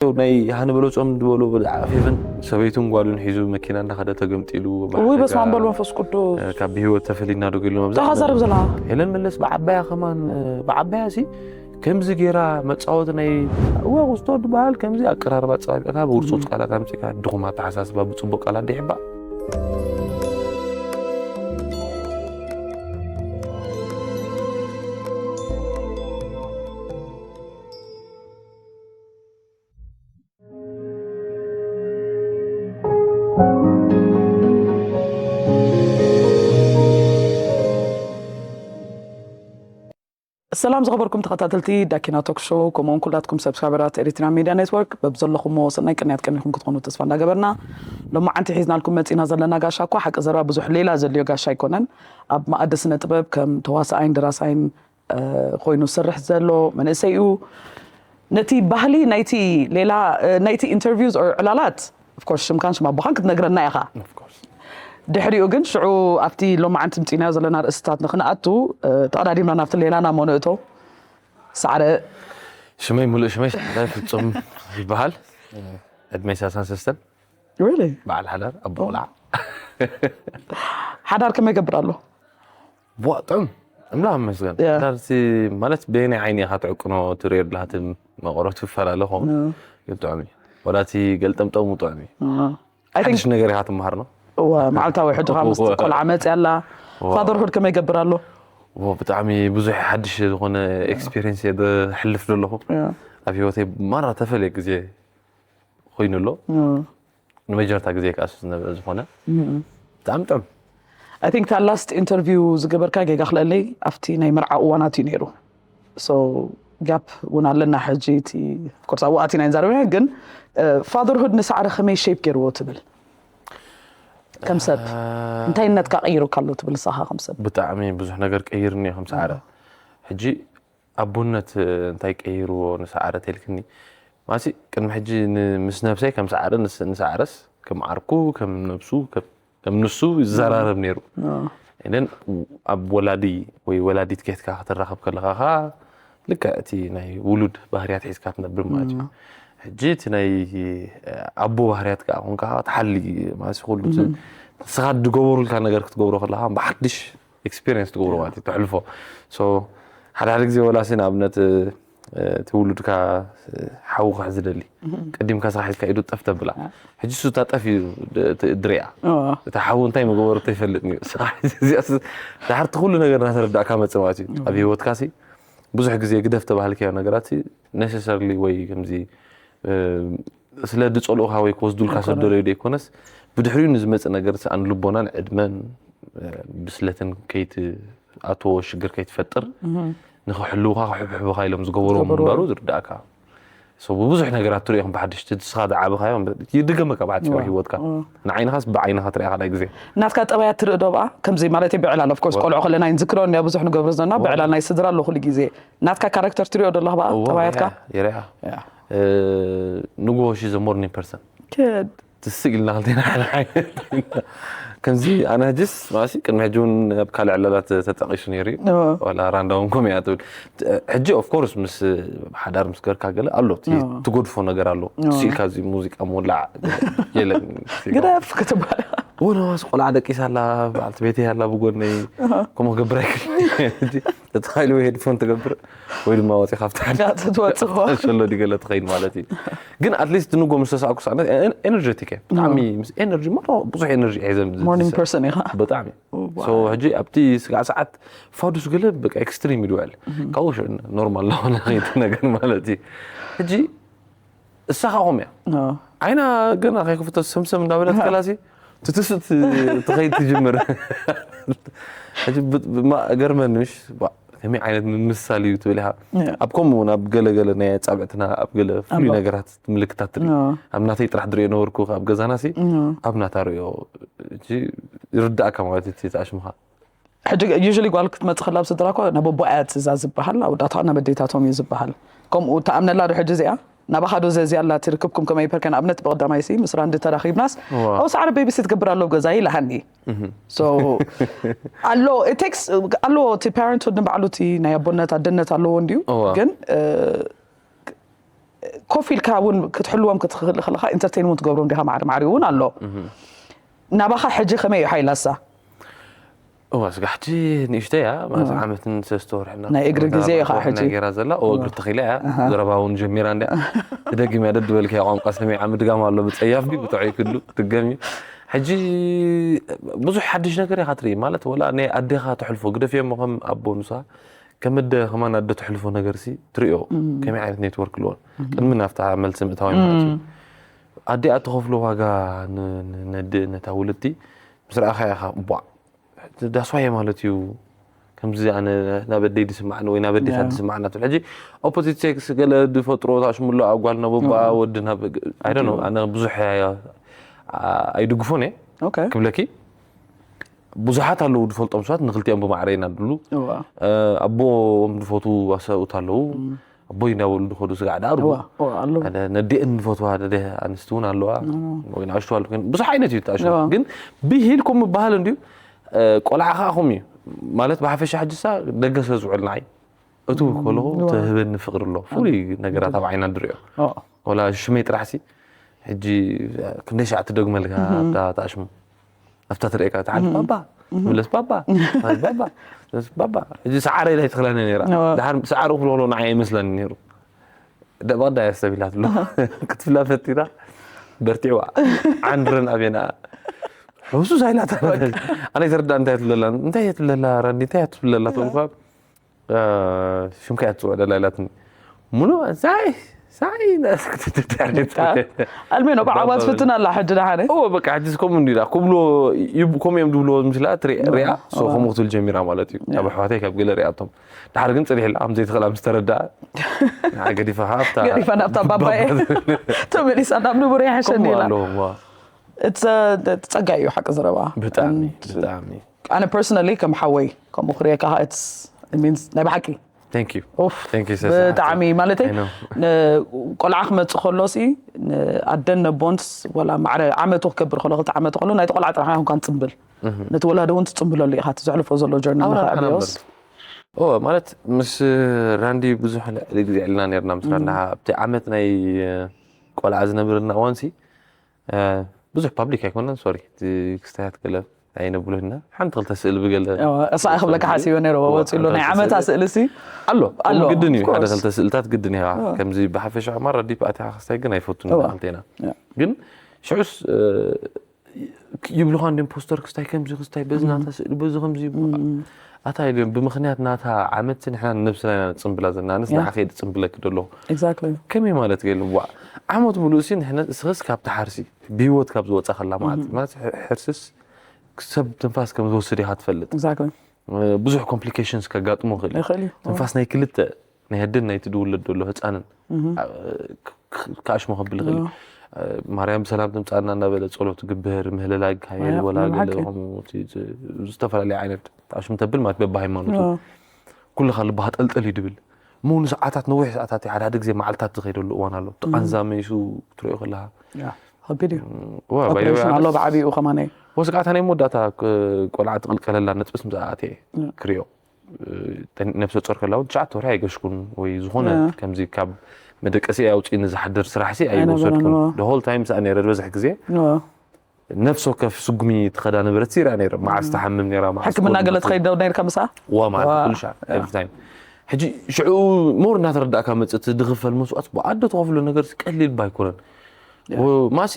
ናይ ሃንበሎ ጾም ዝበሎ ዓፊፍን ሰበይቱን ጓሉን ሒዙ መኪና እንዳኸደ ተገምጢሉ። ውይ በስመ ኣብ በል መንፈስ ቅዱስ። ካብ ብህይወት ተፈሊና ዶ ገሉ መብዛ ተዛረብ ዘላ ሄለን መለስ ብዓባያ ከማን ብዓባያ ሲ ከምዚ ጌራ መጻወት ናይ እዋ ውስቶ ዝበሃል ከምዚ ኣቀራርባ ጸባቢዕካ ብውርጾት ቃላት ኣምጺእካ ድኹም ኣተሓሳስባ ብጽቡቅ ቃላት ድሕባ። ሰላም ዝኸበርኩም ተኸታተልቲ ዳኪና ቶክ ሾው፣ ከምኡውን ኩላትኩም ሰብስክራይበራት ኤሪትሪያን ሜድያ ኔትወርክ፣ በብዘለኹሞ ሰናይ ቅንያት ቀኒኹም ክትኾኑ ተስፋ እንዳገበርና፣ ሎማዓንቲ ሒዝናልኩም መጺና ዘለና ጋሻ እኳ ሓቂ ዘረባ ብዙሕ ሌላ ዘድልዮ ጋሻ ኣይኮነን። ኣብ መኣዲ ስነ ጥበብ ከም ተዋሳኣይን ደራሳይን ኮይኑ ዝሰርሕ ዘሎ መንእሰይ እዩ። ነቲ ባህሊ ናይቲ ሌላ ናይቲ ኢንተርቪውስ ኦር ዕላላት፣ ኦፍኮርስ ሽምካን ሽም ኣቦኻን ክትነግረና ኢኻ። ድሕሪኡ ግን ሽዑ ኣብቲ ሎማዓንቲ ምፂናዮ ዘለና ርእስታት ንክንኣቱ ተቐዳዲምና ናብቲ ሌላና እሞ ንእቶ። ሳዕረ ሽመይ ሙሉእ ሽመይ ሳዕረ ፍጹም ይበሃል። ዕድመይ ሰላሳን ሰለስተን። ሪሊ በዓል ሓዳር ኣቦ ቆልዓ። ሓዳር ከመይ ይገብር ኣሎ? ዋ ጥዑም፣ ኣምላኽ ይመስገን። ያ። ሓዳር ሲ ማለት በየናይ ዓይኒ ኢኻ ትዕቅኖ ትርእዮ ኣለኻ፣ እቲ መቐረቱ ይፈላለ ኸውን። ግን ጥዑም እዩ። ወላ እቲ ገልጠምጠሙ ጥዑም እዩ። ሓድሽ ነገር ኢኻ ትመሃር ነው። እዋ መዓልታዊ ሕጂ ኻ ምስ ቆልዓ መፅያ ኣላ። ፋደርሁድ ከመይ ይገብር ኣሎ? ዎ ብጣዕሚ ብዙሕ ሓድሽ ዝኾነ ኤክስፒሪየንስ እየ ዘሕልፍ ዘለኹ። ያ። ኣብ ህይወተይ ማራ ተፈልየ ግዜ ኮይኑ ኣሎ። ንመጀመርታ ግዜ ከዓ ዝነበረ ዝኾነ ብጣዕሚ ጥዑም። ኣይ ቲንክ እታ ላስት ኢንተርቪው ዝገበርካ ጌጋ ክለለይ ኣብቲ ናይ መርዓ እዋናት እዩ ነይሩ። ሶ ጋፕ እውን ኣለና ሕጂ። እቲ ኮርስ ኣብኡ ኣቲና ይንዛረብ ኢና፣ ግን ፋደርሁድ ንሳዕረ ከመይ ሼፕ ገይርዎ ትብል? ከም ሰብ እንታይነትካ ቀይሩካ ኣሎ ትብል ንስኻ ከም ሰብ? ብጣዕሚ ብዙሕ ነገር ቀይርኒ እዩ ከም ሳዕረ። ሕጂ ኣቦነት እንታይ ቀይርዎ ንሳዕረ ተልክኒ ማሲ ቅድሚ ሕጂ ን- ምስ ነብሰይ ከም ሳዕረ ንስ- ንሳዕረስ ከም ዓርኩ ከም ነብሱ ከም- ከም ንሱ ይዘራረብ ነይሩ። ን ኣብ ወላዲ ወይ ወላዲት ኬትካ ክትራኸብ ከለኻ ኸዓ ልክዕ እቲ ናይ ውሉድ ባህርያት ሒዝካ ትነብር ማለት እዩ። ሕጂ እቲ ናይ ኣቦ ባህርያት ከዓ ኮንካ ትሓሊ ማለት ኩሉ እቲ ንስኻ ዝገበሩልካ ነገር ክትገብሮ ከለኻ ብሓድሽ ኤክስፒሪየንስ ትገብሮ ማለት እዩ ተሕልፎ። ሶ ሓደ ሓደ ግዜ ወላሲ ንኣብነት እቲ ውሉድካ ሓዊ ክሕዝ ደሊ ቀዲምካ ስራሕ ሒዝካ ኢዱ ጠፍ ተብላ። ሕጂ እሱ እታ ጠፍ እዩ ድ- ት- ድሪያ። እቲ ሓዊ እንታይ መገበሩ ተይፈልጥ እዩ። ስራሕ ሒዙ እዚኣስ ድሓርቲ ኩሉ ነገር እናተረዳእካ መጽእ ማለት እዩ። ኣብ ህይወትካ ሲ ብዙሕ ግዜ ግደፍ ተባህልካዮ ነገራት ሲ ነሰሰርሊ ወይ ከምዚ እ፣ ስለ ድጸልኡኻ ወይ ክወስዱልካ ሰብ ደለዩ ደይኮነስ ብድሕሪኡ ንዝመጽእ ነገር ሲ ኣን ልቦናን ዕድመን እ፣ ብስለትን ከይትኣትዎ ሽግር ከይትፈጥር ንክሕልውኻ ክሕብሕቡኻ ኢሎም ዝገበርዎ ምንባሩ ዝርዳእካ። ሶ ብብዙሕ ነገራት ትሪኦ ከም ብሓድሽ እቲ ንስኻ ዝዓበኻዮ ይድገመካ ብሓፂሩ ህይወትካ። ንዓይንኻስ ብዓይንኻ ትሪኣ ካልኣይ ግዜ። ናትካ ጠባያት ትርኢ ዶ ብኣ ከምዚ ማለት ብዕላል ኦፍኮርስ ቆልዑ ከለና ይንዝክሮ እንያ ብዙሕ ንገብሮ ዘለና ብዕላል ናይ ስድራ ኣሎ ኩሉ ግዜ ናትካ ካራክተር ትሪኦ ዶ ኣለኻ ብኣ ጠባያትካ? የሪኣ ንጎ ሺ ዘ ሞርኒንግ ፐርሰን Good. ትስቅ ኢልና ክልቴና ሓደ ዓይነት ከምዚ ኣነ ሕጅስ ማሲ ቅድሚ ሕጂ እውን ኣብ ካልእ ዕላላት ተጠቂሱ ነይሩ እዩ። ዋላ ራንዳውን ኮም እያ ትብል። ሕጂ ኦፍኮርስ ምስ ሓዳር ምስ ገርካ ገለ ኣሎ እቲ ትጎድፎ ነገር ኣሎ። ስኢልካ እዚ ሙዚቃ ምውላዕ የለን። ግደፍ ክትበሃል። ወነዋስ ቆልዓ ደቂሳ ኣላ በዓልቲ ቤተይ ኣላ ብጎነይ ከምኡ ክገብር ኣይክእል። ተተኻኢሉ ወይ ሄድፎን ትገብር ወይ ድማ ወፂ ካብቲ ሓደ ትወፅእ ሸሎ ዲገለ ትኸይድ ማለት እዩ። ግን ኣትሊስት ንጎ ምስ ተሳእኩ ሰዓት ኤነርጀቲክ እየ ብጣዕሚ ምስ ኤነርጂ ሞ ብዙሕ ኤነርጂ ሒዘ ሞርኒንግ ፐርሰን ኢኻ። ብጣዕሚ ሶ ሕጂ ኣብቲ ስጋዕ ሰዓት ፋዱስ ገለ በቃ ኤክስትሪም ይድውዕል ካብኡ ሽዑ ኖርማል ለሆነ ከይቲ ነገር ማለት እዩ። ሕጂ እሳ ካኹም እያ ዓይና ገና ከይክፍቶ ሰምሰም እንዳበለት ከላሲ ትትስእ ትኸይድ ትጅምር። ሕጂ ብ- ብማ- ገርመኒ ምሽ ባ- ከመይ ዓይነት ምምስሳል እዩ ትብል ኢኻ። ኣብ ከምኡ እውን ኣብ ገለገለ ናይ ኣጻብዕትና ኣብ ገለ ፍሉይ ኣሎ። ነገራት ምልክታት ትርኢ። ኣብ ናተይ ጥራሕ ድሪኦ ነበርኩ ኣብ ገዛና ሲ ኣብ ናታ ሪኦ ሕጂ ይርዳእካ ማለት እዩ እቲ ኣሽምኻ። ሕጂ ዩሊ ጓል ክትመፅእ ከላ ኣብ ስድራ እኮ ናብ ኣቦኣ እያ ትእዛዝ ዝበሃል ኣወዳትካ ናብ ኣዴታቶም እዩ ዝበሃል። ከምኡ ተኣምነላ ዶ ሕጂ እዚኣ ናባኻ ዶ ዘዚያ ኣላ እቲ ርክብኩም ከመይ ፐርከ ንኣብነት ብቐዳማይ ሲ ምስ ራንዲ ተራኺብናስ ዋው። ኣው ሳዕረ ቤቢሲ ትገብር ኣሎ ኣብ ገዛ ኢላሃኒ። So ኣሎ ቴክስ ኣሎ እቲ ፓረንትሁድ ንባዕሉ እቲ ናይ ኣቦነት ኣደነት ኣለዎ እንድዩ እዋ። ግን እ፣ ኮፍ ኢልካ እውን ክትሕልዎም ክትኽእል ከለካ ኢንተርቴይን እውን ትገብሮም ዲኻ ማዕረ ማዕሪኡ እውን ኣሎ። ናባኻ ሕጂ ከመይ እዩ ሓይላሳ? እዋ ስጋሕቲ ንእሽተይ እያ ማለት ዓመትን ሰለስተ ወርሕና ናይ እግሪ ግዜ እዩ ከዓ ሕጂ። ገይራ ዘላ ኦ እግሪ ተኺላ እያ። ዘረባ እውን ጀሚራ እንዲያ። ትደግም እያ ደድበልካ ቋንቋ ሰሚዓ ምድጋም ኣሎ ብፀያፍ ድዩ ብጥዑይ ክሉ ትገም እዩ። ሕጂ ብዙሕ ሓድሽ ነገር ኢኻ ትርኢ ማለት ወላ ናይ ኣዴኻ ተሕልፎ ግደፍ እሞ ከም ኣቦ ንሳ ከም ኣደ ከማን ኣደ ተሕልፎ ነገር ሲ ትሪኦ። ከመይ ዓይነት ኔትወርክ ኣለዎን ቅድሚ ናብታ መልሲ ምእታዊ ማለት እዩ። ኣዲኣ ትኸፍሎ ዋጋ ን- ን- ነድ- ነታ ውልድቲ ምስ ረኣኻ ኢኻ ቧዕ ዳስዋየ ማለት እዩ። ከምዚ ኣነ ናብ ኣደይ ዝስማዕኒ ወይ ናብ ኣዴታት ዝስማዕና ትብል ሕጂ ኦፖዚት ሴክስ ገለ ዝፈጥሮ ታሽሙሎ ኣብ ጓል ናብ ኣቦኣ ወዲ ናብ I don't know ኣነ ብዙሕ ኣይድግፎን እየ ኦኬ ክብለኪ ብዙሓት ኣለዉ ዝፈልጦም ሰባት ንክልቲኦም ብማዕረ ኢና ድሉ እዋ ኣቦም ዝፈትዉ ኣሰብኡት ኣለዉ ኣቦይ እንዳበሉ ዝኸዱ ስጋዕ ዳኣ ርጉም እዋ እዋ ኣለዉ ኣነ ነዲአን ዝፈትዋ ደደ ኣንስቲ እውን ኣለዋ ወይ ንኣሽቱ ኣለዉ ግን ብዙሕ ዓይነት እዩ ተኣሽ እዋ። ግን ብሂል ከም ምበሃል እንድዩ ቆልዓ ከዓ ከምኡ እዩ ማለት ብሓፈሻ ሕጅሳ ደገ ስለ ዝውዕል ንዓይ እቱ ከለኹ ትህበኒ ፍቅሪ ኣሎ ፍሉይ ነገራት ኣብ ዓይና ንሪኦ እዋ ወላ ሽመይ ጥራሕሲ ሕጂ ክንደይ ሻዕ ትደግመልካ ኣብታ ተኣሽሙ ኣብታ ትርእየካ ትሓልፍ ባባ ትብለስ ባባ ትብለስ ባባ ትብለስ ባባ ሕጂ ሰዓረይ ላይ ትኽለኒ ነራ እዋ። ድሓር ሰዓሩ ክብሎ ከሎ ንዓይ ኣይመስለኒ ነይሩ ደባዳ እያ ሰብ ኢላትሎ ክትብላ ፈቲና በርቲዕዋ ዓንድረን ኣቤና ሕሱስ ኣይላታ ኣነ ይተረዳ እንታይ ትብለላ እንታይ ትብለላ ራንዲ እንታይ ትብለላ ተልኳ ሽምካ እያ ትፅውዕ ደላ ኢላትኒ ሙሉ ሳይ ሳይ ክትትትትት ኣልሜኖ ብዓባ ትፍትን ኣላ ሕጂ ደሓነ እዎ በቃ ሕጂ ከምኡ እንዲ ኢላ ክብሎ ይብ- ከምኡ እዮም ዝብልዎ ምስላ ትሪኣ ሪኣ ሶ ከምኡ ክትብል ጀሚራ ማለት እዩ ካብ ኣሕዋተይ ካብ ገለ ሪኣቶም ድሓር ግን ፅኒሕላ ከም ዘይትኽእላ ምስ ተረድኣ ንዓ ገዲፋ ሃብታ ገዲፋ ናብታ ባባየ ተመሊሳ ናብ ንቡር ይሓሸኒ ከምኡ ኢላ ኣለዎም ዋ እቲ ጸጋ እዩ ሓቂ ዘረባ ብጣዕሚ And ብጣዕሚ ኣነ ፐርሰናሊ ከም ሓወይ ከምኡ ክሪኤካ ሚንስ ናይ ብሓቂ thank you ኡፍ Thank you, ሰሰ። ብጣዕሚ ማለተይ I know. ን- ቆልዓ ክመፅእ ከሎ ሲ ንኣደን ነቦንስ ወላ ማዕረ ዓመቱ ክከብር ከሎ ክልተ ዓመቱ ከሎ ናይቲ ቆልዓ ጥራሕ ኣይኮንካን ትፅምብል ነቲ ወላዲ እውን ትፅምብለሉ ኢኻ እቲ ዘሕልፎ ዘሎ ጆርኒ ኣውራ ንኸዕብዮስ ኦ ማለት ምስ ራንዲ ብዙሕ ልዕሊ ግዜ ዕልና ነርና ምስ ራንዳ ኣብቲ ዓመት ናይ ቆልዓ ዝነብርና እዋንሲ ብዙሕ ፓብሊክ ኣይኮነን ሶሪ ክስታያት ገለ ኣይነብሉህና ሓንቲ ክልተ ስእል ብገለ እሳ ክብለካ ሓሲበ ነይረ ወፂሉ ናይ ዓመታ ስእልሲ ኣሎ ኣሎ፣ ግድን እዩ of course. ሓደ ክልተ ስእልታት ግድን እዩ ከምዚ ብሓፈሻ ማራ ዲፕ ኣቲኻ ክስታይ ግን ኣይፈቱን እዋ። ክልቴና ግን ሽዑስ ይብልኻ እንዲም ፖስተር ክስታይ ከምዚ ክስታይ በዚ ናታ ስእሊ በዚ ከምዚ ኣታ ኢልዮም ብምኽንያት ናታ ዓመት ንሕና ንነብስና ኢና ንፅምብላ ዘለና ኣነስ ንዓኸ እየ ዝፅምብለኪ ደለኹ exactly ከመይ ማለት ገይሉ ዋ ዓመት ሙሉእ ሲ ንሕነ እስኽስ ካብ ትሓርሲ ብህይወት ካብ ዝወፃ ከላ ማለት እዩ ማለት ሕርስስ ሰብ ትንፋስ ከም ዝወስድ ኢኻ ትፈልጥ exactly ብዙሕ ኮምፕሊኬሽንስ ከጋጥሞ ይኽእል እዩ ይኽእል እዩ ትንፋስ ናይ ክልተ ናይ ኣደን ናይቲ ዝውለድ ዘሎ ህፃንን ክኣሽሞ ከብል ይኽእል እዩ ማርያም ብሰላም ትምፃና እናበለ ፀሎት ግብር ምህልላ ይካየድ ማርያም ወላ ገለ ብሓቂ። ከምኡ እቲ- እቲ- ዝተፈላለየ ዓይነት ተኣሽሙ ተብል ማለት በብሃይማኖቱ ኩልኻ ልብኻ ጠልጠል እዩ ድብል እሞ ንሰዓታት ነዊሕ ሰዓታት ሓደ ሓደ ግዜ መዓልታት ዝኸይደሉ እዋን ኣሎ እቲ ቃንዛ መይሱ ክትሪኦ ከለኻ ከቢድ እዩ ዋ ኦፕሬሽን ኣሎ ብዓብኡ ከማነይ ወስቃዕታ ናይ መወዳእታ ቆልዓ ትቕልቀለላ ነጥብስ ምስ ኣትየ ክሪኦ ነብሰ ጾር ከላ እውን ትሽዓተ ወርሒ ኣይገሽኩን ወይ ዝኾነ ከምዚ ካብ መደቀሲ ኣውፅእኒ ዝሓድር ስራሕ ሲ ኣይወሰድኩን ኣይነበረን። ሆል ታይም ሰኣ ነረ ዝበዝሕ ግዜ ነፍሲ ወከፍ ስጉሚ ትኸዳ ነበረት ሲራ ነረ መዓስ ትሓምም ነራ መዓስ ሕክምና ትኮን ገለ ትኽእል። ትኸይድ ዶ ነርካ ምሳ ዋ ማለት ኩሉ ሻዕ ኤቭሪ ታይም ሕጂ ሽዑ ሞር እናተረዳእካ መፅእ እቲ ድኽፈል መስዋእት ብኣዶ ትኸፍሎ ነገር ቀሊል ባ ኣይኮነን ማሲ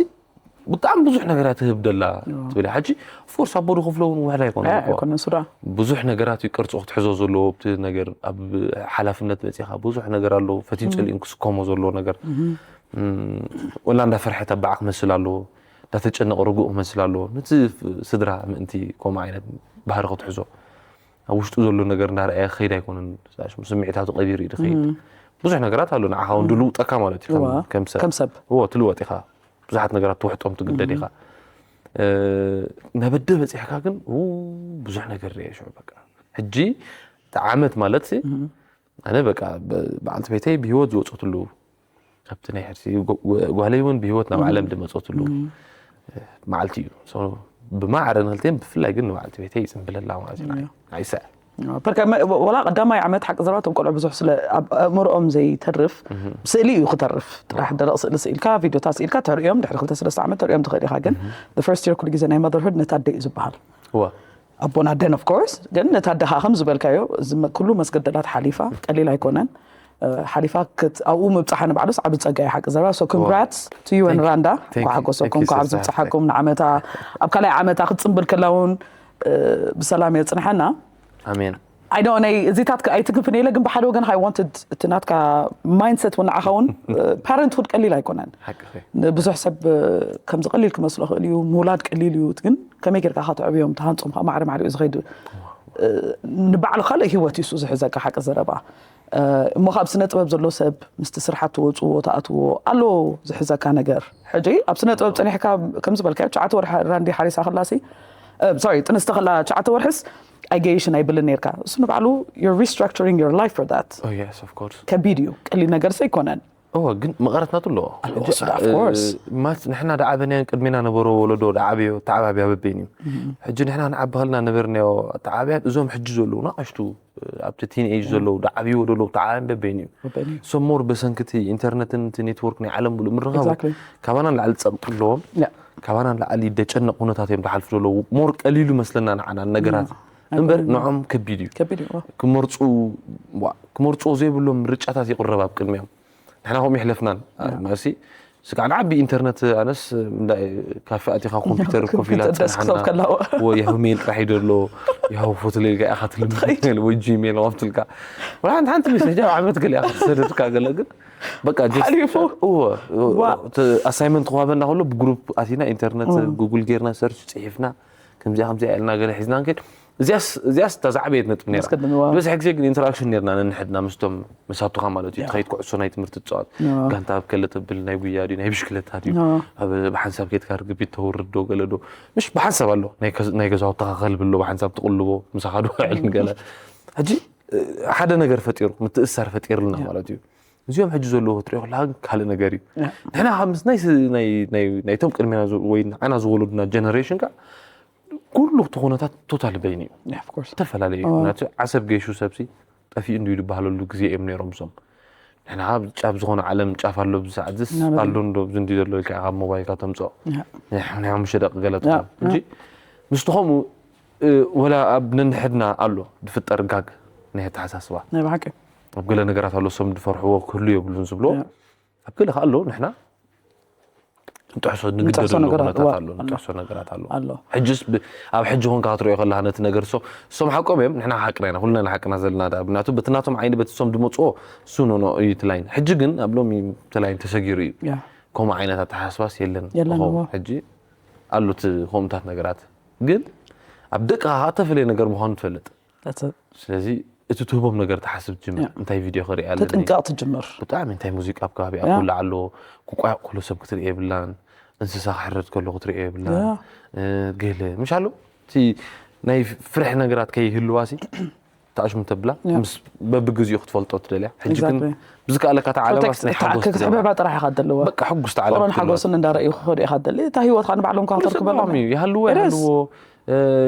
ብጣዕሚ ብዙሕ ነገራት ትህብ ደላ ትብል ሕጂ ፎርስ ኣቦ ዝኸፍሎ እውን ውሕድ ኣይኮነ ኣይኮነ ሱዳ ብዙሕ ነገራት እዩ ቅርፂ ክትሕዞ ዘለዎ ኣብቲ ነገር ኣብ ሓላፍነት መፂኻ ብዙሕ ነገር ኣለዎ ፈቲን ፀሊኡን ክስከሞ ዘለዎ ነገር ወላ እንዳፈርሐት ኣባዓ ክመስል ኣለዎ እንዳተጨነቐ ርጉእ ክመስል ኣለዎ ነቲ ስድራ ምእንቲ ከምኡ ዓይነት ባህሪ ክትሕዞ ኣብ ውሽጡ ዘሎ ነገር እንዳረኣየ ክኸይድ ኣይኮነን ስምዒታቱ ቀቢሩ እዩ ዝኸይድ ብዙሕ ነገራት ኣሎ ንዓኻ እውን ድልውጠካ ማለት እዩ ከም- ከም ሰብ ከም ሰብ እዎ ትልወጥ ኢኻ ብዙሓት ነገራት ትውሕጦም ትግደድ ኢኻ ናብ ኣደ በፂሕካ ግን ው ብዙሕ ነገር ርየ ሽዑ በቃ ሕጂ እቲ ዓመት ማለት ኣነ በቃ በዓልቲ ቤተይ ብሂወት ዝወፀትሉ ካብቲ ናይ ሕርሲ ጓለይ እውን ብሂወት ናብ ዓለም ዝመፀትሉ መዓልቲ እዩ ብማዕረ ንክልቴን ብፍላይ ግን ንበዓልቲ ቤተይ ይፅምብለላ ማለት እዩ ንዓይ ስዕል ፐርከ መ- ወላ ቀዳማይ ዓመት ሓቂ ዘረባ እቶም ቆልዑ ብዙሕ ስለ ኣብ ኣእምሮኦም ዘይተርፍ ስእሊ እዩ ክተርፍ ጥራሕ ደረቕ ስእሊ ስኢልካ ቪዲዮታት ስኢልካ ተርእዮም ድሕሪ ክልተ ሰለስተ ዓመት ተርእዮም ትኽእል ኢኻ ግን the first year ኩሉ ግዜ ናይ motherhood ነታ ኣደ እዩ ዝበሃል እዋ ኣቦን ኣደን of course ግን ነታ ኣደ ከዓ ከም ዝበልካዮ እዚ መ- ኩሉ መስገደላት ሓሊፋ ቀሊል ኣይኮነን እ፣ ሓሊፋ ክት- ኣብኡ ምብፃሓ ንባዕሉስ ዓብ ፀጋ እዩ ሓቂ ዘረባ so congrats to you and ራንዳ Thank you. ኳሓጎሰኩም Thank you, ኳዓብ sister. ዝብፅሓኩም ንዓመታ ኣብ ካልኣይ ዓመታ ክትፅምብል ከላ እውን እ፣ ብሰላም የፅንሐና ኣሜን I don't know እዚታት ኣይትግፍን ኢለ ግን ብሓደ ወገን I wanted እቲ ናትካ mindset እውን ንዓኻ እውን parenthood ቀሊል ኣይኮነን ሓቂ ንብዙሕ ሰብ እ፣ ከምዚ ቀሊል ክመስሎ ክእል እዩ ምውላድ ቀሊል እዩ ግን ከመይ ጌርካ ከተዕብዮም ተሃንፆም ከዓ ማዕረ ማዕሪኡ ዝኸይድ እ፣ ንባዕሉ ካልእ ህይወት እዩ እሱ ዝሕዘካ ሓቂ ዘረባ እ፣ እሞ ካብ ስነ ጥበብ ዘሎ ሰብ ምስቲ ስርሓት ትወፅዎ ተኣትዎ ኣሎ ዝሕዘካ ነገር ሕጂ ኣብ ስነ ጥበብ ፀኒሕካ ከም ዝበልካዮ ትሽዓተ ወርሒ ራንዲ ሓሪሳ ከላሲ sorry ጥንስቲ ከላ ትሽዓተ ወርሕስ ኣይገይሽን ኣይብልን ነርካ እሱ ንባዕሉ you're restructuring your life for that Oh yes, of course. ከቢድ እዩ ቀሊል ነገር ሰ ኣይኮነን እወ ግን መቐረትናቱ ኣለዎ ኣለዎ፣ ሕጂ፣ of course. እ፣ ማለት ንሕና ደዓበናያን ቅድሜና ነበሮ ወለዶ ደዓብዮ ተዓባብያ በበይን እዩ ሕጂ ንሕና ንዓቢ ከልና ነበርናዮ ተዓብያን እዞም ሕጂ ዘለዉ ንኣሽቱ እ፣ ኣብቲ ቲን ኤጅ ዘለዉ ደዓብይዎ ዘለዉ ተዓብያን በበይን እዩ በበይን እዩ። ሶም ሞር በሰንክቲ ኢንተርነትን እቲ ኔትወርክ ናይ ዓለም ብሉ ምርኻቡ Exactly. ካባና ንላዕሊ ፀቕጢ ኣለዎም Yeah. ካባና ንላዕሊ ደጨነቕ ኩነታት እዮም ዝሓልፉ ዘለዉ ሞር ቀሊሉ መስለና ንዓና ነገራት እምበር ንዖም ከቢድ እዩ ከቢድ እዩ ክመርፁ ዋ- ክመርፅዎ ዘይብሎም ምርጫታት ይቕረብ ኣብ ቅድሚኦም ንሕና ከምኡ ይሕለፍናን መሲ ስጋዕ ንዓቢ ኢንተርነት ኣነስ እንዳ ካፌ ኣቲኻ ኮምፒተር ኮፍ ኢላ ኮምፒተር ደስክቶፕ ትፀንሓና ከላዎ ወይ ያሁ ሜል ጥራሕ ይደሎ ያሁ ፎቶ ሌልካ ኢኻ ትልምል ወይ ጂሜል ዋብትልካ ወላ ሓንቲ ሓንቲ ሜሴጅ ኣብ ዓመት ገለ ኢኻ ትሰደድካ ገለ ግን በቃ just- ሓሊፉ። እወ ዋ። ኣሳይመንት ክዋበና ከሎ ብግሩፕ ኣቲና ኢንተርነት ጉግል ጌርና ሰርች ፅሒፍና ከምዚኣ ከምዚኣ ኢልና ገለ ሒዝና ንከይድ እዚያስ እዚያስ እታ ዝዓበየት ነጥብ ነራ መስገድንዋ ዝበዝሐ ግዜ ግን ኢንተራክሽን ነርና ነንሕድና ምስቶም መሳቱኻ ማለት እዩ ትኸይድ ኩዕሶ ናይ ትምህርቲ ትፃወት ያ። ጋንታ ኣብ ከለ ተብል ናይ ጉያ ድዩ ናይ ብሽክለታ ድዩ ያ። ኣብ ብሓንሳብ ከይድካ ርግቢት ተውርድ ዶ ገለ ዶ ምሽ ብሓንሳብ ኣሎ ናይ ከዝ- ናይ ገዛውትኻ ከልቢ ኣሎ ብሓንሳብ ትቕልቦ ምሳኻ ዶ ውዕል ገለ ሕጂ እ፣ ሓደ ነገር ፈጢሩ ምትእሳር ፈጢርልና ማለት እዩ እዚኦም ሕጂ ዘለዎ ክትሪኦ ከለካ ግን ካልእ ነገር እዩ ያ። ንሕና ካብ ምስ ናይ ስ- ናይ- ናይ- ናይቶም ቅድሚና ዝ- ወይ ዓና ዝወለዱና ጀነሬሽን ከ ኩሉ እቲ ኩነታት ቶታል በይኑ እዩ Yeah, of course. ዝተፈላለዩ እዩ ምክንያቱ ዓሰብ ገይሹ ሰብሲ ጠፊኡ እንድዩ ዝበሃለሉ ግዜ እዮም ነይሮም እሶም ንሕና ካብ ጫፍ ዝኾነ ዓለም ጫፍ ኣሎ ብዚ ሰዓትስ ናበይ? ኣሎ እንዶ ብዚ እንዲ ዘሎ ኢልካ ካብ ሞባይልካ ተምፅኦ Yeah. ናይ ሓሙሽተ ደቂ ገለ Yeah, ትኾን እንጂ ምስቲ ከምኡ እ፣ ወላ ኣብ ነንሕድና ኣሎ ዝፍጠር ጋግ ናይ ኣተሓሳስባ ናይ ብሓቂ ኣብ ገለ ነገራት ኣሎ እሶም ዝፈርሕዎ ክህሉ የብሉን ዝብልዎ Yeah. ኣብ ገለ ከ ኣሎ ንሕና ንጥሕሶ ንግደድ ንጥሕሶ ኣሎ ነገራት ኩነታት ዋ- ኣሎ ንጥሕሶ ነገራት ኣሎ ኣሎ ሕጅስ ብ- ኣብ ሕጂ ኮንካ ክትሪኦ ከለካ ነቲ ነገር ሶ እሶም ሓቆም እዮም ንሕና ሓቅና ኢና ኩልና ሓቅና ዘለና ዳ ምክንያቱ በቲ ናቶም ዓይኒ በቲ ሶም ዝመፅኦ እሱ ኖኖ እዩ እቲ ላይን ሕጂ ግን ኣብ ሎሚ እቲ ላይን ተሰጊሩ እዩ ያ ከምኡ ዓይነት ኣተሓሳስባስ የለን የለን፣ ኦሆ፣ እዎ። ሕጂ ኣሎ እቲ ከምኡታት ነገራት ግን ኣብ ደቅኻ እተፈለየ ነገር ምዃኑ ትፈልጥ That's it. ስለዚ እቲ ትህቦም ነገር ትሓስብ ትጅምር ያ። እንታይ ቪድዮ ክርኢ ኣለኒ ተጥንቀቕ ትጅምር ብጣዕሚ እንታይ ሙዚቃ ኣብ ከባቢ ያ። ኣኩላ ኣለዎ ክቋየቕ ከሎ ሰብ ክትርኢ የብላን እንስሳ ክሕረድ ከሎ ክትርኢ የብላን ያ። እ፣ ገለ ምሽ ኣሎ እቲ ናይ ፍርሒ ነገራት ከይህልዋሲ ተኣሽሙ ተብላ ያ። ምስ በብግዚኡ ክትፈልጦ ትደልያ ሕጂ ግን Exactly. ብዝከኣለካ ተዓለማስ ናይ ሓጎስ ትደልያ ክትሕብሕባ ጥራሕ ኢኻ ትደልዋ በቃ ሕጉስ ፍቕርን ተዓለማ ሓጎስን እንዳረእዩ ክኸዱ ኢኻ ትደሊ እታ ህይወትካ ንባዕሎም ካብ ኩሉ ሰብ ተርክበሎም ኣቕሚ እዩ ይሃልዎ It is. ይሃልዎ እ፣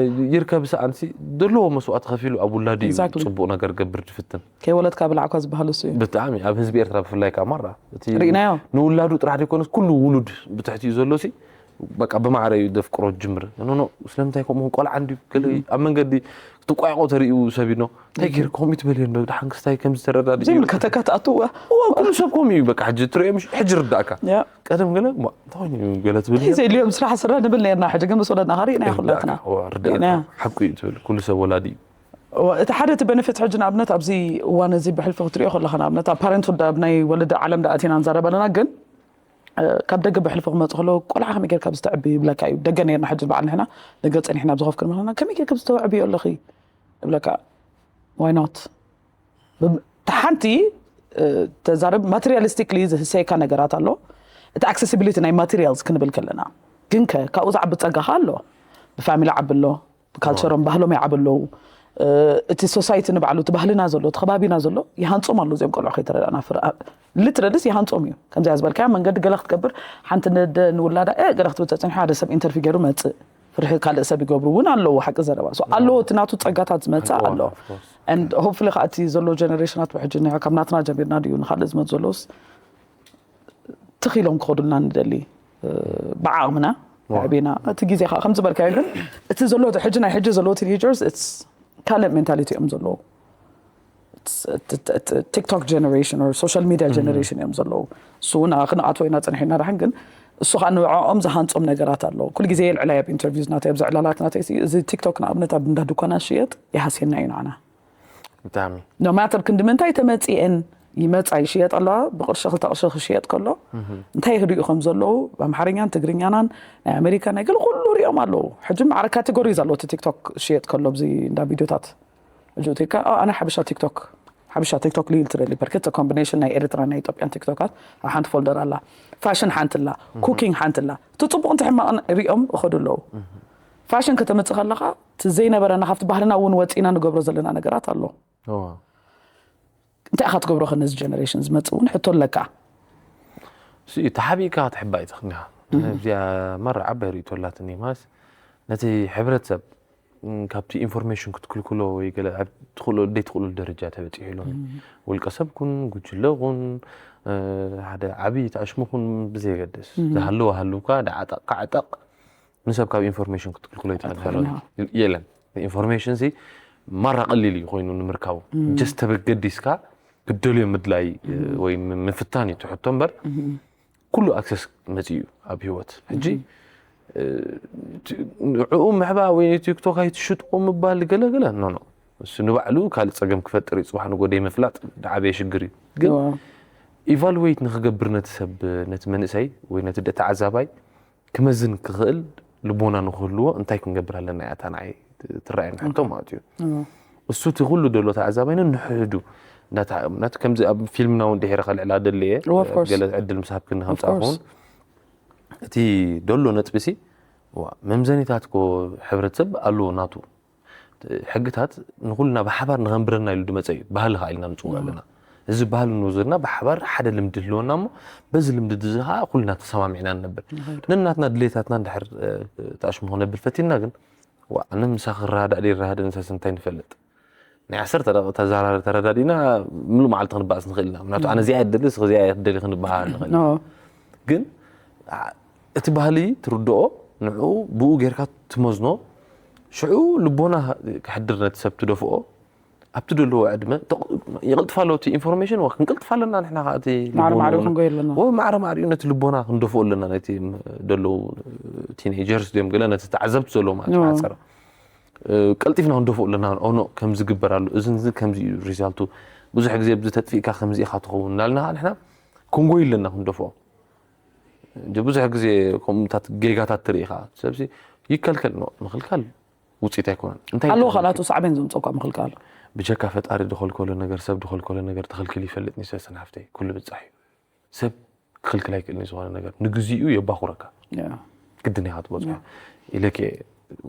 ይርከብ ሰኣንሲ ዘለዎ መስዋእቲ ከፊሉ ኣብ ውላዱ እዩ Exactly. ፅቡቕ ነገር ገብር ድፍትን ከይወለድካ ብላዕኳ ዝበሃል እሱ እዩ ብጣዕሚ ኣብ ህዝቢ ኤርትራ ብፍላይ ከዓ ማራ እቲ ርኢናዮ። ንውላዱ ጥራሕ ዘይኮነስ ኩሉ ውሉድ ብትሕቲኡ ዘሎ ሲ በቃ ብማዕረ እዩ ደፍቅሮ ጅምር ኖኖ ስለምንታይ ከምኡ ቆልዓ እንዲ ገለ ኣብ መንገዲ ክትቋየቆ ተርእዩ ሰብ ኖ እንታይ ጌር ከምኡ ትበልዮ ዶ ድሓን ክስታይ ከምዚ ተረዳድ ዘይብልካ ተካትኣትዋ እዋ ኩሉ ሰብ ከምኡ እዩ በቃ ሕጂ ትርእዮ ምሽ ሕጂ ርዳእካ ያ ቀደም ገለ ማ እንታይ ኮይኑ እዩ ገለ ትብል ዘድልዮም ስራሕ ስራ ንብል ነርና ሕጂ ግን ምስ ወለድና ኸሪእና ኩላትና ርዳእካ ርኢና። ሓቁ እዩ ትብል ኩሉ ሰብ ወላዲ እዩ እወ፣ እቲ ሓደ እቲ ቤነፊት ሕጂ ንኣብነት ኣብዚ እዋን እዚ ብሕልፊ ክትሪኦ ከለኻ ንኣብነት ኣብ ፓረንትሁድ ኣብ ናይ ወለዲ ዓለም ደኣ ኣቲና ንዛረብ ኣለና ግን እ፣ ካብ ደገ ብሕልፊ ክመፅ ከሎ ቆልዓ ከመይ ጌርካ ብዝተዕቢ ይብለካ እዩ ደገ ነርና ሕጂ በዓል ንሕና ደገ ፀኒሕና ኣብዚ ኮፍ ክንብል ከለና ከመይ ጌርካ ብዝተወዕብዮ ኣለኺ ይብለካ why not ሓንቲ እ፣ ተዛረብ ማቴሪያሊስቲክሊ ዝህሰየካ ነገራት ኣሎ እቲ ኣክሴሲቢሊቲ ናይ ማቴሪያልስ ክንብል ከለና ግን ከ ካብኡ ዝዓቢ ፀጋኻ ኣሎ ብፋሚሊ ዓቢ ኣሎ ብካልቸሮም ባህሎም ይዓቢ ኣለዉ እ፣ እቲ ሶሳይቲ ንባዕሉ እቲ ባህልና ዘሎ እቲ ከባቢና ዘሎ ይሃንፆም ኣሎ እዚኦም ቆልዑ ከይተረዳእና ፍረ ልትረድስ ይሃንፆም እዩ ከምዚያ ዝበልካያ መንገዲ ገለ ክትገብር ሓንቲ ንደ ንውላዳ እ ገለ ክትብል ተፀኒሑ ሓደ ሰብ ኢንተርቪ ገይሩ መፅእ ፍርሒ ካልእ ሰብ ይገብሩ እውን ኣለዉ። ሓቂ ዘረባ ኣለዎ፣ እቲ ናቱ ጸጋታት ዝመጽእ ኣሎ። Of course. And hopefully ከዓ እቲ ዘሎ ጀነሬሽናት ብሕጂ ካብ ናትና ጀሚርና ድዩ ንካልእ ዝመጽእ ዘሎስ ትኽ ኢሎም ክኸዱልና ንደሊ ብዓቕምና ዕቤና። እቲ ግዜ ከዓ ከምዝበልካዮ ግን እቲ ዘሎ ሕጂ ናይ ሕጂ ዘለዎ teenagers ካልእ ሜንታሊቲ እዮም ዘለዉ። ቲክቶክ ጀነሬሽን ኦር ሶሻል ሚድያ ጀነሬሽን እዮም ዘለዉ። እሱ እውን ክንኣትዎ ኢና ጸኒሕና ደሓን ግን እሱ ከዓ ንዕኦም ዝሃንጾም ነገራት ኣለዉ። ኩሉ ግዜ የልዕላይ ኣብ ኢንተርቪውስ ናተይ ኣብዚ ዕላላት ናተይ እዚ ቲክቶክ ንኣብነት ኣብ እንዳ ድኳና ሽየጥ ይሃስየና እዩ ንዓና። ብጣዕሚ no matter ክንዲ ምንታይ ተመፂኤን ይመፃ ይሽየጥ ኣለዋ ብቅርሺ ክልተ ቅርሺ ክሽየጥ ከሎ እንታይ ክሪኡ ከም ዘለዉ ኣምሓርኛን ትግርኛናን ናይ ኣሜሪካ ናይ ገለ ኩሉ ሪኦም ኣለዉ። ሕጂ ማዕረ ካቴጎሪ ዘለዎ እቲ ቲክቶክ ሽየጥ ከሎ ኣብዚ እንዳ ቪዲዮታት እጆቴካ ኣነ ሓበሻ ቲክቶክ ሓበሻ ቲክቶክ ልዩ ትደሊ በርክት ኮምቢኔሽን ናይ ኤርትራ ናይ ኢትዮጵያን ቲክቶካት ኣብ ሓንቲ ፎልደር ኣላ። ፋሽን ሓንቲ ኣላ፣ ኩኪንግ ሓንቲ ኣላ። እቲ ፅቡቅ እንተ ሕማቅን ሪኦም እኸዱ ኣለዉ። ፋሽን ከተመፅእ ከለካ እቲ ዘይነበረና ካብቲ ባህልና እውን ወፂና ንገብሮ ዘለና ነገራት ኣሎ። እንታይ ኢኻ ትገብሮ ከነዚ ጀነሬሽን ዝመፅእ እውን ሕቶ ኣለካ። ተሓቢእካ ክትሕባእ ይትኽእልካ። እዚኣ ማራ ዓባይ ርእቶ ኣላትኒ ማስ ነቲ ሕብረተሰብ ካብቲ ኢንፎርሜሽን ክትክልክሎ ወይ ገለ ኣብ ትኽእሎ ደይትኽእሉ ደረጃ ተበፂሑ ኣሎ። ውልቀ ሰብ ኩን ጉጅለ ኩን ሓደ ዓብዪ ተኣሽሙ ኩን ብዘየገድስ ዝሃለወ ሃልውካ ደዓጠቕ ካዕጠቕ ንሰብ ካብ ኢንፎርሜሽን ክትክልክሎ ይትኽእል የለን። ኢንፎርሜሽን ሲ ማራ ቀሊል እዩ ኮይኑ ንምርካቡ ጀስት ተበገዲስካ ክትደልዮ ምድላይ ወይ ምፍታን እዩ ትሕቶ እምበር ኩሉ ኣክሰስ መፂኡ እዩ ኣብ ህይወት ሕጂ ንዕኡ ምሕባ ወይ ቲክቶክ ኣይትሽጥዎ ምባል ገለገለ ኖ ኖ እሱ ንባዕሉ ካልእ ፀገም ክፈጥር እዩ ፅባሕ ንጎ ደይ ምፍላጥ ዝዓበየ ሽግር እዩ ግን ኢቫሉዌት ንክገብር ነቲ ሰብ ነቲ መንእሰይ ወይ ነቲ ተዓዛባይ ክመዝን ክኽእል ልቦና ንክህልዎ እንታይ ክንገብር ኣለና እያ እታ ንዓይ ትረኣየኒ ሕቶ ማለት እዩ። እሱ እቲ ኩሉ ደሎ ተዓዛባይነ ንሕዱ ምክንያቱ ከምዚ ኣብ ፊልምና እውን ድሒረ ከልዕላ ደለየ ገለ ዕድል ምስ ሃብክኒ ከምፃኹ እውን እቲ ደሎ ነጥቢ ሲ መምዘኒታት ኮ ሕብረተሰብ ኣለዎ ናቱ ሕግታት ንኩልና ብሓባር ንኸንብረና ኢሉ ድመፀ እዩ ባህሊ ከዓ ኢልና ንፅውዖ ኣለና። እዚ ባህሊ ንወዘድና ብሓባር ሓደ ልምዲ ህልወና እሞ በዚ ልምዲ እዚ ከዓ ኩልና ተሰማሚዕና ንነብር ነናትና ድሌታትና እንድሕር ተኣሽሙ ክነብል ፈቲና ግን ዋ ኣነ ምሳኺ ክረዳዳእ ደይረዳዳእ ንሳስ እንታይ ንፈልጥ ናይ ዓሰርተ ደቂቕ ተዘራሪ ተረዳዲእና ምሉእ መዓልቲ ክንባኣስ ንኽእል ኢና ምክንያቱ ኣነ እዚኣ እየ ትደሊ ንስኺ እዚኣ እየ ትደሊ ክንበሃል ንኽእል ኢና ግን እቲ ባህሊ ትርድኦ ንዕኡ ብኡ ጌርካ ትመዝኖ ሽዑ ልቦና ክሕድር ነቲ ሰብ ትደፍኦ ኣብቲ ደለዎ ዕድመ ይቕልጥፍ ኣሎ እቲ ኢንፎርሜሽን ክንቅልጥፍ ኣለና ንሕና ከዓ እቲ ማዕረ ማዕሪኡ ክንጎይ ኣለና ወይ ማዕረ ማዕሪኡ ነቲ ልቦና ክንደፍኦ ኣለና ነቲ ደለዉ ቲኔጀርስ ድዮም ገለ ነቲ ተዓዘብቲ ዘለዎ ማለት ሓፀረ ቀልጢፍና ክንደፍኦ ኣለና ኦኖ ከምዚ ግበር ኣሎ እዚ ከምዚ እዩ ሪዛልቱ ብዙሕ ግዜ ብዚ ተጥፊእካ ከምዚ ኢኻ ትኸውን እናልና ንሕና ክንጎይ ኣለና ክንደፍኦ ብዙሕ ግዜ ከምኡታት ጌጋታት ትርኢ ኢኻ ሰብሲ ይከልከል ምኽልካል ውፅኢት ኣይኮነን እንታይ ኣለዎ ካልኣቱ ሳዕቤን ዘምፀኳ ምኽልካል ብጀካ ፈጣሪ ድኸልከሎ ነገር ሰብ ድኸልከሎ ነገር ተኸልክል ይፈልጥ ኒሰስን ሃፍተይ ኩሉ ብፃሕ እዩ ሰብ ክኽልክል ኣይክእልን ዝኾነ ነገር ንግዚኡ የባኹረካ ግድን ኢኻ ትበፅሖ ኢለከ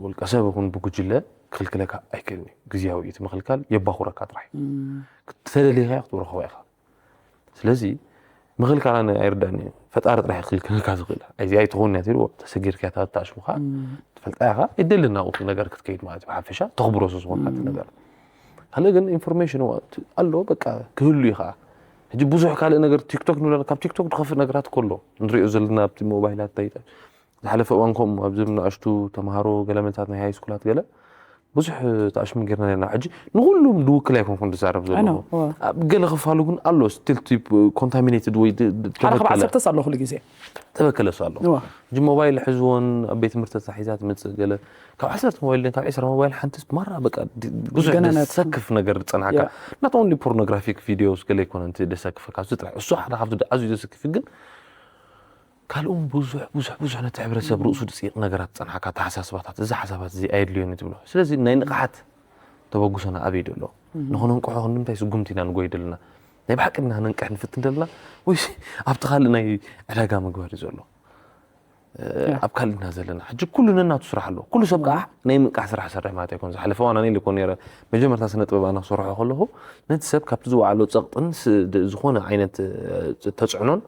ውልቀ ሰብ ይኹን ብጉጅለ ክኽልክለካ ኣይክእልን እዩ ግዜያዊ እዩ እቲ ምኽልካል የባኹረካ ጥራሕ ተደሊኻ ክትረኸቦ ኢኻ ስለዚ ምኽልካል ኣነ ኣይርዳእን እዩ ፈጣሪ ጥራሕ ክልክልካ ዝኽእል እዚ ኣይትኸውን እያ ትብልዎ ተሰጊርካ እያ ተኣሽሙኻ ትፈልጣ ኢኻ ኣይደልን ናብኡ ነገር ክትከይድ ማለት እዩ ብሓፈሻ ተኽብሮ ስለ ዝኾንካ እቲ ነገር ካልእ ግን ኢንፎርሜሽን ኣሎ በቃ ክህሉ እዩ ከዓ ሕጂ ብዙሕ ካልእ ነገር ቲክቶክ ንብለና ካብ ቲክቶክ ዝኸፍእ ነገራት ከሎ ንሪኦ ዘለና ኣብቲ ሞባይላት እንታይ ዝሓለፈ እዋን ከምኡ ኣብዚ ንኣሽቱ ተምሃሮ ገለ መልታት ናይ ሃይ ስኩላት ገለ ብዙሕ ተኣሽሙ ጌርና ነርና ሕጂ ንኩሉም ድውክል ኣይኮንኩን ዝዛረብ ዘለኹ ኣብ ገለ ክፋሉ ግን ኣሎ ስቲል ኮንታሚኔትድ ወይ ሓደ ካብ ዓሰርተስ ኣሎ ኩሉ ግዜ ተበከለ ሱ ኣሎ ሕጂ ሞባይል ሕዝዎን ኣብ ቤት ትምህርቲ ተታሒዛ ትመፅእ ገለ ካብ ዓሰርተ ሞባይል ካብ ዒስራ ሞባይል ሓንቲ ማራ በቃ ብዙሕ ዘሰክፍ ነገር ዝፀንሓካ not only pornographic videos ገለ ኣይኮነ ዘሰክፈካ እሱ ጥራሕ እሱ ሓደ ካብቲ ኣዝዩ ዘሰክፍ ግን ካልእ እውን ብዙሕ ብዙሕ ብዙሕ ነቲ ሕብረተሰብ ርእሱ ድፂቕ ነገራት ዝፀንሓካ ኣተሓሳስባታት እዚ ሓሳባት እዚ ኣየድልዮን እዩ ትብሎ ስለዚ ናይ ንቕሓት ተበግሶና ኣበይ ደሎ ንኽነንቅሖ ክንዲ ምንታይ ስጉምቲ ኢና ንጎይ ደለና ናይ ብሓቂ ድና ነንቅሕ ንፍትን ደለና ወይስ ኣብቲ ካልእ ናይ ዕዳጋ ምግባር እዩ ዘሎ ኣብ ካልእ ኢና ዘለና ሕጂ ኩሉ ነናቱ ስራሕ ኣለዎ ኩሉ ሰብ ከዓ ናይ ምንቃሕ ስራሕ ሰርሕ ማለት ኣይኮን ዝሓለፈ ዋና ነ ልኮ ነረ መጀመርታ ስነ ጥበብ ኣነ ክሰርሖ ከለኹ ነቲ ሰብ ካብቲ ዝወዓሎ ፀቕጥን ዝኾነ ዓይነት ተፅዕኖን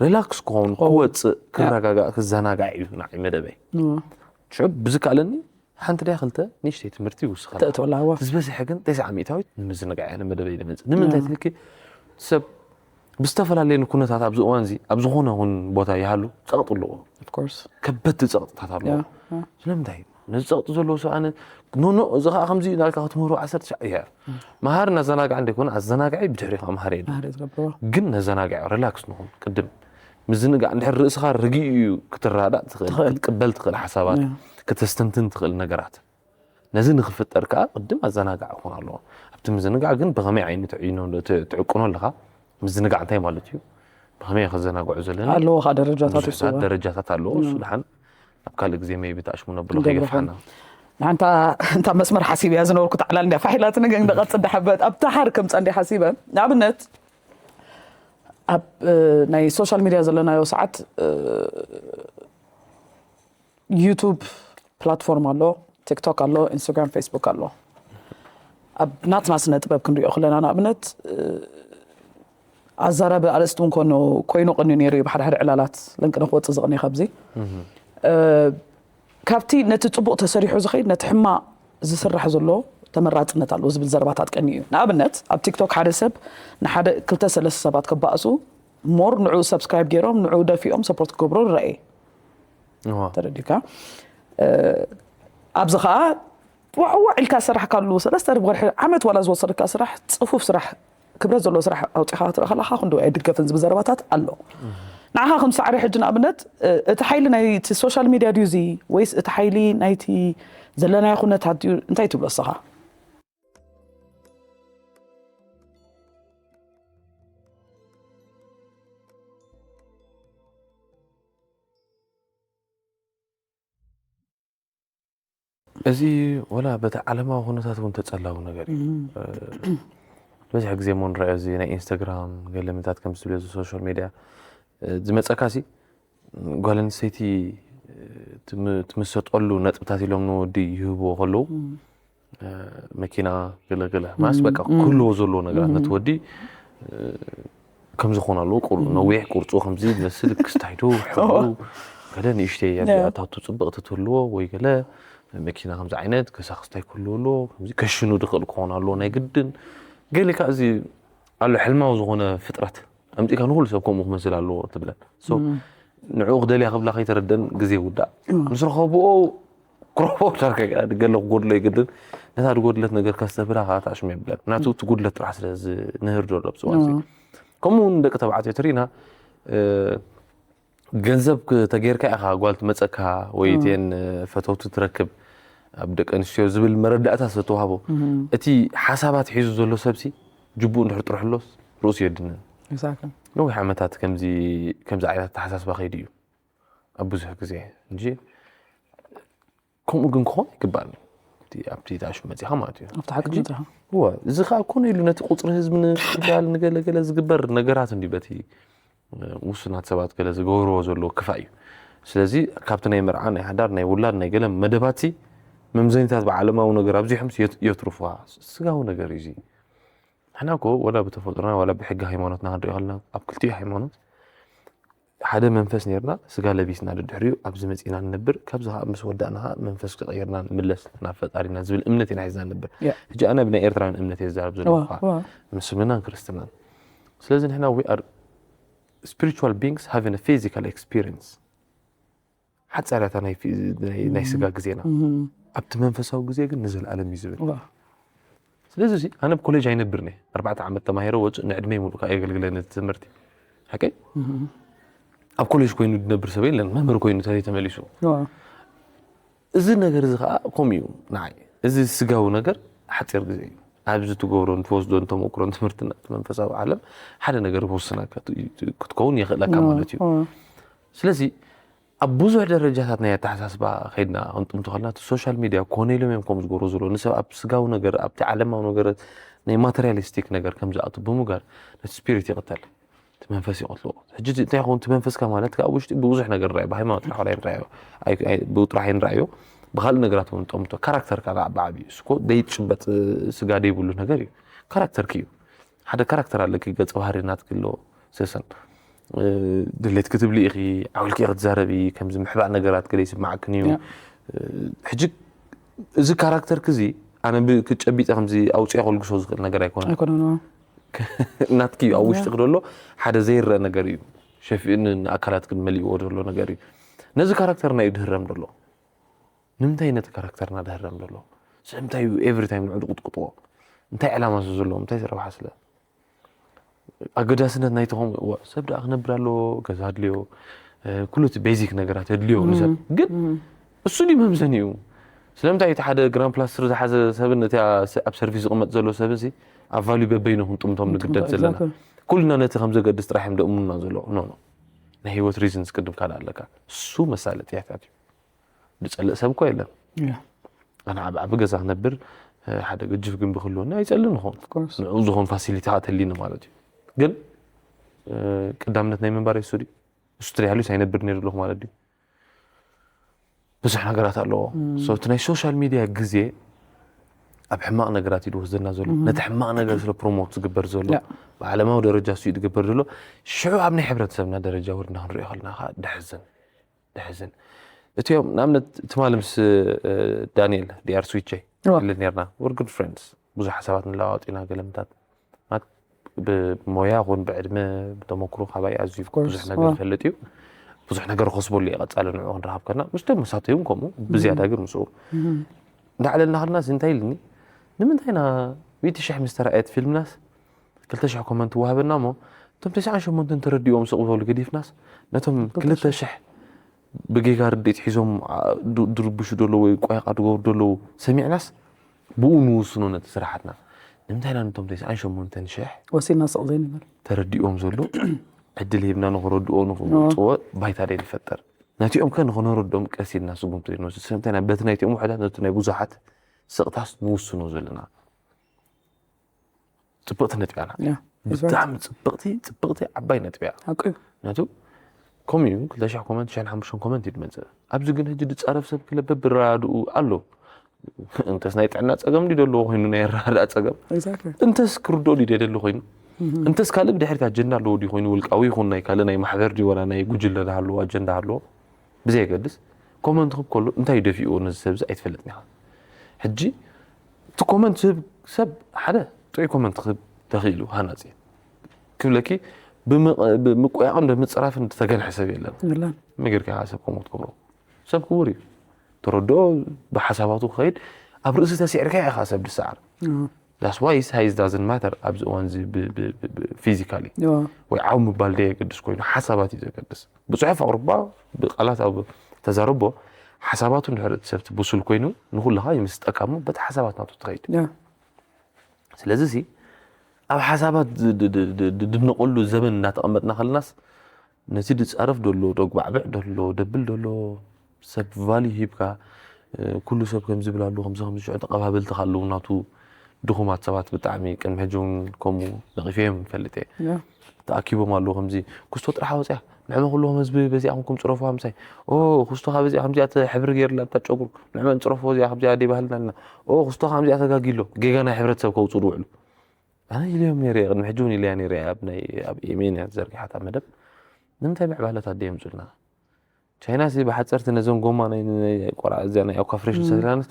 ሪላክስ ክኸውን ክወፅእ ክረጋጋእ ክዘናጋዕ እዩ ንዓይ መደበይ ሽዑ ብዝከኣለኒ ሓንቲ ድያ ክልተ ንእሽተይ ትምህርቲ ይውስኸላ። ተእትወላ፣ እዋ። ዝበዝሐ ግን ተስዓ ሚእታዊት ንምዝንጋዕ እየ ንመደበይ ዝመጽእ። ንምንታይ ትልኪ ሰብ ብዝተፈላለየ ኩነታት ኣብዚ እዋን እዚ ኣብ ዝኾነ ይኹን ቦታ ይሃሉ ጸቕጢ ኣለዎ። Of course። ከበድቲ ጸቕጥታት ኣለዎ። ያ፣ ያ። ስለምንታይ ነዚ ጸቕጢ ዘለዎ ሰብ ኣነ ኖ ኖ እዚ ከዓ ከምዚ እዩ እናልካ ክትምህሮ ዓሰርተ ሻዕ እያ። መሃርን ኣዘናጋዕን ደይኮነ ኣዘናጋዒ ብድሕሪኻ መሃሪ የለን። ማህሪ ዝገብርዎ። ግን ነዘናግዕ ሪላክስ ንኹን ቅድም ምዝንጋዕ እንድሕር ርእስኻ ርግእ እዩ ክትረዳእ ትኽእል ትኽእል። ክትቅበል ትኽእል ሓሳባት ያ። ከተስተንትን ትኽእል ነገራት ነዚ ንክፍጠር ከዓ ቅድም ኣዘናጋዕ ክኾን ኣለዎ። ኣብቲ ምዝንጋዕ ግን ብኸመይ ዓይነት ዕይኖ ት- ትዕቅኖ ኣለኻ? ምዝንጋዕ እንታይ ማለት እዩ? ብኸመይ ከዘናግዑ ዘለና ኣለዎ ከዓ ደረጃታት ብዙሕ ይስዋ። ደረጃታት ኣለዎ። እሱ ድሓን ኣብ ካልእ ግዜ ሜቢ ተኣሽሙ ነብሎ ንገብሮ ከይገፍሓና እንታ እንታ መስመር ሓሲብ እያ ዝነበርኩ ታዕላል እንዲያ ፋሒላትኒ ግን ደቐጽ እንዳሓበት ኣብታ ሓር ከምፃ እንዲ ሓሲበ ንኣብነት ኣብ እ፣ ናይ ሶሻል ሚድያ ዘለናዮ ሰዓት እ፣ ዩቱብ ፕላትፎርም ኣሎ፣ ቲክቶክ ኣሎ፣ ኢንስታግራም፣ ፌስቡክ ኣሎ። ኣብ ናትና ስነ ጥበብ ክንሪኦ ከለና ንኣብነት እ፣ ኣዛራቢ ኣርእስቲ እውን ኮኖ ኮይኑ ቀንዩ ነይሩ እዩ። ብሓደ ሓደ ዕላላት ለንቅነ ክወፅእ ዝቕኒ ካብዚ እ፣ ካብቲ ነቲ ፅቡቕ ተሰሪሑ ዝኸይድ ነቲ ሕማቕ ዝስራሕ ዘሎ ተመራፅነት ኣለዎ ዝብል ዘረባታት ቀኒ እዩ። ንኣብነት ኣብ ቲክቶክ ሓደ ሰብ ንሓደ ክልተ ሰለስተ ሰባት ከባእሱ ሞር ንዑ ሰብስክራይብ ገይሮም ንዑ ደፊኦም ሰፖርት ክገብሩ ንረኣየ እዋ። ተረዲካ ኣብዚ ከዓ ዋዕዋ ኢልካ ዝሰራሕካሉ ሰለስተ ርብ ወርሒ ዓመት ዋላ ዝወሰደካ ስራሕ ፅፉፍ ስራሕ ክብረት ዘለዎ ስራሕ ኣውፂኻ ክትርኢ ከለካ ክንዶ ኣይድገፍን ዝብል ዘረባታት ኣሎ። ንዓኻ ከም ሳዕሪ ሕጂ ንኣብነት እ፣ እቲ ሓይሊ ናይቲ ሶሻል ሚድያ ድዩ እዚ ወይስ እቲ ሓይሊ ናይቲ ዘለናዮ ኩነታት ድዩ እንታይ ትብሎ እስኻ? እዚ ወላ በቲ ዓለማዊ ኩነታት እውን ተጸላዊ ነገር እዩ። እ፣ በዚሕ ግዜ እሞ ንረኣዮ እዚ ናይ ኢንስታግራም ገለ ምታት ከም ዝብለ እዚ ሶሻል ሚድያ እ፣ ዝመጸካ ሲ ጓል ኣንስተይቲ እ፣ ትም- ትምሰጠሉ ነጥብታት ኢሎም ንወዲ ይህብዎ ከለዉ እ፣ መኪና ገለገለ ማለት በቃ ክህልዎ ዘለዎ ነገራት ነቲ ወዲ እ፣ ከም ዝኾነ ኣለዎ ቁር ነዊሕ ቁርፁ ከምዚ ዝመስል ክስታይዶ ሕብሩ ገለ ንእሽተይ ኣቢኣታቱ ፅብቕቲ ትህልዎ ወይ ገለ መኪና ከምዚ ዓይነት ገዛ ክስታይ ክህልዎ ኣለዎ ከምዚ ከሽኑ ድኽእል ክኾን ኣለዎ ናይ ግድን ገሊካ እዚ ኣሎ ሕልማዊ ዝኾነ ፍጥረት ኣምፂካ ንኩሉ ሰብ ከምኡ ክመስል ኣለዎ ትብለን ንዑ ክደልያ ክብላ ከይተረደን ግዜ ውዳእ ምስ ረኸብኦ ክረኽቦ ዳርጋ ገለ ክጎድሎ ይግድን ነታ ዝጎድለት ነገር ከስተብህላ ከዓ ተኣሽሙ የብለን ምክንያቱ እቲ ጉድለት ጥራሕ ስለ ዝንህር ዘሎ ኣብዚ እዋን እዚ ከምኡ እውን ደቂ ተባዕትዮ ትርኢና እ፣ ገንዘብ ክ- ተጌርካ ኢኻ ጓል ትመፀካ ወይ እተን ፈተውቲ ትረክብ ኣብ ደቂ ኣንስትዮ ዝብል መረዳእታ ዝተዋህቦ እቲ ሓሳባት ሒዙ ዘሎ ሰብሲ ጅቡኡ እንድሕር ጥርሕሎስ ርእሱ የድንን Exactly። ነዊሕ ዓመታት ከምዚ ከምዚ ዓይነት ኣተሓሳስባ ከይዱ እዩ ኣብ ብዙሕ ግዜ እንጂ ከምኡ ግን ክኾን ይግባእ ኣብቲ ተኣሽሙ መፂኻ ማለት እዩ ኣብቲ ሓቂ መፅኻ እዋ እዚ ከዓ ኮነ ኢሉ ነቲ ቁፅሪ ህዝቢ ንምቅዳል ንገለገለ ዝግበር ነገራት እንዲ በቲ ውሱናት ሰባት ገለ ዝገብርዎ ዘለዎ ክፋእ እዩ ስለዚ ካብቲ ናይ መርዓ ናይ ሓዳር ናይ ውላድ ናይ ገለ መደባት መምዘኒታት ብዓለማዊ ነገር ኣብዚሖም የትርፉዋ ስጋዊ ነገር እዩ ንሕና ኮ ወላ ብተፈጥሮና ወላ ብሕጊ ሃይማኖትና ክንሪኦ ከለና ኣብ ክልቲኡ ሃይማኖት ሓደ መንፈስ ነርና ስጋ ለቢስና ድድሕሪኡ ኣብዚ መፂና ንነብር ካብዚ ከዓ ምስ ወዳእና ከዓ መንፈስ ተቐይርና ንምለስ ናብ ፈጣሪና ዝብል እምነት ኢና ሒዝና ንነብር ሕጂ ኣነ ብናይ ኤርትራውያን እምነት እየ ዝዛረብ ዘለኹ ከዓ ምስልምናን ክርስትናን ስለዚ ንሕና we are spiritual beings having a physical experience ሓፃርያታ ናይ ስጋ ግዜና ኣብቲ መንፈሳዊ ግዜ ግን ንዘለኣለም እዩ ዝብል ስለዚ እዚ ኣነ ኣብ ኮሌጅ ኣይነብርን እየ ኣርባዕተ ዓመት ተማሂረ ወፅእ ንዕድመይ ሙሉእ ከዓ የገልግለ ነቲ ትምህርቲ ሓቀይ ኣብ ኮሌጅ ኮይኑ ዝነብር ሰብ የለን መምህር ኮይኑ ተዘይ ተመሊሱ እዚ ነገር እዚ ከዓ ከምኡ እዩ ንዓይ እዚ ስጋዊ ነገር ሓፂር ግዜ እዩ ኣብዚ ትገብሮን ትወስዶን ተመክሮን ትምህርትና እቲ መንፈሳዊ ዓለም ሓደ ነገር ክውስነካ ክትከውን የኽእለካ ማለት እዩ ስለዚ ኣብ ብዙሕ ደረጃታት ናይ ኣተሓሳስባ ከይድና ክንጥምቶ ከለና እቲ ሶሻል ሚድያ ኮነ ኢሎም እዮም ከም ዝገብሩ ዘለዉ ንሰብ ኣብ ስጋዊ ነገር ኣብቲ ዓለማዊ ነገር ናይ ማተሪያሊስቲክ ነገር ከም ዝኣቱ ብምጋር ነቲ ስፒሪት ይቕተል እቲ መንፈስ ይቐትልዎ ሕጂ እንታይ ይኸውን እቲ መንፈስካ ማለት ካብ ውሽጢ ብብዙሕ ነገር ንራዮ ብሃይማኖት ጥራሕ ወላ ንራዮ ብጥራሕ ንራዮ ብካልእ ነገራት እውን ጠምቶ ካራክተርካ ብዓብዩ እስኮ ደይትጭበጥ ስጋ ደይብሉ ነገር እዩ ካራክተርክ እዩ ሓደ ካራክተር ኣለኪ ገፀ ባህሪ ናትኪ ኣሎ ሰሰን ድሌት ክትብሊ ኢኺ ዓውልኪ ክትዛረቢ ከምዚ ምሕባእ ነገራት ገለ ይስማዓክን እዩ ሕጂ እዚ ካራክተር ክዚ ኣነ ክጨቢጠ ከምዚ ኣውፅኦ ከልግሶ ዝኽእል ነገር ኣይኮነ። ኣይኮነን። ናትኪ ኣብ ውሽጢ ክደሎ ሓደ ዘይረአ ነገር እዩ። ሸፊእን ኣካላት ግን መሊእዎ ዘሎ ነገር እዩ። ነዚ ካራክተርና እዩ ድህረም ዘሎ። ንምንታይ ነቲ ካራክተርና ድህረም ዘሎ? ስለምንታይ እዩ ኤቭሪ ታይም ንዕኡ ድቕጥቅጥዎ? እንታይ ዕላማ ስለ ዘለዎ? እንታይ ረብሓ ስለ ኣገዳስነት ናይቲ ከምኡ እዋ ሰብ ደኣ ክነብር ኣለዎ፣ ገዛ ኣድልዮ፣ ኩሉ እቲ ቤዚክ ነገራት የድልዮ ንሰብ። ግን እሱ ድዩ መምዘኒኡ? ስለምንታይ እቲ ሓደ ግራም ፕላስትር ዝሓዘ ሰብን እቲ ኣብ ሰርቪስ ዝቕመጥ ዘሎ ሰብን ሲ ኣብ ቫልዩ በበይኑ ክንጥምቶም ንግደድ ዘለና? ኩልና ነቲ ከም ዘገድስ ጥራሕ እዮም ደእሙና ዘሎ። ኖ ኖ፣ ናይ ህይወት ሪዝንስ ቅድም ካልእ ኣለካ። እሱ መሳለጥያታት እዩ። ዝፀልእ ሰብ እኮ የለን። ኣነ ዓብ ዓቢ ገዛ ክነብር ሓደ ገጅፍ ግንቢ ክህልወኒ ኣይፀልን ይኸውን። ንዕኡ ዝኾን ፋሲሊቲ ተሊኒ ማለት እዩ። ግን ቀዳምነት ናይ ምንባር እሱ ድዩ? እሱ ተደይሃልዩስ ኣይነብር ነይሩ ኣለኹ ማለት ድዩ? ብዙሕ ነገራት ኣለዎ። እቲ ናይ ሶሻል ሚድያ ግዜ ኣብ ሕማቕ ነገራት እዩ ዝወስደና ዘሎ። ነቲ ሕማቕ ነገር ስለ ፕሮሞት ዝግበር ዘሎ፣ ብዓለማዊ ደረጃ እሱ እዩ ዝግበር ዘሎ። ሽዑ ኣብ ናይ ሕብረተሰብና ደረጃ ወርድና ክንሪኦ ከለና ከዓ ደሕዝን ደሕዝን። እቲኦም ንኣብነት ትማሊ ምስ ዳንኤል ዲኣር ስዊቼ ክልል ነርና። ወር ጉድ ፍሬንድስ፣ ብዙሕ ሓሳባት ንለዋወጥ ኢና። ገለምታት ብሞያ ኹን ብዕድመ ብተመክሮ ካባይ ኣዝዩ ብዙሕ ነገር ይፈልጥ እዩ። ብዙሕ ነገር ከስበሉ እየ ቀፃሊ ንዑ ክንረኻብ ከና ምስ ደሞ ሳተይ እውን ከምኡ ብዝያዳ ግን ምስኡ እንዳዕለልና ከለናስ እንታይ ኢልኒ፣ ንምንታይ ኢና ሚእቲ ሽሕ ምስ ተረኣየት ፊልምናስ ክልተ ሽሕ ኮመንት ወሃበና እሞ እቶም ተስዓን ሸሞንተን ተረዲኦም ስቕ ዝበሉ ገዲፍናስ ነቶም ክልተ ሽሕ ብጌጋ ርድኢት ሒዞም ድርብሹ ደለዉ ወይ ቆይቃ ድገብሩ ደለዉ ሰሚዕናስ ብኡ ንውስኖ ነቲ ስራሓትና። ንምንታይ ኢና ነቶም ተስዓን ሸሞንተን ሽሕ ወሲና ስቕ ዘይንብል ተረዲኦም ዘሎ ዕድል ሂብና ንኽረድኦ ንኽፅወ ባይታ ደይ ንፈጠር? ነቲኦም ከ ንኽነረድኦም ቀስ ኢልና ስጉምቲ ዘይንወስድ? ስለምንታይ ኢና በቲ ናይቲኦም ውሕዳት ነቲ ናይ ብዙሓት ስቕታስ ንውስኖ ዘለና? ፅብቕቲ ነጥቢ እያ። ብጣዕሚ ፅብቕቲ ፅብቕቲ ዓባይ ነጥቢ እያ። ምክንያቱ ከምኡ እዩ ክልተ ሽሕ ኮመንት ሽሕን ሓሙሽተን ኮመንት እዩ ድመፅእ። ኣብዚ ግን ሕጂ ድፃረፍ ሰብ ክለ በብራድኡ ኣሎ። እንተስ ናይ ጥዕና ፀገም ድዩ ደለዎ ኮይኑ ናይ ኣረዳድኣ ፀገም እንተስ ክርድኦ ድዩ ደሊ ኮይኑ እንተስ ካልእ ብድሕሪት ኣጀንዳ ኣለዎ ድዩ ኮይኑ ውልቃዊ ይኹን ናይ ካልእ ናይ ማሕበር ድዩ ወላ ናይ ጉጅለ ዝሃለዎ ኣጀንዳ ኣለዎ ብዘየገድስ ኮመንት ክብ ከሎ እንታይ ደፊኡ ነዚ ሰብዚ ኣይትፈልጥን ኢኻ። ሕጂ እቲ ኮመንት ዝህብ ሰብ ሓደ ጥዑይ ኮመንት ክህብ ተኽኢሉ ሃናፂ ክብለኪ ብምቁያቕን ብምፅራፍን ዝተገንሐ ሰብ የለን። መገድካ ኢኻ ሰብ ከምኡ ትገብሮ። ሰብ ክቡር እዩ። ተረድኦ ብሓሳባቱ ክኸይድ ኣብ ርእሲ ተሲዕርካ ኢኻ ሰብ ድሰዓር። That's why size doesn't matter ኣብዚ እዋን እዚ physically ወይ ዓው ምባል ደየገድስ ኮይኑ ሓሳባት እዩ ዘገድስ። ብፅሑፍ ኣቕርባ ብቃላት ኣብ ተዛረቦ ሓሳባቱ እንድሕር እቲ ሰብ ብሱል ኮይኑ ንኩልኻ ይምስጠካ እሞ በቲ ሓሳባት ናቱ ትኸይድ። ስለዚ ሲ ኣብ ሓሳባት ድድነቐሉ ዘበን እናተቐመጥና ከለናስ ነቲ ድፃረፍ ደሎ፣ ደጉባዕብዕ ደሎ፣ ደብል ደሎ ሰብ ቫልዩ ሂብካ ኩሉ ሰብ ከምዚ ይብል ኣሎ ከምዚ ከምዚ ሽዑ ተቐባበልቲ ካለዉ ናቱ ድኹማት ሰባት ብጣዕሚ ቅድሚ ሕጂ እውን ከምኡ ነቒፈዮም ይፈልጥ እየ። ተኣኪቦም ኣለዉ ከምዚ ኩስቶ ጥራሕ ወፅያ ንዕመ ኩልኹም ህዝቢ በዚኣ ኮንኩም ፅረፉዋ ምሳይ ኦ ኩስቶ ካብ በዚኣ ከምዚኣ ሕብሪ ገይርላ ብታ ጨጉሩ ንዕመ ንፅረፉ እዚኣ ከምዚኣ ደይ ባህልና ኣለና ኦ ኩስቶ ከምዚኣ ተጋጊሎ ጌጋ ናይ ሕብረተሰብ ከውፅኡ ዝውዕሉ ኣነ ኢለዮም ነይረ ቅድሚ ሕጂ እውን ኢለያ ነይረ ኣብ ናይ ኣብ ኤሜን እያ ዘርጊሓታ መደብ ንምንታይ ምዕባለታት ደየምፁልና ቻይና ሲ ብሓፀርቲ ነዞም ጎማ ናይ ቆርዓ እዚኣ ናይ ኣኳፍሬሽን ሰሪላናስ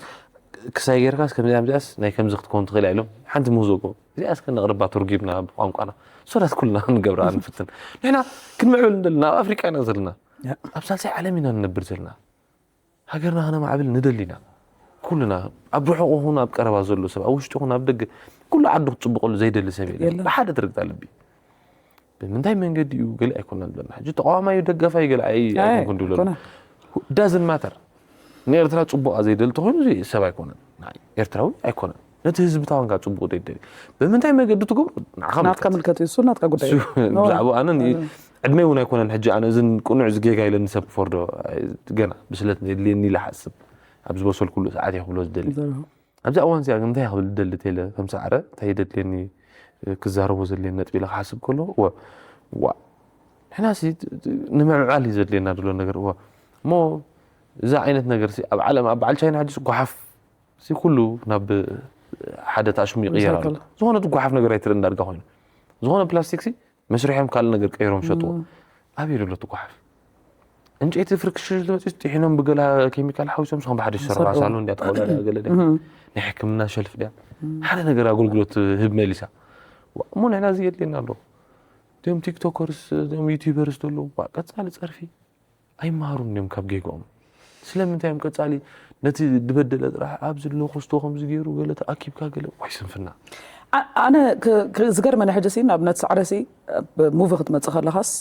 ክሳይ ጌርካስ ከምዚኣ ምዚኣስ ናይ ከምዚ ክትከውን ትኽእል ኢሎም ሓንቲ ምህዞ ጎ እዚኣስ ከነቕርባ ትርጉምና ብቋንቋና ሶዳት ኩልና ንገብራ ንፍትን ንሕና ክንምዕብል እንደልና ኣብ ኣፍሪቃ ኢና ዘለና ኣብ ሳልሳይ ዓለም ኢና ንነብር ዘለና ሃገርና ከነማዕብል ንደሊ ኢና ኩልና ኣብ ርሑቕ ኹን ኣብ ቀረባ ዘሎ ሰብ ኣብ ውሽጢ ኹን ኣብ ደገ ኩሉ ዓዱ ክፅብቐሉ ዘይደሊ ሰብ የለን ብሓደ ትርግጣ ልቢ ብምንታይ መንገዲ እዩ ገለ ኣይኮነን ዘለና ሕጂ ተቃዋማዩ ደገፋዩ ገለ ኣይኮንኩን ድብለሉ doesn't matter ንኤርትራ ፅቡቃ ዘይደሊ ተኮይኑ ሰብ ኣይኮነን ኤርትራዊ ኣይኮነን ነቲ ህዝቢ ታዋንጋ ፅቡቅ ዘይደሊ ብምንታይ መገዲ ትገብሩ ንዓኻ ናትካ ምልከት እሱ ናትካ ጉዳይ ብዛዕባ ኣነ ዕድመይ እውን ኣይኮነን ሕጂ ኣነ እዝን ቅኑዕ ዝጌጋ ኢለኒ ሰብ ክፈርዶ ገና ብስለት የድልየኒ ኢለ ሓስብ ኣብ ዝበሰልኩሉ ሰዓት እየ ክብሎ ዝደሊ ኣብዚ እዋን እዚኣ ግን እንታይ ክብል ዝደሊ ቴለ ከም ሰዓረ እንታይ የደድልየኒ ክዛረቦ ዘድልየኒ ነጥቢ ኢለ ክሓስብ ከሎ ዋ ንሕና ሲ ንምዕባል እዩ ዘድልየና ድሎ ነገር እዋ እሞ እዚ ዓይነት ነገር ሲ ኣብ ዓለም ኣብ በዓል ቻይና ሕጂ ጓሓፍ ሲ ኩሉ ናብ ሓደ ተኣሽሙ ይቕየር ኣሎ ዝኾነ ጓሓፍ ነገር ኣይትርኢ እንዳድጋ ኮይኑ ዝኾነ ፕላስቲክ ሲ መስሪሖም ካልእ ነገር ቀይሮም ሸጥዎ ኣበይ ዘሎ እቲ ጓሓፍ ዕንጨይቲ ፍርክሽሽ ዝመፅእ ጥሒኖም ብገላ ኬሚካል ሓዊሶም ስኹም ብሓደ ዝሰርሑ ይሰርሑ። ሳሎን እንዲያ ተቐበለ ገለ ድያ ናይ ሕክምና ሸልፍ ድያ ሓደ ነገር ኣገልግሎት ህብ መሊሳ። እሞ ንሕና እዚ የድልየና ኣሎ። እቶም ቲክቶከርስ እቶም ዩቲዩበርስ ዘለዉ ቀፃሊ ፀርፊ ኣይመሃሩን እዮም ካብ ጌግኦም። ስለምንታይ እዮም ቀፃሊ ነቲ ዝበደለ ጥራሕ ኣብ ዝለኹስቶ ከምዚ ገይሩ ገለ ተኣኪብካ ገለ ዋይ ስንፍና። ኣነ ዝገርመኒ ሕጂ ሲ ንኣብነት ሳዕረ ሲ ሙቪ ክትመፅእ ከለኻስ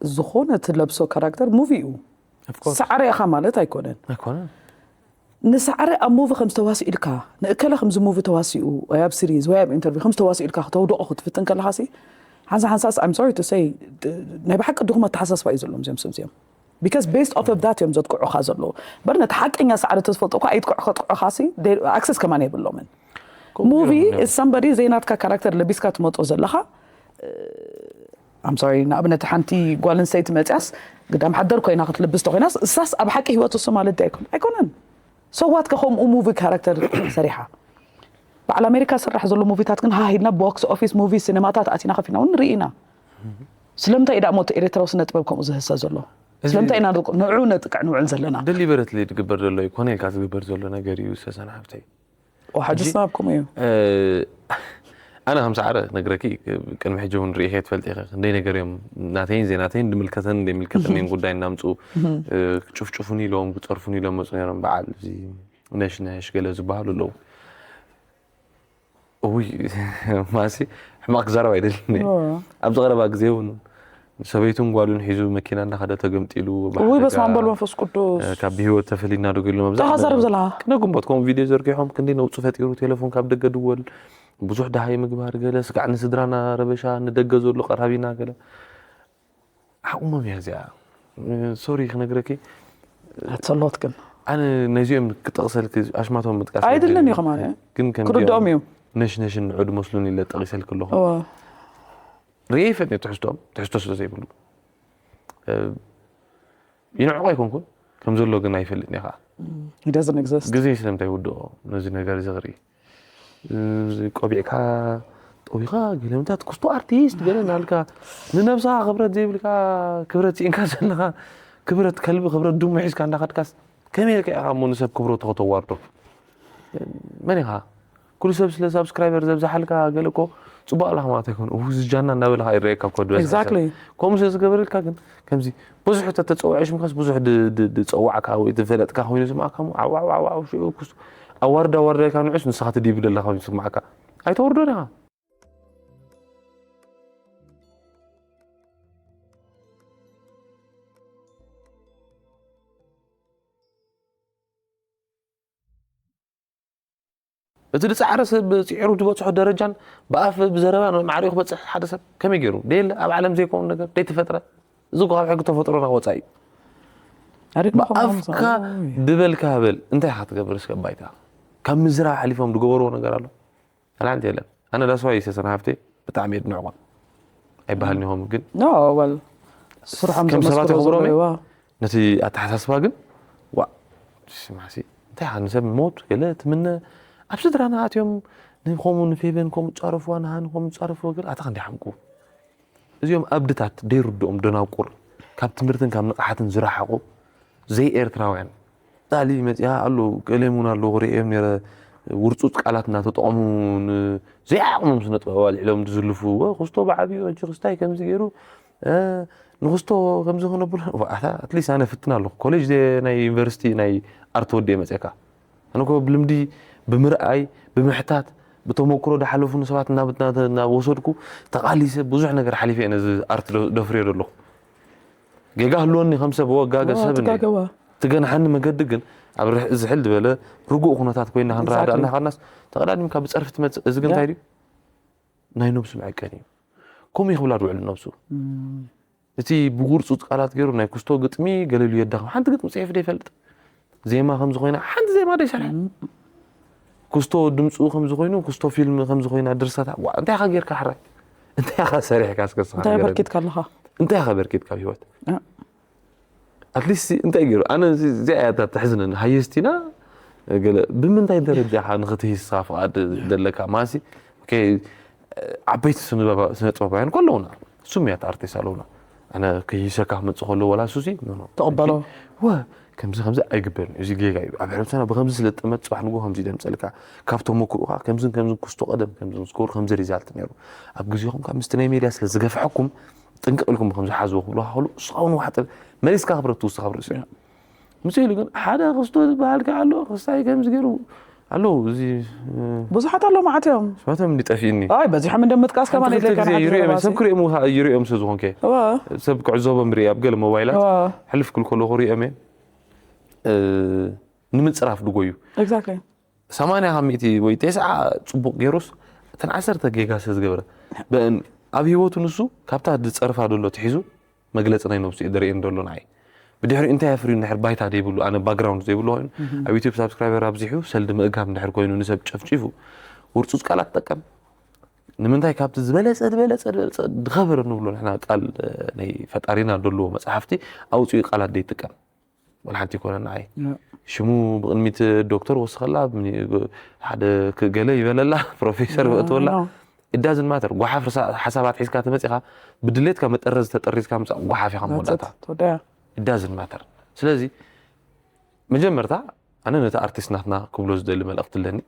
ዝኾነ ትለብሶ ካራክተር ሙቪ እዩ። ሳዕረ ኢኻ ማለት ኣይኮነን። ኣይኮነን። ንሳዕረ ኣብ ሙቪ ከም ዝተዋስኡ ኢልካ ንእከለ ከምዚ ሙቪ ተዋሲኡ ወይ ኣብ ሲሪዝ ወይ ኣብ ኢንተርቪው ከም ዝተዋስኡ ኢልካ ክተውድቖ ክትፍትን ከለኻ ሲ ሓንሳ ሓንሳስ I'm sorry to say ናይ ብሓቂ ድኹም ኣተሓሳስባ እዩ ዘለዎም እዚኦም ሰብ እዚኦም። Because based off of that እዮም ዘጥቅዑኻ ዘለዉ። በር ነቲ ሓቀኛ ሳዕሪ ተዝፈልጦ እኳ ኣይጥቅዑ ከጥቅዑኻ ሲ ኣክሰስ ከማን የብሎምን። ሙቪ is somebody ዘይናትካ ካራክተር ለቢስካ ትመጦ ዘለኻ I'm sorry ንኣብነት ሓንቲ ጓል ኣንስተይቲ መፅያስ ግዳም ሓደር ኮይና ክትልብስ ተኮይናስ እሳስ ኣብ ሓቂ ህይወት እሱ ማለት ድያ ኣይኮን ኣይኮነን። ሰዋት ከ ከምኡ ሙቪ ካራክተር ሰሪሓ በዓል ኣሜሪካ ዝስራሕ ዘሎ ሙቪታት ግን ሃሂድና ቦክስ ኦፊስ ሙቪ ሲኔማታት ኣቲና ከፊና እውን ንርኢ ኢና። ስለምንታይ እዩ ደኣ ሞት ኤርትራዊ ስነ ጥበብ ከምኡ ዝህሰ ዘሎ? ስለምንታይ ኢና ንዑ ነጥቅዕ ንውዕል ዘለና? ደሊበረትሊ ዝግበር ዘሎ ኣይኮነ ኢልካ ዝግበር ዘሎ ነገር እዩ ሰሰን ሃብተይ። ወሓጅስ ናብኩም እዩ። ኣነ ከም ሳዕረ ነግረኪ ቅድሚ ሕጂ እውን ርኢኸ ትፈልጢ ኢኸ ክንደይ ነገር እዮም ናተይን ዘይናተይን ድምልከተን እንደይምልከተንን ጉዳይ እናምፁ ክጭፍጭፉኒ ኢሎም ክፀርፉኒ ኢሎም መፁ ነሮም በዓል እዚ ነሽ ነሽ ገለ ዝበሃሉ ኣለዉ። እውይ ማሲ ሕማቅ ክዛረብ ኣይደልን ኣብዚ ቀረባ ግዜ እውን ሰበይቱን ጓሉን ሒዙ መኪና እናኸደ ተገምጢሉ እውይ በስመ ኣብ በል መንፈስ ቅዱስ ካብ ብህይወት ተፈሊና ዶ ገሉ መብዛሕ ተዛረብ ዘለኻ ክነ ግንቦት ከምኡ ቪድዮ ዘርጊሖም ክንደይ ነውፁ ፈጢሩ ቴሌፎን ካብ ደገ ድወል ብዙሕ ደሃይ ምግባር ገለ ስጋዕ ንስድራና ረበሻ ንደገ ዘሎ ቀራቢና ገለ ዓቕሞም እያ እዚኣ ሶሪ ክነግረኪ ኣጸሎት ግን ኣነ ነዚኦም ክጠቕሰልክ ኣሽማቶም ምጥቃስ ኣይድልን እዩ ከማን ግን ከም ክርድኦም እዩ ነሽ ነሽን ንዑ ድመስሉን ኢለ ጠቒሰልክ ኣለኹ ርየ ይፈጥ ትሕዝቶም ትሕዝቶ ስለ ዘይብሉ ይንዕቆ ኣይኮንኩን ከም ዘሎ ግን ኣይፈልጥን እየ ከዓ It doesn't exist ግዜ ስለምንታይ ይውድኦ ነዚ ነገር እዚ ክርኢ ቆቢዕካ ጠዊኻ ገለምታት ክስቶ ኣርቲስት ገለ እናልካ ንነብስኻ ክብረት ዘይብልካ ክብረት ስኢንካ ዘለኻ ክብረት ከልቢ ክብረት ድሙ ሒዝካ እንዳኸድካስ ከመይ ኢልካ ኢኻ እሞ ንሰብ ክብረቱ ከተዋርዶ መን ኢኻ ኩሉ ሰብ ስለ ሳብስክራይበር ዘብዝሓልካ ገለ እኮ ፅቡቅ ኣለኻ ማለት ኣይኮነ እዚ ጃና እናበለኻ ይረየካ እኮ ድበስ Exactly ከምኡ ስለ ዝገበረልካ ግን ከምዚ ብዙሕ ተተፀውዐ ሽምካስ ብዙሕ ዝፀዋዕካ ወይ ዝፈለጥካ ኮይኑ ዝስማዕካ ዓዋዓዋዓው ሽዑ ኣዋርድ ኣዋርዳይካ ንዑስ ንስኻ ትዲብ ደለኻ ኮይኑ ዝስማዕካ ኣይተወርዶን ኢኻ እቲ ዝፃዕረ ሰብ ፅዒሩ ዝበፅሖ ደረጃን ብኣፍ ብዘረባ ማዕሪኡ ክበፅሕ ሓደ ሰብ ከመይ ገይሩ ደየለ ኣብ ዓለም ዘይከውን ነገር ደይተፈጥረ እዚ ካብ ሕጊ ተፈጥሮና ወፃኢ እዩ ብኣፍካ ድበልካ በል እንታይ ኢኻ ትገብር እስከ ባይታ ካብ ምዝራብ ሓሊፎም ዝገበርዎ ነገር ኣሎ ኣላ ሓንቲ የለን ኣነ that's why ሰሰን ሃፍተይ ብጣዕሚ የድንዕቆም ኣይበሃልን ኢኹም ግን No well ስርሖም ከም ሰባት ዘመስክሮ የኽብሮም ዘለዉ ነቲ ኣተሓሳስባ ግን ዋ ስማሲ እንታይ ኢኻ ንሰብ ሞት ገለ ትምነ ኣብ ስድራና ኣትዮም ንከምኡ ንፌቨን ከምኡ ፃረፍዋ ንሃኒ ከምኡ ፃረፍዎ ግን ኣታ ክንዲ ሓምቁ እዚኦም ኣብድታት ደይርድኦም ደናቁር ካብ ትምህርትን ካብ ንቕሓትን ዝረሓቑ ዘይ ኤርትራውያን ጣሊ መፅኣ ኣሎ ገሌም እውን ኣለዉ ክርእዮም ነረ ውርፁፅ ቃላት እናተጠቐሙ ዘይዓቕሞም ስነ ጥበብ ኣልዒሎም ዝዝልፉ ክስቶ ብዓብዩ ሕጂ ክስታይ ከምዚ ገይሩ ንክስቶ ከምዚ ክነብሎ ኣትሊስት ኣነ ፍትን ኣለኹ ኮሌጅ ናይ ዩኒቨርሲቲ ናይ ኣርት ወዲ መፅካ ኣነ ኮ ብልምዲ ብምርኣይ ብምሕታት ብተመክሮ ዝሓለፉ ሰባት እናወሰድኩ ተቃሊሰ ብዙሕ ነገር ሓሊፈ እየ ነዚ ኣርት ደፍርዮ ዘለኹ ጌጋ ህልወኒ ከም ሰብ ወጋገ ሰብ ትጋገዋ ትገንሓኒ መገዲ ግን ኣብ ዝሕል ዝበለ ርጉእ ኩነታት ኮይና ክንረዳእ እናኻናስ ተቐዳዲምካ ብፀርፊ ትመፅእ እዚ ግን እንታይ ድዩ ናይ ነብሱ መዐቀኒ እዩ ከምኡ ይኽብላ ድውዕል ነብሱ እቲ ብጉርፁ ቃላት ገይሩ ናይ ኩስቶ ግጥሚ ገለሉ የዳኸም ሓንቲ ግጥሚ ፅሒፍ ዶ ይፈልጥ ዜማ ከም ዝኾይና ሓንቲ ዜማ ዶ ይሰርሐ ኩስቶ ድምፁ ከም ዝኾይኑ ኩስቶ ፊልም ከም ዝኾይና ድርሰታ ዋ እንታይ ኢኻ ጌርካ ሕራይ እንታይ ኢኻ ሰሪሕካ እስከ ስኻ እንታይ ንገረኒ። በርኪትካ ኣለኻ እንታይ ኢኻ በርኪትካ ኣብ ህይወት ኣትሊስት እንታይ ገይሩ ኣነ እዚኣ እያ እታ ተሕዝነኒ ሃየስቲና ገለ ብምንታይ ደረጃ ኢኻ ንኽትህይስኻ ፍቓድ ዘለካ ማሲ ዓበይቲ ስነጥበባውያን እኮ ኣለውና ስሙያት ኣርቲስት ኣለውና ኣነ ከይሰካ ክመፅእ ከሎ ወላ ሱሲ ተቐበሎ ወ ከምዚ ከምዚ ኣይግበርን እዩ፣ እዚ ጌጋ እዩ። ኣብ ሕብረተሰብና ብከምዚ ስለ ዝጠመት ፅባሕ ንጎ ከምዚ ደምፀልካ ካብ ተመክሮኻ ከምዝን ከምዝን ክስቶ ቀደም ከምዝን ዝገብሩ ከምዚ ሪዛልት ነይሩ። ኣብ ግዜኹም ካብ ምስቲ ናይ ሜድያ ስለ ዝገፍሐኩም ጥንቅቕ ኢልኩም ብከምዚ ሓዝዎ ክብሉ ከሉ እስኻ እውን ዋሕጠ መሊስካ ክብረት ትውስኻ ብርእሲ ምስ ኢሉ ግን ሓደ ክስቶ ዝበሃል ከ ኣሎ ክስታይ ከምዚ ገይሩ ኣለዉ። እዚ ብዙሓት ኣሎ ማዓት እዮም። ስማቶም እንዲ ጠፊእኒ ኣይ በዚሖም እንደ ምጥቃስ ከማን ክልተ የድለካ ግዜ ይሪኦም ሰብ ክሪኦም ይሪኦም ስለ ዝኾንከ ሰብ ክዕዘቦም ርኢ ኣብ ገለ ሞባይላት ሕልፍ ክብል ከለኹ ሪኦም እየ። ንምፅራፍ ድጎዩ ኤግዛክትሊ ሰማንያ ካብ ሚእቲ ወይ ቴስዓ ፅቡቕ ገይሩስ እተን ዓሰርተ ጌጋ ስለ ዝገበረ በእን ኣብ ህይወቱ ንሱ ካብታ ዝፀርፋ ዘሎ ትሒዙ መግለፂ ናይ ነብሱ እዩ ደርእየን ዘሎ ንዓይ። ብድሕሪኡ እንታይ ኣፍርዩ እንድሕር ባይታ ዘይብሉ ኣነ ባክግራውንድ ዘይብሉ ኮይኑ ኣብ ዩቱብ ሳብስክራይበር ኣብዚሑ ሰልዲ ምእጋም እንድሕር ኮይኑ ንሰብ ጨፍጪፉ ውርፁፅ ቃላት ትጠቀም። ንምንታይ ካብቲ ዝበለፀ ዝበለፀ ዝበለፀ ዝኸበረ ንብሎ ንሕና ቃል ናይ ፈጣሪና ደልዎ መፅሓፍቲ ኣውፅኡ ቃላት ዘይጥቀም ወላ ሓንቲ ይኮነ ንዓይ ሽሙ ብቅድሚት ዶክተር ወስኸላ ሓደ ገለ ይበለላ ፕሮፌሰር በእትወላ እዳዝን ማተር ጓሓፍ ሓሳባት ሒዝካ ተመፂኻ ብድሌትካ መጠረዝ ተጠሪዝካ ምፃእ ጓሓፍ ኢኻ መወዳእታ እዳዝን ማተር። ስለዚ መጀመርታ ኣነ ነቲ ኣርቲስት ናትና ክብሎ ዝደሊ መልእክቲ ኣለኒ።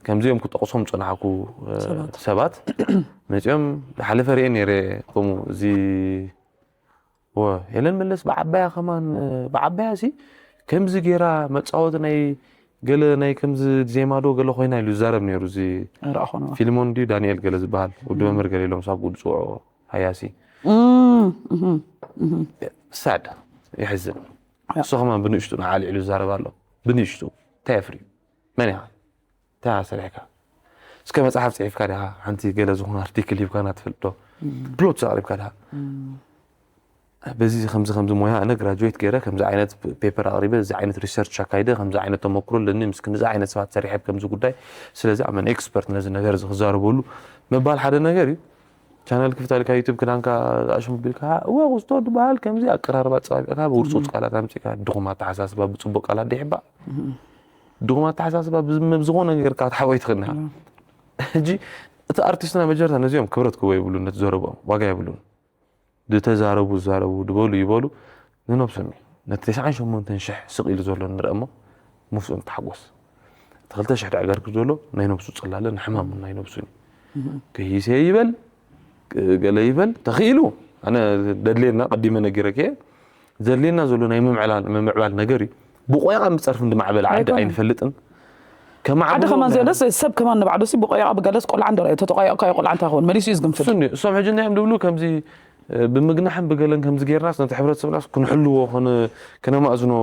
ከምዚኦም ክጠቕሶም ዝፀናሕኩ ሰባት መፂኦም ዝሓለፈ ርኤ ነይረ ከምኡ እዚ ወ ሄለን መለስ ብዓባያ ከማን ብዓባያ ሲ ከምዚ ገይራ መፃወቲ ናይ ገለ ናይ ከምዚ ዜማ ዶ ገለ ኮይና ኢሉ ዝዛረብ ነይሩ እዚ ረኣኾነ ፊልሞን ድዩ ዳንኤል ገለ ዝበሃል ወዲ መምህር ገለ ኢሎም ሳብ ጉድ ዝፅውዖ ሃያሲ ሳድ የሕዝን። እሱ ከማን ብንእሽቱ ንዓሊ ኢሉ ዝዛረብ ኣሎ ብንእሽቱ እንታይ የፍርዩ መን ኢኻ እንታይ ሰሪሕካ እስከ መፅሓፍ ፅሒፍካ ዲኻ ሓንቲ ገለ ዝኾነ ኣርቲክል ሂብካና ትፈልጥ ዶ ፕሎት ኣቕሪብካ ዲኻ በዚ ከምዚ ከምዚ ሞያ ኣነ ግራጁዌት ገይረ ከምዚ ዓይነት ፔፐር ኣቕሪበ እዚ ዓይነት ሪሰርች ኣካይደ ከምዚ ዓይነት ተመክሮ ኣለኒ ምስ ክንዚ ዓይነት ሰባት ሰሪሐ ከምዚ ጉዳይ ስለዚ ኣመን ኤክስፐርት ነዚ ነገር እዚ ክዛረበሉ ምባል ሓደ ነገር እዩ። ቻነል ክፍት ኣልካ ዩቱብ ክዳንካ ኣሽሙ ቢልካ እወ ቁስቶ ድበሃል ከምዚ ኣቀራርባ ፀባቢቕካ ብውርፁፅ ቃላት ኣምፂእካ ድኹም ኣተሓሳስባ ብፅቡቅ ቃላት ድሕባእ ድኹም ኣተሓሳስባ ብዝኾነ ነገር ካብ ትሓወይ ትኽእል ሕጂ እቲ ኣርቲስትና መጀመርታ ነዚኦም ክብረት ክቦ የብሉን ነቲ ዘረብኦም ዋጋ የብሉን። ዝተዛረቡ ዝዛረቡ ድበሉ ይበሉ ንነብሶም እዩ ነቲ ተስዓን ሸሞንተን ሽሕ ስቕ ኢሉ ዘሎ ንርአ እሞ ምስኡ ንተሓጎስ። እቲ ክልተ ሽሕ ድዕገርግር ዘሎ ናይ ነብሱ ፅላለን ሕማሙን ናይ ነብሱን እዩ። ከይሰ ይበል ገለ ይበል ተኽኢሉ ኣነ ደድልየና ቀዲመ ነጊረክ እየ ዘድልየና ዘሎ ናይ ምምዕባል ነገር እዩ። ብቆይቓ ብፀርፊ እንድማዕበለ ዓዲ ኣይንፈልጥን። ዓዲ ከማን ዘየለስ ሰብ ከማን ንባዕሉ ሲ ብቆይቓ ብገለስ ቆልዓ እንደ ተተቋየቕካዮ ቆልዓ እንታይ ይኸውን መሊሱ እዩ ዝግንፍል። እሶም ሕጂ እንታይ እዮም ድብሉ ከምዚ ብምግናሕን ብገለን ከምዚ ጌርናስ ነቲ ሕብረተሰብናስ ክንሕልዎ ከነማእዝኖ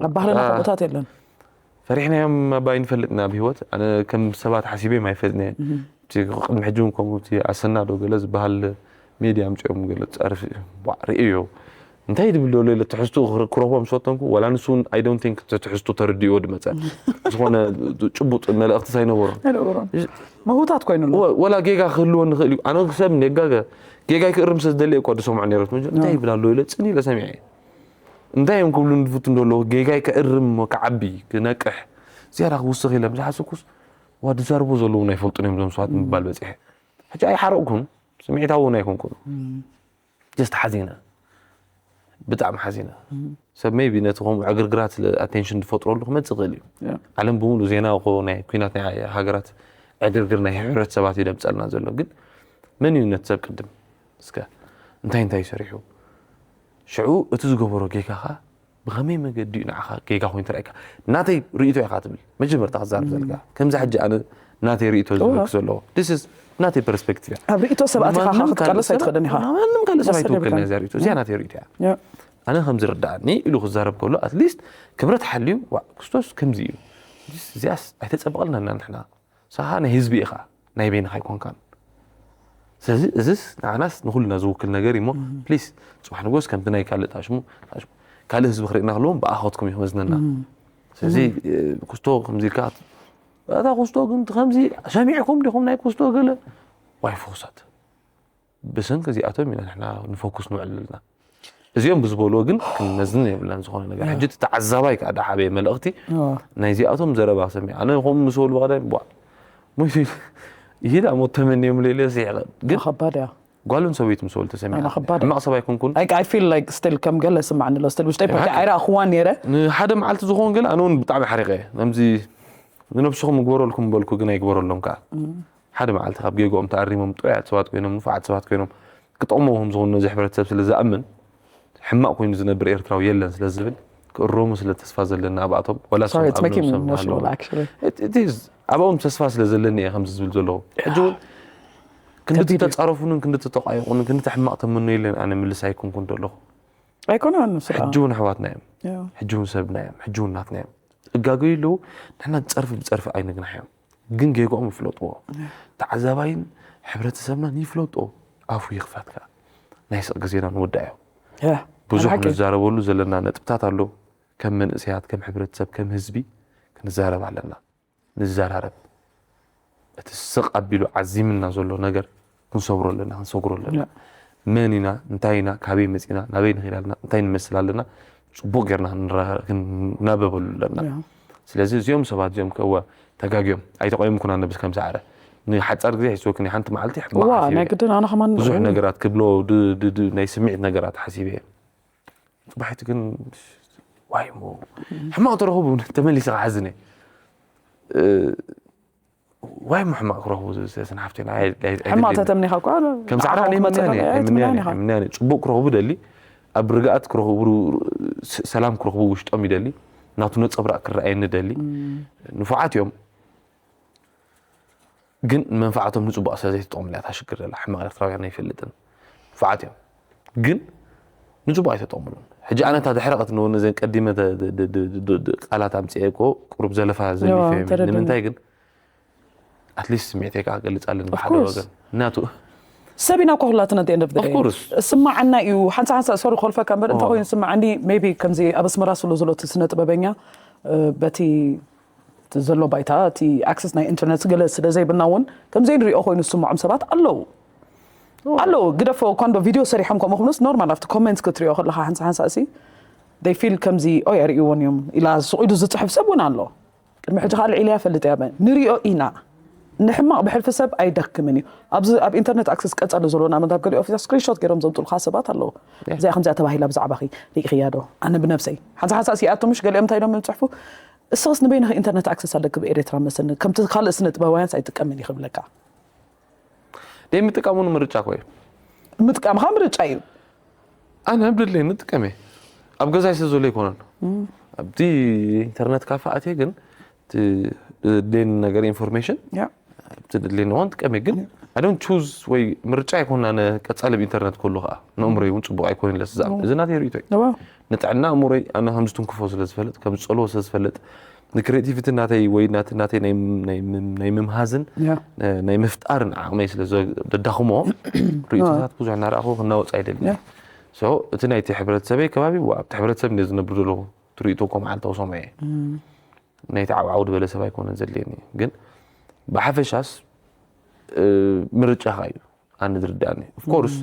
ኣብ ባህልና ከምኡታት የለን። ፈሪሕናዮም ኣባ ኣይንፈልጥና ኣብ ህይወት ኣነ ከም ሰባት ሓሲበዮም ኣይፈልጥን እየ። ቅድሚ ሕጂ እውን ከምኡ እቲ ኣሰና ዶ ገለ ዝበሃል ሜድያ ኣምፅኦም ገለ ፀርፊ ርእዮ እንታይ ድብል ዶ ሌለ ትሕዝቱ ክረኽቦ ምስ ፈተንኩ ዋላ ንሱ እውን I don't think ትሕዝቱ ተረዲእዎ ድመፀ ዝኾነ ጭቡጥ መልእኽቲ ሳይነበሮ ምህውታት ኮይኑ ወላ ጌጋ ክህልዎ ንኽእል እዩ ኣነ ሰብ ኔጋገ ጌጋ ይክእርም ስለ ዝደሊ እኳ ዝሰምዖ ነረት እንታይ ይብል ኣሎ ኢለ ፅን ኢለ ሰሚዐ እንታይ እዮም ክብሉ ንድፍቱ እንደለዉ ጌጋይ ክእርም ክዓቢ ክነቅሕ ዝያዳ ክውስኽ ኢለ ዝሓሰብኩስ ዋ ዝዛረቡ ዘለዉ ናይ ፈልጡን እዮም ዞም ሰባት ምባል በፂሐ ሕጂ ኣይሓረቕኩን ስምዒታዊ እውን ኣይኮንኩን just ሓዚነ ብጣዕሚ ሓዚነ ሰብ maybe ነቲ ከምኡ ዕግርግራት ስለ attention ዝፈጥረሉ ክመፅእ ይኽእል እዩ ዓለም ብምሉእ ዜና እኮ ናይ ኩናት ናይ ሃገራት ዕግርግር ናይ ሕብረተሰባት እዩ ደምፀልና ዘሎ ግን መን እዩ ነቲ ሰብ ቅድም እስከ እንታይ እንታይ እዩ ሰሪሑ ሽዑ እቲ ዝገበሮ ጌጋ ኸ ብኸመይ መገዲ እዩ ንዓኻ ጌጋ ኮይኑ ተራእካ ናተይ ርእይቶ ኢኻ ትብል መጀመርታ ክዛረብ ዘለካ ከምዚ ሕጂ ኣነ ናተይ ርእይቶ ዝብል ክዘለዎ this is ናተይ perspective እያ ኣብ ርእይቶ ሰባት ኢኻ ክትቃለስ ኣይትኽእልን ኢኻ ማንም ካልእ ሰብ ኣይትውክልና እዚኣ ርእይቶ እዚኣ ናተይ ርእይቶ እያ ኣነ ከም ዝርዳእኒ ኢሉ ክዛረብ ከሎ at least ክብረት ሓልዩ ዋ ክርስቶስ ከምዚ እዩ እዚኣስ ኣይተፀበቐልና ንሕና ንስኻ ናይ ህዝቢ ኢኻ ናይ በይንኻ ኣይኮንካን ስለዚ እዝስ ንዓናስ ንኹልና ዝውክል ነገር እሞ ፕሊስ ፅባሕ ንጎስ ከምቲ ናይ ካልእ ታሽሙ ካልእ ህዝቢ ክርእና ከለዎም ብኣኸትኩም እዩ ክመዝነና ስለዚ ክስቶ ከምዚ ኢልካ እታ ክስቶ ግን ከምዚ ሰሚዕኩም ዲኹም ናይ ክስቶ ገለ ዋይ ፎክሳት ብሰንኪ እዚኣቶም ኢና ንሕና ንፎኩስ ንውዕል ኣለና እዚኦም ብዝበልዎ ግን ክንመዝን የብልናን ዝኾነ ነገር ሕጂ እቲ ተዓዛባይ ከዓ ዳሓበየ መልእኽቲ ናይዚኣቶም ዘረባ ሰሚዐ ኣነ ከምኡ ምስ በሉ ብቐዳይ ቧዕ ሞይቱ ኢሉ ይሂድ ኣሞ ተመንዮም ለይለ ስሒቐ ግን ከባድ እያ ጓልን ሰበይቱ ምስ በሉ ተሰሚዓ። ኣነ ከባድ ሕማቕ ሰብ ኣይኮንኩን። I feel like still ከም ገለ ስማዕኒ ኣሎ። Still ውሽጠይ ፓርቲ ይብዓካ። ኣይረኣኽዋን ነይረ። ንሓደ መዓልቲ ዝኸውን ገለ ኣነ እውን ብጣዕሚ ሓሪቐ። ከምዚ ንነብስኹም ግበረልኩም በልኩ ግን ኣይግበረሎም ከዓ። ሓደ መዓልቲ ካብ ጌግኦም ተኣሪሞም ጥዑያት ሰባት ኮይኖም ንፉዓት ሰባት ኮይኖም ክጠቕሙ ከም ዝኾኑ ነዚ ሕብረተሰብ ስለ ዝኣምን ሕማቕ ኮይኑ ዝነብር ኤርትራዊ የለን ስለ ዝብል ክእረሙ ስለ ተስፋ ዘለና ኣብኣቶም ወላ Sorry, እሶም it's ኣብ making me ነብሶም emotional ዝሃለዉ። actually. It- it is። ኣብኦም ተስፋ ስለ ዘለኒ እየ ከምዚ ዝብል ዘለኹ። ሕጂ እውን ክንዲ ከቢድ እዩ። ትተጻረፉንን ክንዲ ትጠቋየቑንን ክንዲ ሕማቕ ተመኑ የለን ኣነ ምልስ ኣይኮንኩን ዘለኹ። ኣይኮነን ንሱ ደኣ። ሕጂ እውን ኣሕዋትና እዮም። ያ። ሕጂ እውን ሰብና እዮም። ሕጂ እውን ናትና እዮም። እጋገዩ ኣለዉ። ንሕና ጸርፊ ብጸርፊ ኣይንግናሕዮም። ግን ጌግኦም ይፍለጥዎ። ተዓዛባይን ሕብረተሰብናን ይፍለጦ። ኣፉ ይኽፈት ከኣ። ናይ ስቕ ግዜና ንውዳእዮ። ያ። ብዙሕ ሓቂ። ንዛረበሉ ዘለና ነጥብታት ኣሎ። ከም መንእሰያት፣ ከም ሕብረተሰብ፣ ከም ህዝቢ ክንዛረብ ኣለና። ንዘራረብ። እቲ ስቕ ኣቢሉ ዓዚምና ዘሎ ነገር ክንሰብሮ ኣለና፣ ክንሰግሮ ኣለና። መን ኢና፣ እንታይ ኢና፣ ካበይ መጺና፣ ናበይ ንኽእል ኣለና፣ እንታይ ንመስል ኣለና፣ ጽቡቕ ጌርና ክንራ- ክንናበበሉ ኣለና። ያ። ስለዚ እዚኦም ሰባት እዚኦም ከወ ተጋግዮም ኣይተቆየምኩን ኣነ ብስ ከም ሰዓረ ንሓጻር ግዜ ሒዝወክኒ ሓንቲ መዓልቲ ሕማቕ ዋ ሓሲበ ናይ እየ። ግድን ኣነ ከማን ብዙሕ ነገራት ክብሎ ድ- ድ- ድ- ናይ ስምዒት ነገራት ሓሲበ እየ። ጽባሒቲ ግን ዋይ ሞ ሕማቕ ተረኽቡ ተመሊሰ ክሓዝን እየ። እ፣ ዋይ ሞ ሕማቕ ክረኽቡ ዝሰስን ሓፍቴና ኣይ- ኣይ- ኣይ- ሕማቕ ኣይደልን። ተተምኒኻ እኳ ከም ሰዓራ ንዓኻ ናይ ክመጽእ ምንያኒ ከሎ ናይ ኣይትምንያን ምንያኒ ኢኻ። ናይ ምንያኒ ጽቡቕ ክረኽቡ ደሊ ኣብ ርግኣት ክረኽቡ ስ- ሰላም ክረኽቡ ውሽጦም ይደሊ ናቱ ነጸብራቕ ክረኣየኒ ደሊ ንፉዓት እዮም። ግን ንመንፋዕቶም ንጽቡቕ ስለ ዘይተጠቕሙላ እታ ሽግር ዘላ ሕማቕ ኤርትራውያን ኣይፈልጥን። ንፉዓት እዮም ግን ንጽቡቕ ኣይተጠቕሙሉን። ሕጂ ኣነ እታ ድሕረቐት ንወ ነዘን ቀዲመ ተ- ድ- ድ- ድ- ድ- ድ- ቃላት ኣምፅኤ እኮ ቁሩብ ዘለፋ ዘሊፈ ተረድኒ። ንምንታይ ግን ኣትሊስት ስምዒተይ ከዓ ገልፅ ኣለኒ ብሓደ course። ወገን እናቱ ሰብ ኢና እኮ ኩላትና at the end of the Of day። course። ስማዓና እዩ ሓንሳ ሓንሳ ሶሪ ክኾልፈካ እምበር እንታይ ኦ። ኮይኑ ስማዓኒ maybe ከምዚ ኣብ ኣስመራ ስለ ዘሎ እቲ ስነ ጥበበኛ እ፣ በቲ እቲ ዘሎ ባይታ እቲ ኣክሰስ ናይ ኢንተርነት ገለ ስለ ዘይብልና እውን ከም ዘይንሪኦ ኮይኑ ዝስምዖም ሰባት ኣለዉ ኣለዉ ግደፎ እኳ እንዶ ቪድዮ ሰሪሖም ከምኡ ክብሉስ ኖርማል ኣብቲ ኮሜንት ክትሪኦ ከለካ ሓንሳ ሓንሳ እሲ they feel ከምዚ ኦይ ኣርእይዎን እዮም ኢላ ስቕ ኢሉ ዝፅሕፍ ሰብ እውን ኣሎ ቅድሚ ሕጂ ከዓ ልዒለ እያ ፈልጥ እያ ንሪኦ ኢና ንሕማቕ ብሕልፊ ሰብ ኣይደክምን እዩ ኣብዚ ኣብ ኢንተርነት ኣክሰስ ቀፀሊ ዘሎ ንኣብነት ኣብ ገሊኦ ፊት ስክሪንሾት ገይሮም ዘምፅሉካ ሰባት ኣለዉ እዚኣ ከምዚኣ ተባሂላ ብዛዕባኺ ሪኢኽያ ዶ ኣነ ብነብሰይ ሓንሳ ሓንሳ እሲኣቶም ምሽ ገሊኦም እንታይ ኢሎም ዝፅሕፉ እስኽስ ንበይንኺ ኢንተርነት ኣክሰስ ኣለኪ ብኤርትራ መሰኒ ከምቲ ካልእ ስነ ጥበባውያንስ ኣይጥቀምን እዩ ክብለካ ደይ ምጥቃሙ ንምርጫ ኮ እዩ ምጥቃምካ ምርጫ እዩ ኣነ ብድለይ ንጥቀመ ኣብ ገዛይ ስለ ዘሎ ኣይኮነን ኣብቲ ኢንተርነት ካፈ ኣትየ ግን እቲ ድሌኒ ነገር ኢንፎርሜሽን ያ እቲ ድሌኒ ሆን ጥቀመ ግን ኣዶን ቹዝ ወይ ምርጫ ኣይኮን ኣነ ቀጻሊ ብ ኢንተርነት ከሉ ከዓ ንእምሮይ እውን ፅቡቅ ኣይኮን ኢለ ስዛም እዚ ናተይ ርእቶይ እዋ ንጥዕና እምሮይ ኣነ ከም ዝትንክፎ ስለ ዝፈልጥ ከም ዝፀልዎ ስለ ዝፈልጥ ንክሬቲቪቲ ናተይ ወይ ናቲ ናተይ ናይ ናይ ናይ ምምሃዝን ያ ናይ ምፍጣርን ዓቕመይ ስለ ዘዳኽሞ ርእቶታት ብዙሕ እናረኣኹ ክናወፅ ኣይደልን ያ። so እቲ ናይቲ ሕብረተሰበይ ከባቢ ዋ ኣብቲ ሕብረተሰብ እንደ ዝነብር ዘለኹ ትርእቶ እኮ መዓልታዊ ሰምዖ እየ ናይቲ ዓብዓው ዝበለ ሰብ ኣይኮነን ዘድልየኒ ግን ብሓፈሻስ እ፣ ምርጫኻ እዩ ኣነ ዝርዳእኒ ኦፍኮርስ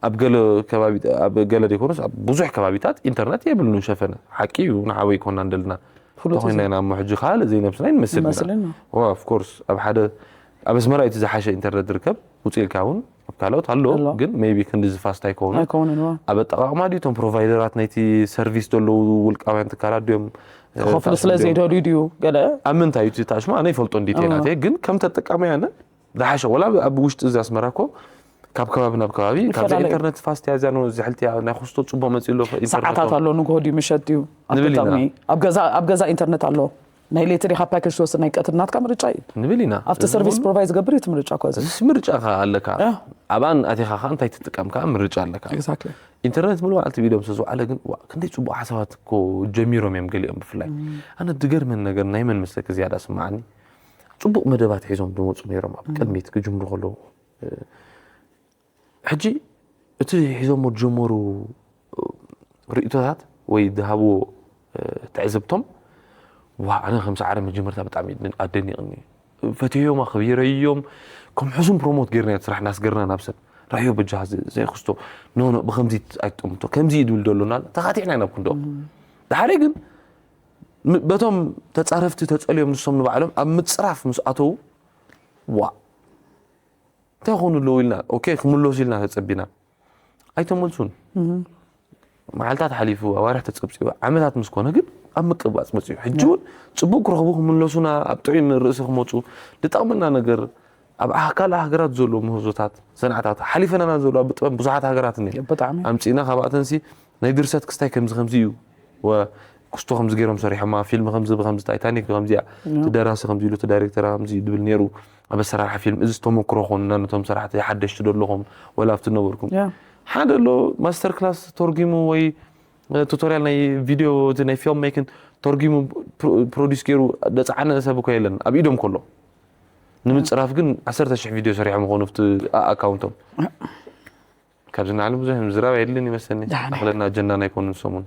ኣብ ገለ ከባቢ ኣብ ገለ ዘይኮነስ ኣብ ብዙሕ ከባቢታት ኢንተርነት የብሉን ሸፈነ ሓቂ እዩ ንዓበይ ኮና እንደልና ፍሉጥ ተኮይና ኢና እሞ ሕጂ ካልእ ዘይነብስና ይንመስልና ይመስልና። ኦፍኮርስ ኣብ ሓደ ኣብ ኣስመራ እቲ ዝሓሸ ኢንተርነት ዝርከብ ውፅእ ኢልካ እውን ኣብ ካልኦት ኣሎ ኣሎ። ግን ሜቢ ክንዲ ዝፋስት ኣይከውኑ ኣይከውንን እዋ ኣብ ኣጠቃቕማ ድዩ እቶም ፕሮቫይደራት ናይቲ ሰርቪስ ዘለዉ ውልቃውያን ትካላት ድዮም ክኸፍሉ ስለ ዘይደልዩ ድዩ ገለ ኣብ ምንታይ እዩ እቲ ታሽማ ኣነ ይፈልጦ እንዲቴላት እየ ግን ከም ተጠቃሚ ኣነ ዝሓሸ ወላ ኣብ ውሽጢ እዚ ኣስመራ እኮ ካብ ከባቢ ናብ ከባቢ ካብዚ ይፈላለዩ። ኢንተርነት ፋስት ያዝያ ነው እዚ ሕልቲ ናይ ክስቶ ፅቡቅ መፅኡ ኣሎ ኢንተርነት ሰዓታት ኣሎ ንግሆ ድዩ ምሸት ድዩ ኣብ ንብል ኢና። ተጠቕሚ ኣብ ገዛ ኣብ ገዛ ኢንተርነት ኣሎ ናይ ሌትሪ ካብ ፓኬጅ ትወስድ ናይ ቀትሪ ናትካ ምርጫ እዩ ንብል ኢና ኣብቲ ሰርቪስ ፕሮቫይድ ዝገብር እዩ እቲ ምርጫ ኮዚ እዚ ምርጫ ከ ኣለካ ያ። ኣብኣን ኣቲኻ ከ እንታይ ትጥቀም ከ ምርጫ ኣለካ ኤግዛክትሊ ኢንተርነት ምሉእ መዓልቲ ብኢዶም ስለ ዝውዓለ ግን ዋ ክንደይ ፅቡቅ ሓሳባት እኮ ጀሚሮም እዮም ገሊኦም ብፍላይ ኣነ ዝገርመን ነገር ናይ መን መስለክ ዝያዳ ስማዓኒ ፅቡቅ መደባት ሒዞም ዝመፁ ነይሮም ኣብ ቅድሚት ክጅምሩ ከለዉ እ፣ ሕጂ እቲ ሒዞሞ ዝጀመሩ እ፣ ርእቶታት ወይ ዝሃብዎ እ፣ ትዕዝብቶም ዋ ኣነ ከም ሰዓረ መጀመርታ ብጣዕሚ ኣደኒቕኒ ፈትዮም ኣኽቢረዮም ከም ሕሱም ፕሮሞት ጌርና ስራሕ እናስገርና ናብ ሰብ ራዮ በጃ ዘይክስቶ ኖ ኖ ብከምዚ ኣይትጠምቶ ከምዚ ይድብል ደሎና ተኻቲዕና ኢና ክንዶ ድሓሪ ግን ም- በቶም ተጻረፍቲ ተጸልዮም ንሶም ንባዕሎም ኣብ ምጽራፍ ምስ ኣተዉ ዋ እንታይ ይኾኑ ኣለዉ ኢልና፣ ኦኬ፣ ክምለሱ ኢልና ተጸቢና። ኣይተመልሱን። መዓልታት ሓሊፉ፣ ኣዋርሕ ተጸብጺቡ፣ ዓመታት ምስ ኮነ ግን ኣብ ምቅባጽ መጺኡ። ሕጂ እውን ጽቡቅ ክረኽቡ ክምለሱና፣ ኣብ ጥዑይ ርእሲ ክመጹ፣ ዝጠቕመና ነገር ኣብ ኣካል ሃገራት ዘሎ ምህዞታት፣ ሰንዓታት፣ ሓሊፈናና ዘሎ ኣብ ጥበብ ብዙሓት ሃገራት እኒሀ። ብጣዕሚ። ኣምጺእና ካብኣተንሲ ናይ ድርሰት ክስታይ ከምዚ ከምዚ እዩ። ወ-፣ ክስቶ ከምዚ ገይሮም ሰሪሖማ፣ ፊልም ከምዚ ብከምዚ፣ ታይታኒክ ከምዚ እያ፣ እቲ ደራሲ ከምዚ ኢሉ፣ እቲ ዳይሬክተር ከምዚ እዩ ድብል ነይሩ። ኣብ ኣሰራርሓ ፊልም እዚ ተመክሮ ኮኑና ነቶም ሰራሕቲ ሓደሽቲ ዶ ኣለኹም ወላ ኣብቲ ነበርኩም። ያ። ሓደ ኣሎ ማስተር ክላስ ተርጊሙ ወይ ቱቶሪያል ናይ ቪድዮ፣ እቲ ናይ ፊልም ሜኪንግ ተርጊሙ ፕሮ-፣ ፕሮዲስ ገይሩ ደፃዓነ ሰብ እኮ የለን ኣብ ኢዶም ከሎ። ንምፅራፍ ግን ዓሰርተ ሽሕ ቪድዮ ሰሪሖም ይኾኑ ኣብቲ ኣ-፣ ኣካውንቶም። ካብዚ ንላዕሊ ብዙሕ ምዝራብ ኣየድልን ይመስለኒ። ደሓን። ኣኽለና ኣጀንዳና ኣይኮኑን ሰሙን።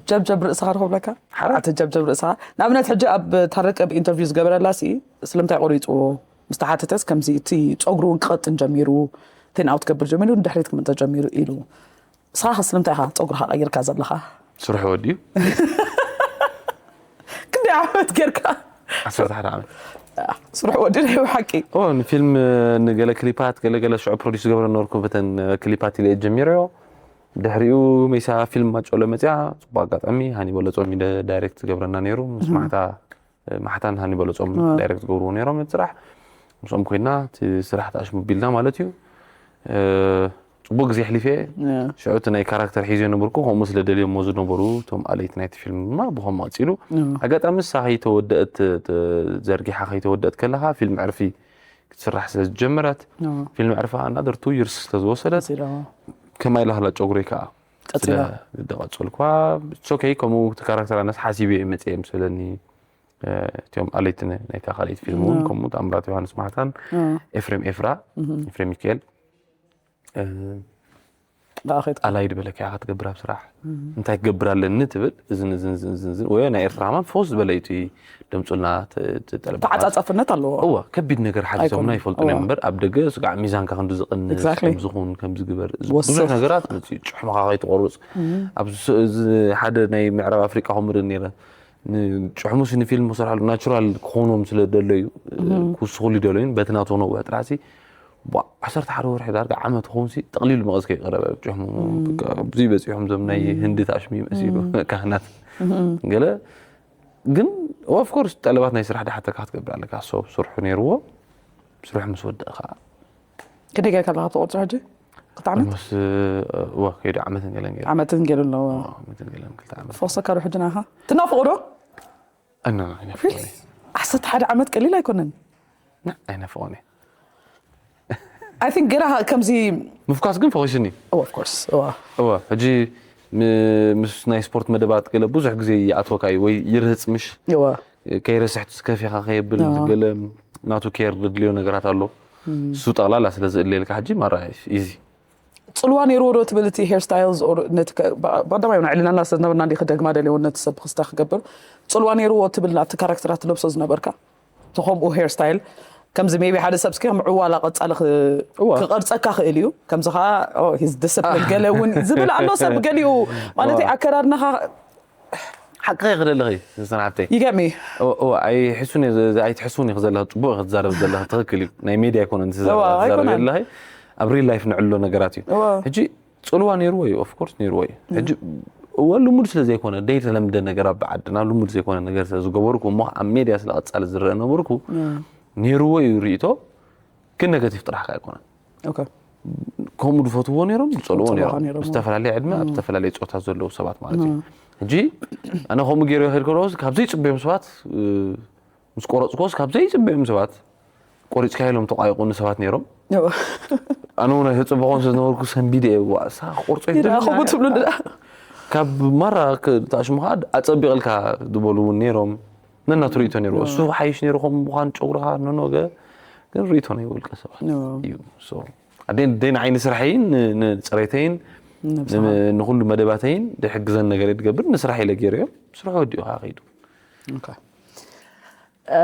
ጀብጀብ ርእስኻ ዶ ክብለካ? ሓራ? ኣቲ ጀብጀብ ርእስኻ። ንኣብነት ሕጂ ኣብ ታረቀ ኣብ ኢንተርቪው ዝገበረላ ሲ ስለምንታይ ቆሪፅዎ ምስ ተሓተተስ ከምዚ እቲ ፀጉሩ እውን ክቐጥን ጀሚሩ፣ ቴን ኣውት ክገብር ጀሚሩ፣ ንድሕሪት ክምንጠ ጀሚሩ ኢሉ። ንስኻ ከ ስለምንታይ ኢኻ ፀጉርኻ ቀይርካ ዘለኻ? ስርሑ ወዲኡ። ክንደይ ዓመት ጌርካ? ዓሰርተ ሓደ ዓመት። ስርሑ ወዲኡ ናይ ሓቂ። ኦ፣ ንፊልም፣ ንገለ ክሊፓት፣ ገለ ገለ ሽዑ ፕሮዲስ ዝገብረ ነበርኩ፣ በተን ክሊፓት ኢለ እየ ጀሚረዮ። ድሕሪኡ ሜሳ ፊልም ማጨሎ መፅያ፣ ፅቡቅ ኣጋጣሚ ሃኒ በለፆም ኢለ ዳይሬክት ዝገብረና ነይሩ። ምስ ማሕታ፣ ማሕታን ሃኒ በለፆም ዳይሬክት ዝገብርዎ ነይሮም እቲ ስራሕ። ምስኦም ኮይና እቲ ስራሕ ተኣሽሙ ቢልና ማለት እዩ። እ፣ ፅቡቅ ግዜ ኣሕሊፈ። ሽዑ እቲ ናይ ካራክተር ሒዘ ነበርኩ፣ ከምኡ ስለ ደልዮሞ ዝነበሩ እቶም ኣለይቲ ናይቲ ፊልም ድማ ብኸምኡ ቀፂሉ። ኣጋጣሚ ንሳ ከይተወደአት፣ ተ-፣ ዘርጊሓ ከይተወደአት ከለኻ ፊልም ዕርፊ ክትስራሕ ስለ ዝጀመረት፣ ፊልም ዕርፋ ኣናደር ቱ ይርስ ስለ ዝወሰደት፣ ከማይ ላህላ ጨጉረይ ከዓ ቀፂላ። ዝደቐፀልኳ። ኦኬ፣ ከምኡ እቲ ካራክተር ኣነስ ሓሲበ እየ መፅየ ምስለኒ። እ፣ እቲኦም ኣለይቲ ነ-፣ ናይታ ካልኣይቲ ፊልም እውን ከምኡ ተኣምራት ዮሃንስ ማሕታን ኤፍሬም ኤፍራ፣ ኤፍሬም ሚካኤል፣ እ፣ ብኣኸት ኣላይ ድበለካ ኢኻ ትገብር ኣብ ስራሕ። እንታይ ክገብር ኣለኒ ትብል፣ እዝን፣ እዝን፣ እዝን፣ እዝን፣ እዝን፣ ወይ ናይ ኤርትራ ከማን ፎስ ዝበለ እዩ እቲ ደምፁልና ተ-፣ ተ-፣ ጠለባት። ተዓጻጻፍነት ኣለዎ። እወ፣ ከቢድ ነገር ሓቲቶምና ኣይኮነን። ይፈልጡን እዮም እወ። እምበር፣ ኣብ ደገ ስጋዕ ሚዛንካ ከምዚ ዝቕንስ፣ Exactly። ከምዚ ኹን፣ ከምዚ ግበር፣ ወስኽ። ብዙሕ ነገራት መፅኡ፣ ጭሕምኻ ከይትቆርፅ። ኣብዚ ስ-፣ እዚ ሓደ ናይ ምዕራብ ኣፍሪቃ ከምኡ ርኢ ነይረ። ንጭሕሙስ ንፊልም ክሰርሓሉ ናቹራል ክኾኖም ስለ ደለዩ፣ ክውስኹሉ ይደለዩን፣ በቲ ናቶም ነዊሕ ጥራሲ፣ ቧ፣ ዓሰርተ ሓደ ወርሒ ዳርጋ ዓመት ክኸውን ሲ፣ ጠቕሊሉ መቐስ ከይቀረበ፣ ጭሕሙ፣ በቃ፣ ብዙይ በፂሖም፣ ዞም ናይ ህንዲ ታሽሚ መሲሉ፣ ካህናት። ገለ፣ ግን፣ ኦፍ ኮርስ፣ ጠለባት ናይ ስራሕ ዳሓተካ ክትገብር ኣለካ። ሶ፣ ስርሑ ነይርዎ፣ ስርሑ ምስ ወደእ ከዓ። ክንደይ ጌርካ ኣለካ ትቆፅሮ ሕጂ? ክልተ ዓመት? ኦልሞስት፣ እወ፣ ከይዱ ዓመትን ገለን ገይሩ። ዓመትን ገይሩ ኣለዎ። ዓመትን ገለን፣ ክልተ ዓመት። ፈሰካ ዶ ሕጂ ናኻ? ትናፍቆ ዶ? ኣና፣ ኣይናፍቆኒ። ዓሰርተ ሓደ ዓመት ቀሊል ኣይኮነን። ና፣ ኣይናፍቆኒ። I think ገና ከምዚ ምፍኳስ ግን ፈኺሱኒ። Oh, of course. እዋ። እወ፣ ሕጂ ም-፣ ምስ ናይ ስፖርት መደባት ገለ ብዙሕ ግዜ ይኣትወካ እዩ ወይ ይርህፅ ምሽ? እዋ። ከይረስሕቱ ከፊኻ ከየብል ኣዎ። ገለ ናቱ ኬር ዘድልዮ ነገራት ኣሎ። እሱ ጠቕላላ ስለ ዝእልየልካ ሕጂ ማራ ኢዚ። ጽልዋ ነይርዎ ዶ ትብል እቲ ሄር ስታይልስ ኦር ነቲ ከ-፣ ባ-፣ ባዳማይ እውን ዕልናና ስለ ዝነበርና እንዲ ክደግማ ደልየዎ ነቲ ሰብ ክስታ ክገብር። ጽልዋ ነይርዎ ትብል ናብቲ ካራክተራት ትለብሶ ዝነበርካ? እቲ ከምኡ ሄር ስታይል ከምዚ ሜቢ ሓደ ሰብ እስኪ ከም ዕዋላ ቀጻሊ ክ-፣ እዋ። ክቐርጸካ ክእል እዩ። ከምዚ ከዓ፣ "Oh, he's disciplined" ገለ እውን ዝብል ኣሎ ሰብ ገሊኡ። ማለት እዋ። ኣከዳድናኻ ሓቂ ይኽደለኺ፣ ሰናብተይ። ይገሚ። እወ፣ እወ፣ ኣይሕሱን እየ፣ ዘ-፣ ኣይትሕሱን ኢኺ ዘለኺ፣ ጽቡቕ ኢኺ ትዛረብ ዘለኺ፣ ትኽክል እዩ። ናይ ሜድያ ኣይኮነን እቲ ዘ-፣ እወ፣ ትዛረብ ኣይኮነን። ዘለኺ፣ ኣብ ሪል ላይፍ ንዕሎ ነገራት እዩ። እወ። ሕጂ ጽልዋ ነይርዎ እዩ፣ ኦፍ ኮርስ ነይርዎ እዩ። ሕጂ እወ፣ ልሙድ ስለ ዘይኮነ፣ ደይ ተለምደ ነገር ኣብ ዓድና ልሙድ ዘይኮነ ነገር ስለ ዝገበርኩ፣ እሞ ኣብ ሜድያ ስለ ቀጻሊ ዝረአ ነበርኩ፣ ነይርዎ እዩ ርእይቶ፣ ግን ነገቲቭ ጥራሕ ከ ኣይኮነን። ኦኬ። ከምኡ ዝፈትዎ ነይሮም፣ ዝጸልዎ ዝጸልዎ ነይሮም። ነይሮም። ዝተፈላለየ ዕድመ፣ ኣብ ዝተፈላለየ ጾታ ዘለዉ ሰባት ማለት እዩ። ሕጂ ኣነ ከምኡ ገይረ ይኸድ ከለኹ፣ ካብ ዘይጽበዮም ሰባት፣ እ፣ ምስ ቆረጽኩስ፣ ካብ ዘይጽበዮም ሰባት ቆሪጽካ ኢሎም ተቋይቑኒ ሰባት ነይሮም። ኣነ እውን ኣይተጸበኾም ስለ ዝነበርኩ ሰንቢደ እየ፣ "ዋእ፣ እሳ ክቆርጾ እዩ ይርኣ ዝደሊ ከምኡ እያ?" ትብሉ ንዳ። ካብ ማራ ክ-፣ ተኣሽሙኻ ኣጸቢቐልካ ዝበሉ እውን ነይሮም። ነናቱ ርእይቶ ነይርዎ። "እሱ ሓይሽ ነይሩ ከምኡ ምዃን ጨጉርኻ፣ ኖ፣ ኖ፣ ገ-፣ ግን ርእይቶ ናይ ውልቀ ሰባት ኖ። እዩ። So፣ ኣደይ፣ ኣደይ ንዓይ ንስራሐይን ን-፣ ንጽሬተይን ነብስኻ። ን-፣ ንኹሉ መደባተይን ድሕግዘን ነገር ድገብር ንስራሕ ኢለ ገይረዮ። ስርሑ ወዲኡ ከዓ ከይዱ። ኦኬ። እ፣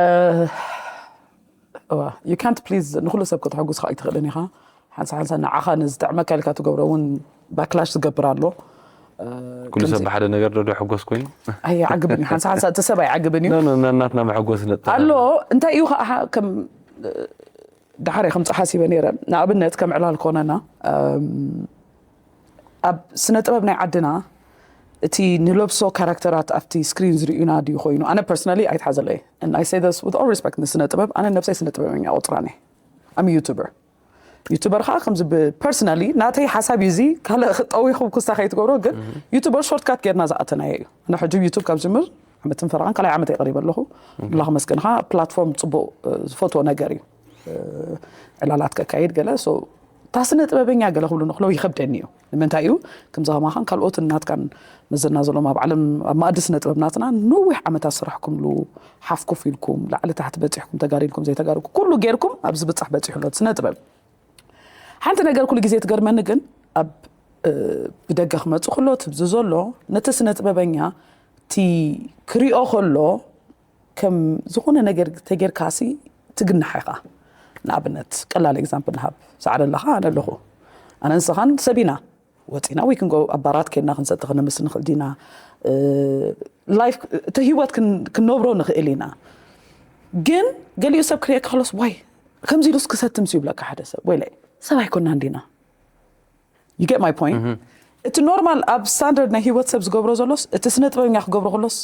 እዋ፣ you can't please ንኹሉ ሰብ ከተሐጉስ ከዓ ኣይትኽእልን ኢኻ። ሓንሳ ሓንሳ ንዓኻ ንዝጥዕመካ ኢልካ ትገብሮ እውን ባክላሽ ዝገብር ኣሎ። ኩሉ ሰብ ብሓደ ነገር ዶ ሕጎስ ኮይኑ ኣይዓግብን እዩ። ሓንሳ ሓንሳ እቲ ሰብ ኣይዓግብን እዩ። ናትና መሐጎስ ነጥ ኣሎ። እንታይ እዩ ከዓ ከም ድሓር ከምፅ ሓሲበ ነይረ። ንኣብነት ከም ዕላል ኮነና ኣብ ስነ ጥበብ ናይ ዓድና እቲ ንለብሶ ካራክተራት ኣብቲ ስክሪን ዝርእዩና ድዩ ኮይኑ? ኣነ ፐርሰናሊ ኣይትሓዘለይ። I say this with all respect ንስነ ጥበብ። ኣነ ነብሰይ ስነ ጥበበኛ ቁፅራን እየ። ኣም ዩቱበር ዩቱበር ከዓ ከምዚ ብፐርሰናሊ ናተይ ሓሳብ እዩ። እዚ ካልእ ጠዊኹም ክስታ ከይትገብሮ ግን ዩቱበር ሾርትካት ጌርና ዝኣተናዮ እዩ። ኣነ ሕጂ ዩቱብ ካብ ዝምር ዓመትን ፈረቓን ካልኣይ ዓመት ይቀሪበ ኣለኹ። ብላ ከመስገንካ ፕላትፎርም ፅቡቅ ዝፈትዎ ነገር እዩ። ዕላላት ከካይድ ገለ እታ ስነ ጥበበኛ ገለ ክብሉ ንክለው ይከብደኒ እዩ። ንምንታይ እዩ ከምዚ ከማኻን ካልኦትን ናትካን መዘና ዘሎም ኣብ ዓለም ኣብ ማእዲ ስነ ጥበብ ናትና ነዊሕ ዓመታት ስራሕኩምሉ ሓፍኩፍ ኢልኩም ላዕሊ ታሕቲ በፂሕኩም ተጋዲልኩም ዘይተጋድልኩም ኩሉ ጌርኩም ኣብዚ ብፃሕ በፂሑ ኣሎ ስነ ጥበብ። ሓንቲ ነገር ኩሉ ግዜ ትገርመኒ ግን ኣብ ብደገ ክመፅእ ከሎ ትብዚ ዘሎ ነቲ ስነ ጥበበኛ እቲ ክሪኦ ከሎ ከም ዝኾነ ነገር ተጌርካሲ ትግናሕ ኢኻ። ንኣብነት ቀላል ኤግዛምፕል ንሃብ። ሰዓረ ኣለኻ ኣነ ኣለኹ። ኣነ ንስኻን ሰብ ኢና ወፂና ወይ ክንጎ ኣባራት ኬና ክንሰቲ ክንምስ ንኽእል ዲና ላይፍ እቲ ህይወት ክንነብሮ ንኽእል ኢና። ግን ገሊኡ ሰብ ክሪኤካ ከሎስ ዋይ ከምዚ ኢሉስ ክሰትምስ ይብለካ ሓደ ሰብ ወይለ ሰብ ኣይኮናን ዲና። You get my point? እቲ ኖርማል ኣብ ስታንዳርድ ናይ ህይወት ሰብ ዝገብሮ ዘሎስ እቲ ስነ ጥበበኛ ክገብሮ ከሎስ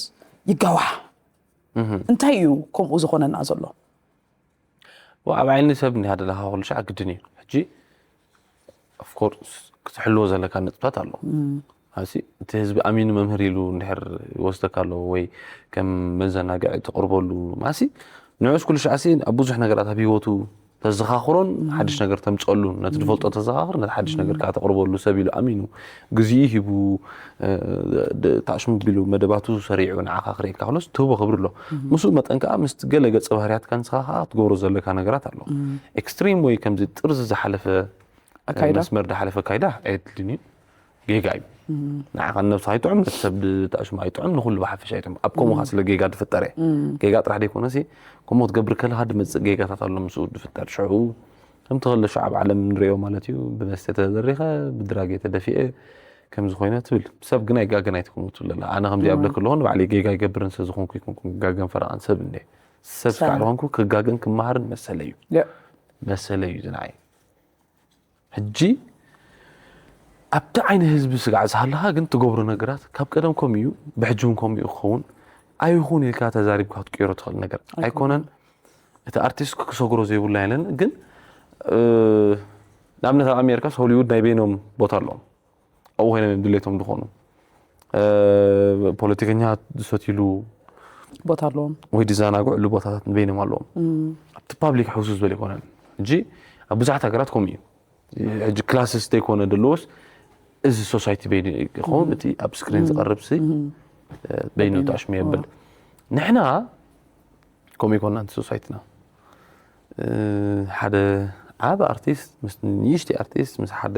ይጋዋሕ። እንታይ እዩ ከምኡ ዝኾነና ዘሎ? ኣብ ዓይኒ ሰብ እንዲሃ ዘለካ ኩሉ ሻዕ ግድን እዩ። ሕጂ ኦፍኮርስ ክትሕልዎ ዘለካ ነጥብታት ኣሎ። ኣሲ እቲ ህዝቢ ኣሚኑ መምህር ኢሉ እንድሕር ይወስደካ ኣለዎ ወይ ከም መዘናግዒ ተቕርበሉ ማሲ ንዑስ ኩሉ ሻዕሲ ኣብ ብዙሕ ነገራት ኣብ ህይወቱ ተዘኻኽሮን ሓድሽ ነገር ተምፀሉ ነቲ ዝፈልጦ ተዘኻኽር ነቲ ሓድሽ ነገር ከዓ ተቕርበሉ ሰብ ኢሉ ኣሚኑ ግዜኡ ሂቡ ታሽሙ ቢሉ መደባቱ ሰሪዑ ንዓኻ ክርእየካ ከሎስ ትህቦ ክብሪ ኣሎ። ምስኡ መጠን ከዓ ምስቲ ገለ ገፀ ባህርያትካ ንስኻ ከዓ ክትገብሮ ዘለካ ነገራት ኣሎ። ኤክስትሪም ወይ ከምዚ ጥርዚ ዝሓለፈ ኣካይዳ መስመር ዝሓለፈ ኣካይዳ ኣየድልን እዩ። ጌጋ እዩ። ንዓኻ ንነብስኻ ኣይጥዑም ነቲ ሰብ ታሽሙ ኣይጥዑም ንኩሉ ብሓፈሻ ኣይጥዑም። ኣብ ከምኡ ከዓ ስለ ጌጋ ዝፍጠረ ጌጋ ጥራሕ ዘይኮነሲ ከምኡ ክትገብር ከለካ ዝመፅእ ጌጋታት ኣሎ ምስኡ ዝፍጠር ሽዑ ከምቲ ከሎ ሽዑ ኣብ ዓለም ንሪኦ ማለት እዩ ብመስተ ተደሪኸ ብድራግ ተደፊአ ከምዚ ኮይነ ትብል ሰብ ግን ኣይጋገን ኣይትከውን ትብል ኣላ ኣነ ከምዚ ኣብለክ ኣለኹ ንባዕለይ ጌጋ ይገብርን ስለ ዝኾንኩ ይኮንኩ ጋገን ፈረቓን ሰብ እንደ ሰብ ስካዕ ዝኾንኩ ክጋገን ክመሃርን መሰለ እዩ መሰለ እዩ ዝንዓይ ሕጂ ኣብቲ ዓይኒ ህዝቢ ስጋዕ ዝሃለኻ ግን ትገብሮ ነገራት ካብ ቀደም ከምኡ እዩ ብሕጂ እውን ከምኡ እዩ ክኸውን ኣይኹን ኢልካ ተዛሪብካ ክትቅይሮ ትኽእል ነገር ኣይኮነን። እቲ ኣርቲስት ክሰግሮ ዘይብሉ ኣይለን ግን ንኣብነት ኣብ ኣሜሪካስ ሆሊውድ ናይ በይኖም ቦታ ኣለዎም ኣብኡ ኮይኖም እዮም ድሌቶም ዝኾኑ ፖለቲከኛ ዝሰትይሉ ቦታ ኣለዎም ወይ ዝዘናግዕሉ ቦታታት ንበይኖም ኣለዎም ኣብቲ ፓብሊክ ሕውሱ ዝበለ ይኮነን እንጂ ኣብ ብዙሓት ሃገራት ከምኡ እዩ ሕጂ ክላስስ ዘይኮነ ዘለዎስ እዚ ሶሳይቲ በይኑ ይኸውን እቲ ኣብ ስክሪን ዝቐርብ ሲ በይኑ ተሽሙ የብል ንሕና ከምኡ ይኮና ንቲ ሶሳይትና ሓደ ዓብ ኣርቲስት ምስ ንእሽቲ ኣርቲስት ምስ ሓደ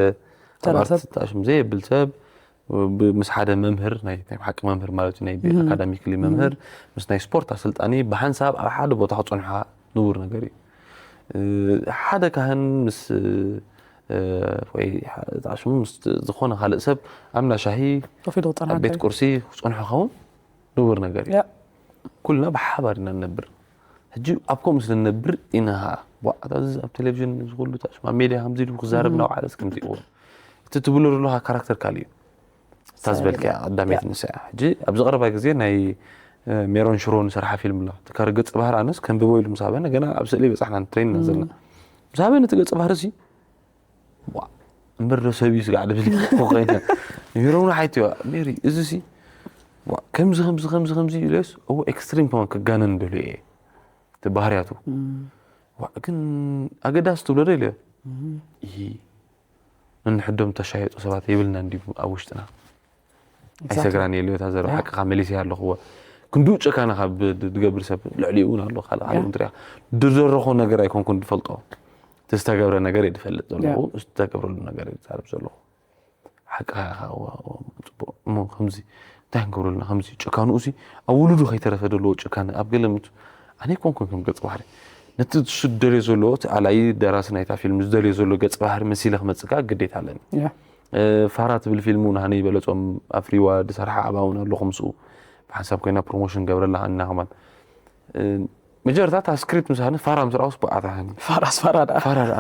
ኣርቲስት ተሽሙ ዘየብል ሰብ ምስ ሓደ መምህር ናይ ሓቂ መምህር ማለት ናይ ኣካዳሚክሊ መምህር ምስ ናይ ስፖርት ኣሰልጣኒ ብሓንሳብ ኣብ ሓደ ቦታ ክፀንሖ ንቡር ነገር እዩ ሓደ ካህን ምስ ወይ ጣሽሙ ምስ ዝኾነ ካልእ ሰብ ኣብ ናሻሂ ኣብ ቤት ቁርሲ ክፀንሖ ኸውን ንቡር ነገር እዩ ኩልና ብሓባር ኢና ንነብር ሕጂ ኣብ ከምኡ ስለ ንነብር ኢና ዋ ኣታ እዚ ኣብ ቴሌቪዥን ዝኩሉ ታሽማ ሜድያ ከምዚ ኢሉ ክዛረብ ናውዓለስ ከምዚ ይኸውን እቲ ትብሎ ዘለካ ካራክተር ካልእ እዩ እታ ዝበልካያ ቀዳመይቲ ንሳ እያ ሕጂ ኣብዚ ቀረባ ግዜ ናይ ሜሮን ሽሮ ንሰርሓ ፊልም ኣሎ ትካሪ ገጽ ባህር ኣነስ ከንብቦ ኢሉ ምስ ሃበነ ገና ኣብ ስእሊ በጻሕና ትሬን ኢና ዘለና ምስ ሃበነ እቲ ገጽ ባህር እዚ ዋ እምበር ዶ ሰብ እዩ ስጋዕ ድብል ኮይነ ሜሮን ሓይቲ ሜሪ እዚ ሲ ከምዚ ከምዚ ከምዚ ከምዚ ኢለስ እዎ ኤክስትሪም ከማን ክጋነን ደሉ እየ እቲ ባህርያቱ ግን ኣገዳሲ ትብሎ ዶ ኢለ ነንሕዶም ተሻየጡ ሰባት የብልና እንዲ ኣብ ውሽጥና ኣይሰግራን የለ እታ ዘረባ ሓቅኻ መሊሰ ኣለኹዎ ክንድኡ ጨካነ ካብ ዝገብር ሰብ ልዕሊ እውን ኣሎ ካልእ ካልእ ትሪያ ዝደረኾ ነገር ኣይኮንኩን ዝፈልጦ ዝተገብረ ነገር እየ ዝፈልጥ ዘለኹ ዝተገብረሉ ነገር እየ ዝዛረብ ዘለኹ ሓቅኻ ኢኻ ጽቡቕ እሞ ከምዚ እንታይ ክንገብረልና ከምዚ ጭካንኡ ሲ ኣብ ውሉዱ ከይተረፈ ዘለዎ ጭካነ ኣብ ገለ ምቱ ኣነ ኣይኮንኩን ከም ገጽ ባህሪ ነቲ እሱ ዝደልዮ ዘሎ፣ እቲ ኣላዪ ደራሲ ናይታ ፊልም ዝደልዮ ዘሎ ገጸ ባህሪ መሲለ ክመጽእ ከኣ ግዴታ ኣለኒ። ፋራ ትብል ፊልም እውን ሃኒ በለጾም ኣፍሪዋ ዝሰርሓ ኣባውን ኣሎ ከምስኡ። ብሓንሳብ ኮይና ፕሮሞሽን ገብረላ ሃኒና ከማን። መጀመርታ እታ ስክሪፕት ምስ ሃኒ ፋራ ምስ ረኣኹስ ብኣታ ሃኒ። ፋራስ ፋራ ደኣ። ፋራ ደኣ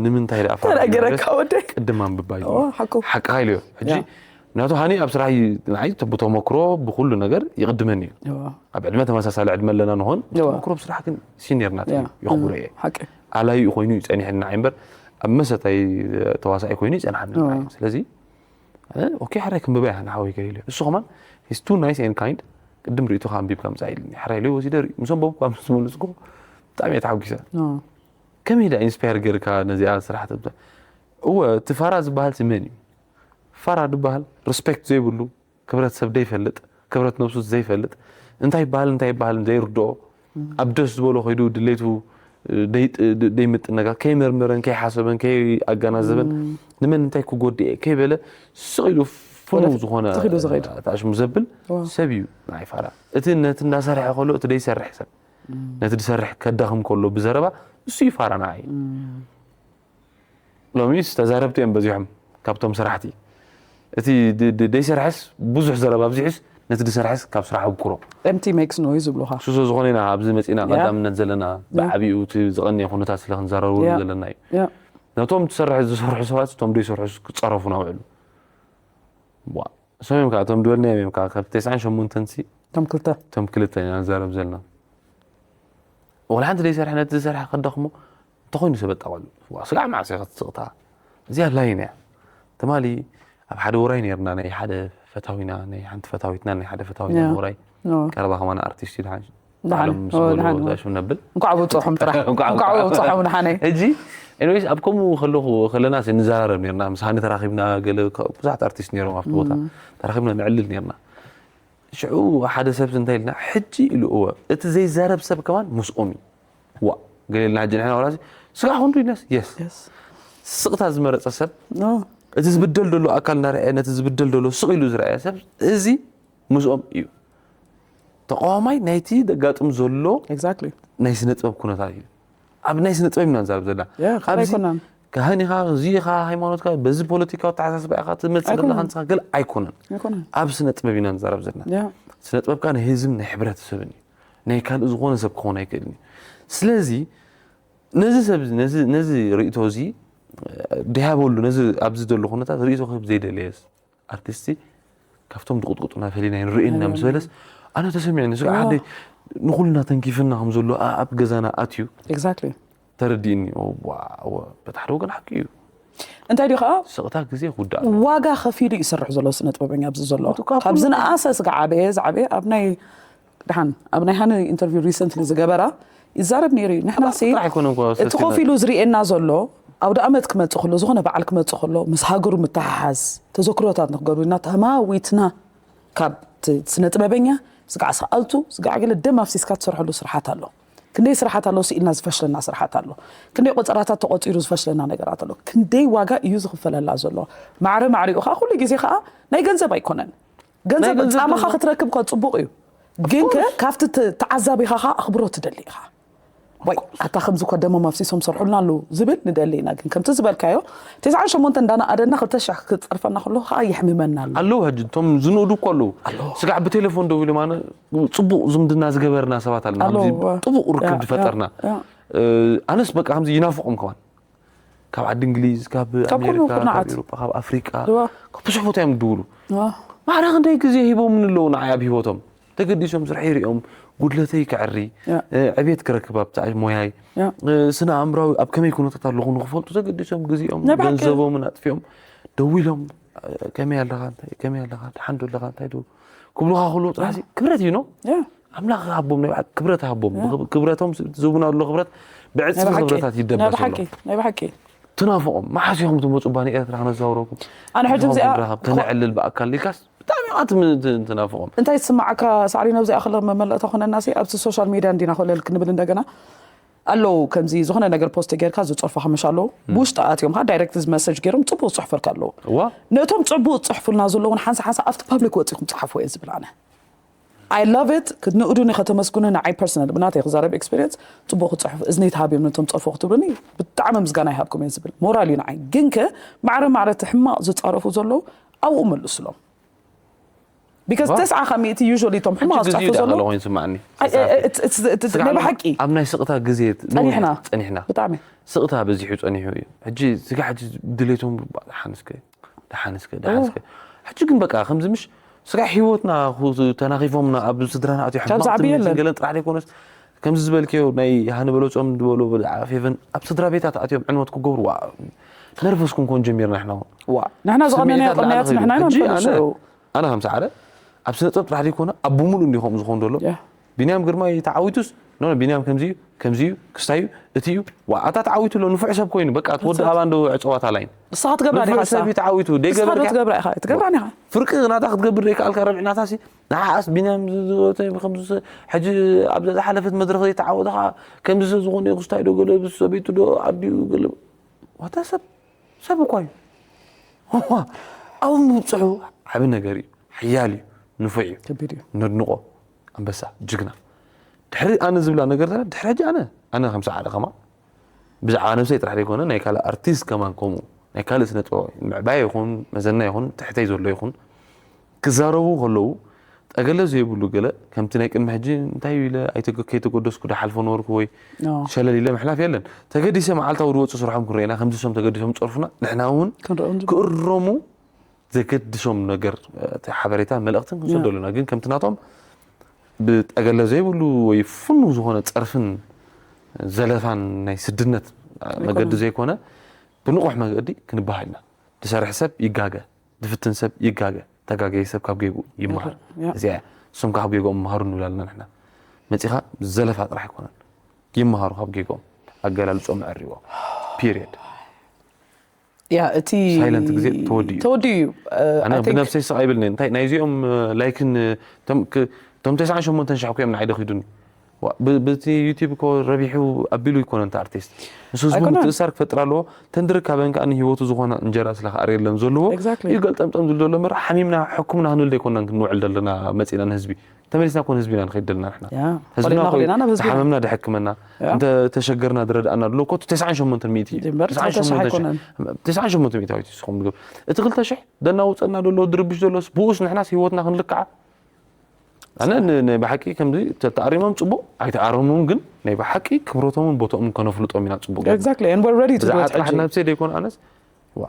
ንምንታይ ደኣ ፋራ ተነገረካ ወደይ። ቅድም ኣንብባይ። ሓቁ። ሓቅኻ ኢልዮ። ሕጂ ምክንያቱ ሃኒ ኣብ ስራሕ ንዓይ ብተመክሮ ብኩሉ ነገር ይቕድመኒ እዩ። ኣብ ዕድመ ተመሳሳሊ ዕድመ ኣለና ንኾን ብተመክሮ ብስራሕ ግን ሲኒየር ናት የኽብሮ እየ። ኣላይኡ ኮይኑ እዩ ጸኒሕኒ ንዓይ እምበር ኣብ መሰታይ ተዋሳኢ ኮይኑ ይጸንሓኒ ንዓይ። ስለዚ ኦኬ ሓራይ ክንብባ ኢና ንሓወይ ገለ ኢሉ እሱ ከማን he's too nice and kind። ቅድም ርእይቶኻ ኣንቢብካ ምጻእ ኢልኒ ሓራይ ኢሉ ወሲደ ርእዩ ምስ ኣንበብኩ ምስ መለስኩ ብጣዕሚ እየ ተሓጒሰ። ከመይ ኢላ ኢንስፓየር ገይርካ ነዚኣ ስራሕ ትብዛ? እወ እቲ ፋራ ዝበሃል ሲ መን እዩ? ፋራ ዝበሃል ሪስፔክት ዘይብሉ፣ ክብረት ሰብ ዘይፈልጥ፣ ክብረት ነብሱ ዘይፈልጥ፣ እንታይ ይበሃል እንታይ ይበሃል ዘይርድኦ፣ ኣብ ደስ ዝበሎ ከይዱ ድሌቱ ደይምጥን ነገር ከይመርመረን ከይሓሰበን ከይኣገናዘበን ንመን እንታይ ክጎድእ እየ ከይበለ ስቕ ኢሉ ፍኑው ዝኾነ ተኣሽሙ ዘብል ሰብ እዩ ንዓይ ፋራ። እቲ ነቲ እንዳሰርሐ ከሎ እቲ ደይሰርሕ ሰብ ነቲ ዝሰርሕ ከዳኽም ከሎ ብዘረባ እሱ እዩ ፋራ ንዓይ። ሎሚስ ተዛረብቲ እዮም በዚሖም ካብቶም ሰራሕቲ። እቲ ደይሰርሐስ ብዙሕ ዘረባ ኣብዚሑስ ነቲ ዝሰርሐስ ካብ ስራሕ ኣብኩሮ። Empty makes noise ዝብሉኻ። እሱ ዝኾነ ኢና ኣብዚ መጺና ቀዳምነት ዘለና ብዓቢኡ እቲ ዝቐንየ ኩነታት ስለ ክንዘረበሉ ዘለና እዩ። ነቶም ትሰርሕ ዝሰርሑ ሰባት እቶም ደይሰርሑስ ክጸረፉ ናውዕሉ። ዋ እሶም እዮም ከዓ እቶም ዝበልናዮም እዮም ከዓ ካብ ተስዓን ሸሞንተን ሲ እቶም ክልተ እቶም ክልተ ኢና ንዛረብ ዘለና። ወላ ሓንቲ ዘይሰርሐ ነቲ ዝሰርሐ ከዳኽሞ እንተኾይኑ ሰብ ኣጣቐሉ። ዋ ስጋዕ መዓስ ኢኻ ትስቕታ? እዚኣ ላይን እያ። ትማሊ ኣብ ሓደ ውራይ ነርና ናይ ሓደ ፈታዊና ናይ ሓንቲ ፈታዊትና ናይ ሓደ ፈታዊና ውራይ ቀረባ ከማና ኣርቲስት እዩ ድሓን ባዕሎም ምስ በሉ እዛ ሽም ነብል እንኳዕ ኣብፅሖም ጥራሕ እንኳዕ ኣብፅሖም ንሓነይ ሕጂ ኤኒዌይስ ኣብ ከምኡ ከለኹ ከለና ንዘራረብ ነርና ምስ ሃኒ ተራኺብና ገለ ብዙሓት ኣርቲስት ነሮም ኣብቲ ቦታ ተራኺብና ንዕልል ነርና። ሽዑ ሓደ ሰብ እንታይ ኢልና ሕጂ ኢሉ እወ እቲ ዘይዛረብ ሰብ ከማን ምስኦም እዩ። ዋ ገለ ኢልና ሕጂ ንሕና ወላሲ ስጋ ክንዱ ኢልናስ የስ ስቕታ ዝመረፀ ሰብ እቲ ዝብደል ዘሎ ኣካል እናረኣየ ነቲ ዝብደል ዘሎ ስቕ ኢሉ ዝረኣየ ሰብ እዚ ምስኦም እዩ። ተቃዋማይ ናይቲ ደጋጥም ዘሎ ናይ ስነ ጥበብ ኩነታት እዩ። ኣብ ናይ ስነ ጥበብ ኢና ንዛረብ ዘለና። ካህን ኢኻ፣ እዚ ኢኻ፣ ሃይማኖትካ በዚ ፖለቲካዊ ኣተሓሳስባ ኢኻ ትመጽእ ዘለኻ ንስኻ ገለ ኣይኮነን። ኣብ ስነ ጥበብ ኢና ንዛረብ ዘለና። ስነ ጥበብ ከኣ ናይ ህዝብን ናይ ሕብረተሰብን እዩ። ናይ ካልእ ዝኾነ ሰብ ክኾን ኣይክእልን እዩ። ስለዚ ነዚ ሰብ ነዚ ነዚ ርእይቶ እዚ ድሃበሉ ነዚ ኣብዚ ዘሎ ኩነታት ርእይቶ ክህብ ዘይደለየስ ኣርቲስቲ ካብቶም ዝቕጥቅጡና ፈሊና ኣይንርእየና ምስ በለስ ኣነ ተሰሚዐኒ ስጋ ሓደ ንኹልና ተንኪፍና ከም ዘሎ ኣብ ገዛና ኣትዩ exactly ተረዲእኒ። በቲ ሓደ ወገን ሓቂ እዩ። እንታይ ድዩ ከዓ ስቕታ ግዜ ክውዳእ ዋጋ ከፊሉ ይሰርሕ ዘሎ ስነ ጥበበኛ ኣብዚ ዘሎ ካብ ዝነኣሰ ስጋ ዓበየ ዝዓበየ ኣብ ናይ ድሓን ኣብ ናይ ሃኒ ኢንተርቪው recently ዝገበራ ይዛረብ ነይሩ እዩ። ንሕና ሲ እቲ ኮፍ ኢሉ ዝርእየና ዘሎ ኣውደ ኣመት ክመጽእ ከሎ ዝኾነ በዓል ክመጽእ ከሎ ምስ ሃገሩ ምትሓሓዝ ተዘክሮታት ንክገብሩ ኢና ተማዊትና ካብ ስነ ጥበበኛ ስጋዕ ሰኣልቱ ስጋዕ ገለ ደም ኣፍሲስካ ትሰርሐሉ ስርሓት ኣሎ። ክንደይ ስርሓት ኣሎ ስኢልና ዝፈሽለና ስርሓት ኣሎ። ክንደይ ቆፀራታት ተቆፂሩ ዝፈሽለና ነገራት ኣሎ። ክንደይ ዋጋ እዩ ዝኽፈለላ ዘሎ። ማዕረ ማዕሪኡ ከዓ ኩሉ ግዜ ከዓ ናይ ገንዘብ ኣይኮነን። ገንዘብ ጻማኻ ክትረክብ እኳ ጽቡቕ እዩ፣ ግን ከ ካብቲ ተዓዛቢኻ ኸዓ ኣኽብሮት ትደሊ ኢኻ። ወይ ኣታ ከምዚ እኳ ደሞም ኣፍሲሶም ሰርሑልና ኣለዉ ዝብል ንደሊ ኢና። ግን ከምቲ ዝበልካዮ ተስዓን ሸሞንተን እንዳነኣደና ክልተ ሽሕ ክጸርፈና ከሎ ኸዓ የሕምመና ኣሎ። ኣለዉ ሕጂ እቶም ዝንእዱ እኮ ኣለዉ። ስጋዕ ብቴሌፎን ደው ኢሎም ኣነ ጽቡቕ ዝምድና ዝገበርና ሰባት ኣለና። ኣብዚ ጥቡቕ ርክብ ዝፈጠርና ኣነስ በቃ ከምዚ ይናፍቖም ከማን ካብ ዓዲ እንግሊዝ ካብ ኣሜሪካ ካብ ኤሮጳ ካብ ኣፍሪቃ ካብ ብዙሕ ቦታ እዮም ዝድውሉ። ማዕረ ክንደይ ግዜ ሂቦምኒ ኣለዉ ንዓይ ኣብ ሂወቶም ተገዲሶም ስርሐይ ሪኦም ጉድለተይ ከዕሪ ዕቤት ክረክብ ኣብቲ ሞያይ ስነ ኣእምራዊ ኣብ ከመይ ኩነታት ኣለኹ ንክፈልጡ ተገዲሶም ግዜኦም ገንዘቦምን ኣጥፊኦም ደዊሎም ከመይ ኣለኻ እንታይ ከመይ ኣለኻ ደሓን ዶ ኣለኻ እንታይ ዶ ክብሉኻ ከለዉ ጥራሕ ክብረት እዩ ነው ኣምላኽ ሃቦም ናይ ባዕል ክብረት ሃቦም ክብረቶም ዝህቡና ዘሎ ክብረት ብዕፅፊ ክብረታት ይደበስ ኣሎ ናይ ብሓቂ ትናፍቖም መሓስ ኢኹም ትመፁ ባ ንኤርትራ ክነዛውረኩም ኣነ ሕጂ እዚኣ ከነዕልል ብኣካል ኢልካስ ብጣዕሚ ኢኻ ትናፍቖም እንታይ ዝስማዓካ ሳዕሪ ነብዚኣ ከለ መመለእታ ኮነና ሲ ኣብዚ ሶሻል ሚድያ እንዲና ኮለል ክንብል እንደገና ኣለዉ ከምዚ ዝኾነ ነገር ፖስት ጌርካ ዝፀርፉ ሓመሽ ኣለዉ ብውሽጢ ኣትዮም ከዓ ዳይሬክት መሰጅ ገይሮም ፅቡቅ ዝፅሕፈልካ ኣለዉ ነቶም ፅቡቅ ዝፅሕፉልና ዘለውን ሓንሳ ሓንሳ ኣብቲ ፐብሊክ ወፂኹም ፀሓፍዎ እየ ዝብል ኣነ I love it። ክትንእዱኒ ከተመስግኑ፣ ንዓይ personal ብናተይ ክዛረብ experience ጽቡቕ ክጽሕፉ እዝኒ ተሃብዮም ነቶም ጸርፎ ክትብሉኒ ብጣዕሚ ምስጋና ይሃብኩም እየ ዝብል ሞራል እዩ ንዓይ። ግን ከ ማዕረ ማዕረ እቲ ሕማቕ ዝጻረፉ ዘለዉ ኣብኡ መልሱሎም። Because ተስዓ ካብ ሚእቲ usually እቶም ሕማቕ ዝጻሕፉ ዘለዉ ኮይኑ ስማዕኒ ናይ ብሓቂ ኣብ ናይ ስቕታ ግዜ ጸኒሕና። ጸኒሕና ብጣዕሚ ስቕታ በዚሑ ጸኒሑ እዩ። ሕጂ ስጋ ሕጂ ድሌቶም ደሓንስከ ደሓንስከ ደሓንስከ ሕጂ ግን በቃ ከምዚ ምሽ ስጋ ህይወትና ተናኺፎምና ኣብ ስድራና ኣትዮ ካብ ዝዓቢ የለን። ገለን ጥራሕ ዘይኮነስ ከምዚ ዝበልክዮ ናይ ሃንበሎ ጾም ዝበሎ ፌቨን ኣብ ስድራ ቤታት ኣትዮም ዕንወት ክገብሩ ዋ ነርቨስ ክንኮን ጀሚርና ንሕና እውን ዋ ንሕና ዝቐነናዮ ቅንያት ንሕና ኢና ንፈልጥ ሽዑ ኣነ ከም ሰዓረ ኣብ ስነ ጥበብ ጥራሕ ዘይኮነ ኣብ ብምሉእ እንዲኹም ዝኾኑ ዘሎ ቢንያም ግርማይ ተዓዊቱስ ኖ ቢንያም ከምዚ እዩ ከምዚ እዩ ክስታይ እዩ እቲ እዩ ዋ ኣታ ተዓዊቱ ኣሎ ንፉዕ ሰብ ኮይኑ በቃ እቲ ወዲ ኣባ እንዶ ዕፀዋት ኣላይን ንስኻ ትገብራ ዲኻ ንፉዕ ሰብ እዩ ተዓዊቱ ንስኻ ዶ ደይገበርካ ትገብራ ኢኻ ትገብራ ኢኻ ፍርቂ ናታ ክትገብር ደይከኣልካ ረብዒ ናታሲ ንዓኣስ ቢንያም ከምዚ ሕጂ ኣብዛ ዝሓለፈት መድረክ ዘይተዓወተ ከዓ ከምዚ ሰብ ዝኾነ እዩ ክስታይ ዶ ገለ ብሰበይቱ ዶ ኣዲኡ ገለ ዋታ ሰብ ሰብ እኳ እዩ ኣብኡ ምብፅሑ ዓቢ ነገር እዩ ሓያል እዩ ንፉዕ እዩ ከቢድ እዩ ነድንቆ ኣንበሳ ጅግና ድሕሪ ኣነ ዝብላ ነገር ተላ ድሕሪ ሕጂ ኣነ ኣነ ከም ሰዓረ ከማ ብዛዕባ ነብሰይ ጥራሕ ዘይኮነ ናይ ካልእ ኣርቲስት ከማን ከምኡ ናይ ካልእ ስነ ጥበባዊ ምዕባይ ይኹን መዘና ይኹን ትሕተይ ዘሎ ይኹን ክዛረቡ ከለዉ ጠገለ ዘይብሉ ገለ ከምቲ ናይ ቅድሚ ሕጂ እንታይ ኢለ ኣይተገ- ከይተገደስኩ ዶ ሓልፎ ነበርኩ ወይ ሸለል ኢለ ምሕላፍ የለን ተገዲሰ መዓልታዊ ዝወፁ ስርሖም ክንርእየና ከምዚ ሶም ተገዲሶም ፀርፉና ንሕና እውን ክንርእዮም ዝግባእ። ክእረሙ ዘገድሶም ነገር እቲ ሓበሬታ መልእክትን ክንሰደሉና ግን ከምቲ ናቶም ብጠገለ ዘይብሉ ወይ ፍኑ ዝኾነ ፀርፍን ዘለፋን ናይ ስድነት መገዲ ዘይኮነ ብንቑሕ መገዲ ክንበሃል ኢና ዝሰርሕ ሰብ ይጋገ ዝፍትን ሰብ ይጋገ ተጋገየ ሰብ ካብ ገይቡ ይመሃር ያ። እዚኣ እያ። እሶም ካብ ጌጎኦም ይመሃሩ ንብል ኣለና ንሕና መፂኻ ዘለፋ ጥራሕ ኣይኮነን ይመሃሩ ካብ ጌጎኦም ኣገላልፆም ኣዕሪቦም period ያ እቲ ሳይለንት ግዜ ተወዲኡ እዩ። ተወዲኡ እዩ ኣነ ብነብሰይ ስቕ ኣይብልኒ እንታይ ናይዚኦም ላይክን እቶም ተስዓን ሸሞንተን ሻሕ እዮም ንዓይ ደኺዱኒ ዋ፣ ብ- ብቲ ዩቲብ እኮ ረቢሑ ኣቢሉ ይኮነ እንተ ኣርቲስት ንሱ ህዝቡ ኣይኮነን። ምትእሳር ክፈጥር ኣለዎ ተንድርካበን ከዓ ንህይወቱ ዝኾነ እንጀራ ስለ ክኣርየለን ዘለዎ Exactly። እዩ ገልጠምጠም ዝብል ዘሎ እምበር ሓሚምና ሕኩምና ክንብል ዘይኮና ክንውዕል ዘለና መፂና ንህዝቢ ተመሊስና ኮን ህዝቢና ንኸይድ ዘለና ንሕና ያ። ህዝብና ቆሊና ኮ ቆሊና ናብ ህዝቢ ተሓመምና ደሕክመና ያ። እንተ ተሸገርና ዝረድኣና ኣሎ እኮ እቲ ተስዓን ሸሞንተን ሚእቲ እዩ እምበር ተስዓን ተስዓ ሸሞንተን ኣይኮነን። ተስዓን ሸሞንተን ሚእቲ ኣዊት ስኹም ዝገብር እቲ ክልተ ሽሕ ደናውፀና ዘሎ ድርብሽ ዘሎ ብኡስ ንሕናስ ህይወትና ክንልክዓ ኣነ ን- ናይ ብሓቂ ከምዚ ተተኣሪሞም ፅቡቅ ኣይተኣረሙን ግን ናይ ብሓቂ ክብረቶምን ቦቶምን ከነፍልጦም ኢና ፅቡቅ ገይርና። Exactly and we're ready to do ብዛዕባ it ጥራሕ ሕጂ ነብሰይ ደይኮን ኣነስ ዋ፣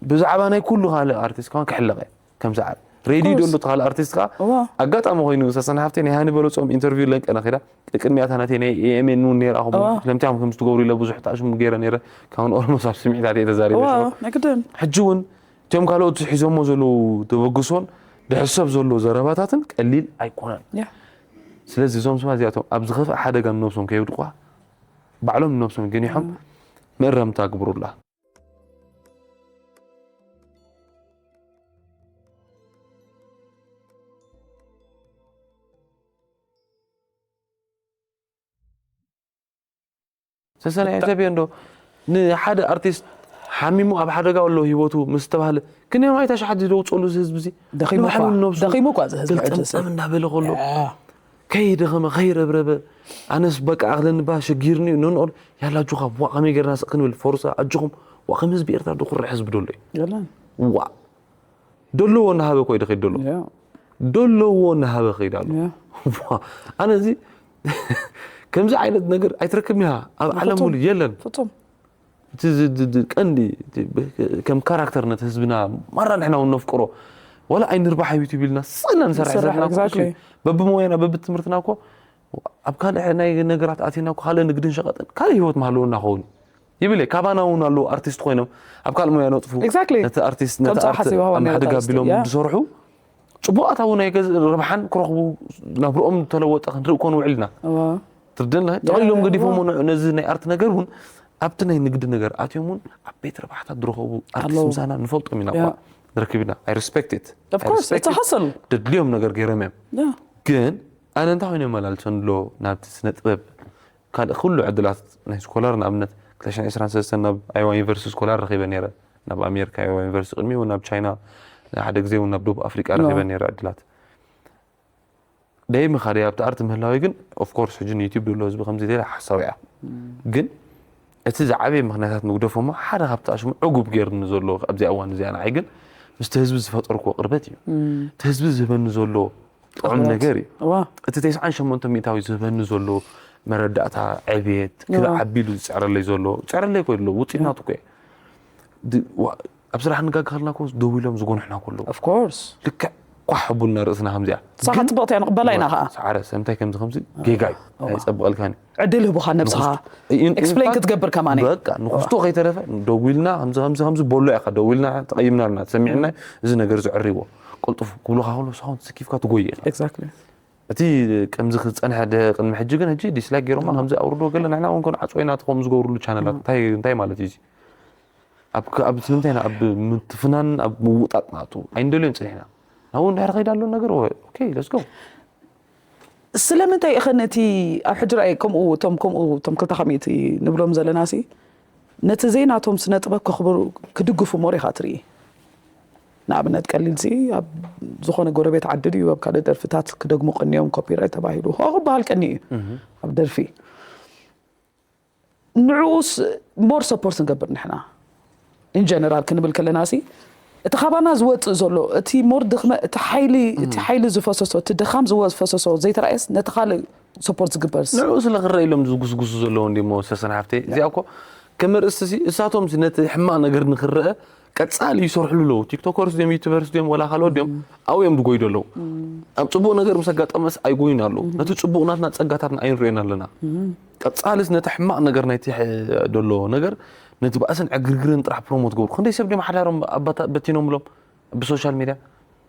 ብዛዕባ ናይ ኩሉ ካልእ ኣርቲስት ከማን ክሕለቀ ከምዚ ዓል ሬድዮ course። ደሎ እቲ ካልእ ኣርቲስት ከዓ እዋ ኣጋጣሚ ኮይኑ ሰሰን ሃብተይ ናይ ሃኒ በለፆም ኢንተርቪው ለንቀ ነኺዳ ቅድሚያታ ናተይ ናይ ኤኤምኤን እውን ነይራ እዋ ስለምንታይ ከም ትገብሩ ኢለ ብዙሕ ጣሽሙ ገይረ ነይረ ካብን ኦሮሞስ ኣብ ስምዒታት እየ ተዛሪበ እዋ ሽዑ። ናይ ግድን ሕጂ እውን እቶም ካልኦት ሒዞሞ ዘለዉ ተበግሶን ድሕሰብ ዘሎ ዘረባታትን ቀሊል ኣይኮነን ያ ስለዚ እዞም ስማ እዚኣቶም ኣብ ዝኸፍእ ሓደጋ ንነብሶም ከየውድቑዋ ባዕሎም ንነብሶም ገኒሖም መእረምታ ግብሩላ ሰሰናይ ሰብ እንዶ ንሓደ ኣርቲስት ሓሚሙ ኣብ ሓደጋ ኣሎ ህይወቱ ምስ ተባህለ ክንደይ ማይታ ሸሓት ዝደውፀሉ እዚ ህዝቢ እዚ ደኺሙ እኳ ንባዕሉ ነብሱ ደኺሙ እኳ እዚ ህዝቢ ሕጂ ገልጠምጠም ሰብ እንዳበለ ከሎ ያ ከይደኸመ ከይረብረበ ኣነስ በቃ ኣኽለኒ ባ ሸጊርኒ እዩ ነንኦል ያላጁኻ ዋ ከመይ ገርና ስቕ ክንብል ፎርሳ ኣጆኹም ዋ ከም ህዝቢ ኤርትራ ድኩርዕ ህዝቢ ደሎ እዩ የለን ዋ ደለዎ እናሃበ ኮይ ደኸይድ ደሎ ያ ደለዎ እናሃበ ከይድ ኣሎ ያ ዋ፣ ኣነ እዚ ከምዚ ዓይነት ነገር ኣይትረክብን ኢኻ ኣብ ዓለም ፍጹም። ሙሉ የለን ፍጹም እቲ ዝ- ድ- ድ- ቀንዲ እቲ ብ- ከም ካራክተር ነቲ ህዝብና ማራ ንሕና እውን ነፍቅሮ ዋላ ኣይንርባሕ ዩቲብ ኢልና ስቕልና ንሰርሕ ንሰርሕ፣ ዘለና exactly። በብሞያና በብትምህርትና እኮ ኣብ ካልእ ናይ ነገራት ኣቲና እኮ ካልእ ንግድን ሸቐጥን ካልእ ህይወት ማሃለወና ኸውን ይብል እየ ካባና እውን ኣለዉ ኣርቲስት ኮይኖም ኣብ ካልእ ሞያ ነጥፉ Exactly። ነቲ ኣርቲስት ነቲ ከምጽኡ ኣርት ሓሲቡ ሃባ ኣብ ነይሩ ሓደጋ ኣርቲስት፣ ኣቢሎም ያ። ዝሰርሑ ፅቡቕ ኣታዊ ናይ ገዝ ረብሓን ክረኽቡ ናብርኦም ተለወጠ ክንርኢ ኮን ውዕልና እዋ ትርድን ያ፣ ጠቕሊሎም ያ፣ ገዲፎም ያ። እውን ነዚ ናይ ኣርት ነገር እውን ኣብቲ ናይ ንግዲ ነገር ኣትዮም እውን ዓበይቲ ረብሓታት ዝረኸቡ ኣርቲስት ኣለዉ። ምሳና ንፈልጦም ኢና ያ። እኳ ንረክብ ኢና I respect it Of course it's a hustle ደድልዮም ነገር ገይሮም እዮም ያ ግን ኣነ እንታይ ኮይኑ የመላልሰን ኣሎ ናብቲ ስነ ጥበብ ካልእ ኩሉ ዕድላት ናይ ስኮላር ንኣብነት ክልተ ሽሕን ዕስራን ሰለስተን ናብ ኣይዋ ዩኒቨርሲቲ ስኮላር ረኺበ ነይረ ናብ ኣሜሪካ ኣይዋ ዩኒቨርሲቲ ቅድሚ እውን ናብ ቻይና ሓደ ግዜ እውን ናብ ደቡብ ኣፍሪቃ ረኺበ ነይረ ዕድላት ደይምኻ ደይ ኣብቲ ኣርት ምህላዊ ግን ኦፍኮርስ ሕጂ ንዩቲብ ዘሎ ህዝቢ ከምዚ ሌላ ሓሳዊ እያ። ግን እቲ ዝዓበየ ምኽንያታት ንግደፎ እሞ ሓደ ካብቲ ኣሽሙ ዕጉብ ገይርኒ ዘሎ ኣብዚ እዋን እዚኣ ንዓይ ግን ምስቲ ህዝቢ ዝፈጠርኩዎ ቅርበት እዩ። እቲ ህዝቢ ዝህበኒ ዘሎ ጥዑም ነገር እዩ። እቲ ተስዓን ሸሞንተ ሚእታዊ ዝህበኒ ዘሎ መረዳእታ፣ ዕብየት፣ ክዓቢ ኢሉ ዝፅዕረለይ ዘሎ ዝፅዕረለይ ኮይኑ ኣሎ ውፅኢት ናቱ እኮ እዩ። ኣብ ስራሕ ንጋግ ከለና ኮ ደው ኢሎም ዝጎንሕና ከለዉ of course ልክዕ ኳሕ ኣቡልና ርእስና ከምዚኣ ሳኻ ፅብቕቲ እያ ንቕበላ ኢና ከዓ ሰዓረ ሰምታይ ከምዚ ከምዚ ጌጋ እዩ ኣይፀብቐልካን ዕድል ህቡኻ ነብስኻ explain ክትገብር ከማኒ በቃ ንክስቶ ከይተረፈ ደው ኢልና ከምዚ ከምዚ ከምዚ በሎ ኢኻ ደው ኢልና ተቐይምና ኣለና ተሰሚዕና እዚ ነገር ዘዕርይዎ ቅልጡፍ ክብሉኻ ከሎ ንስኻ እውን ተሰኪፍካ ትጎየ ኢኻ exactly እቲ ከምዚ ክፀንሐ ደ ቅድሚ ሕጂ ግን ሕጂ ዲስላይክ ገይሮማ ከምዚ ኣውርዶ ገለ ንሕና እውን ኮን ዓፅዎ ኢና ትኸም ዝገብርሉ ቻነላት እንታይ እንታይ ማለት እዩ እዚ ኣብ ክ- ኣብ ስለምንታይ ኢና ኣብ ምትፍናን ኣብ ምውጣጥ ናቱ ኣይንደልዮን ፅኒሕና ናብኡ እንድሕር ከይዳ ኣሎ ነገር ኦኬ let's go ስለምንታይ ኢኸ ነቲ ኣብ ሕጂ ራእይ ከምኡ እቶም ከምኡ እቶም ክልተ ሚእቲ ንብሎም ዘለና ሲ ነቲ ዘይናቶም ስነ ጥበብ ከኽብሩ ክድግፉ ሞር ኢኻ ትርኢ ንኣብነት ቀሊል ሲ ኣብ ዝኾነ ጎረቤት ዓዲ ድዩ ኣብ ካልእ ደርፍታት ክደግሙ ቀኒዮም ኮፒራይት ተባሂሉ ሆ ክበሃል ቀኒ እዩ ኣብ ደርፊ ንዕኡስ more support ንገብር ንሕና in general ክንብል ከለና ሲ እቲ ካባና ዝወፅእ ዘሎ እቲ more ድኽመ እቲ ሓይሊ እቲ ሓይሊ ዝፈሰሶ እቲ ድኻም ዝፈሰሶ ዘይተረኣየስ ነቲ ካልእ support ዝግበርስ ንዕኡ ስለ ክረአ ኢሎም ዝጉስጉሱ ዘለዉ እንዲሞ ሰሰን ሓፍተይ እዚኣ እኮ ከም ርእስቲ ሲ እሳቶም ሲ ነቲ ሕማቕ ነገር ንክረአ ቀጻሊ ይሰርሕሉ ኣለዉ ቲክቶከርስ ድዮም ዩቱበርስ ድዮም ወላ ካልኦት ድዮም ኣብኡ እዮም ዝጎይዱ ኣለዉ ኣብ ፅቡቅ ነገር ምስ ኣጋጠመስ ኣይጎይኑ ኣለዉ ነቲ ፅቡቅ ናትና ፀጋታትና ኣይንሪኦን ኣለና ቀጻልስ ነቲ ሕማቕ ነገር ናይቲ ሕ- ደሎ ነገር ነቲ ባእስን ዕግርግርን ጥራሕ ፕሮሞት ገብሩ ክንደይ ሰብ ድዮም ሓዳሮም ኣባታ በቲኖምሎም ብሶሻል ሚድያ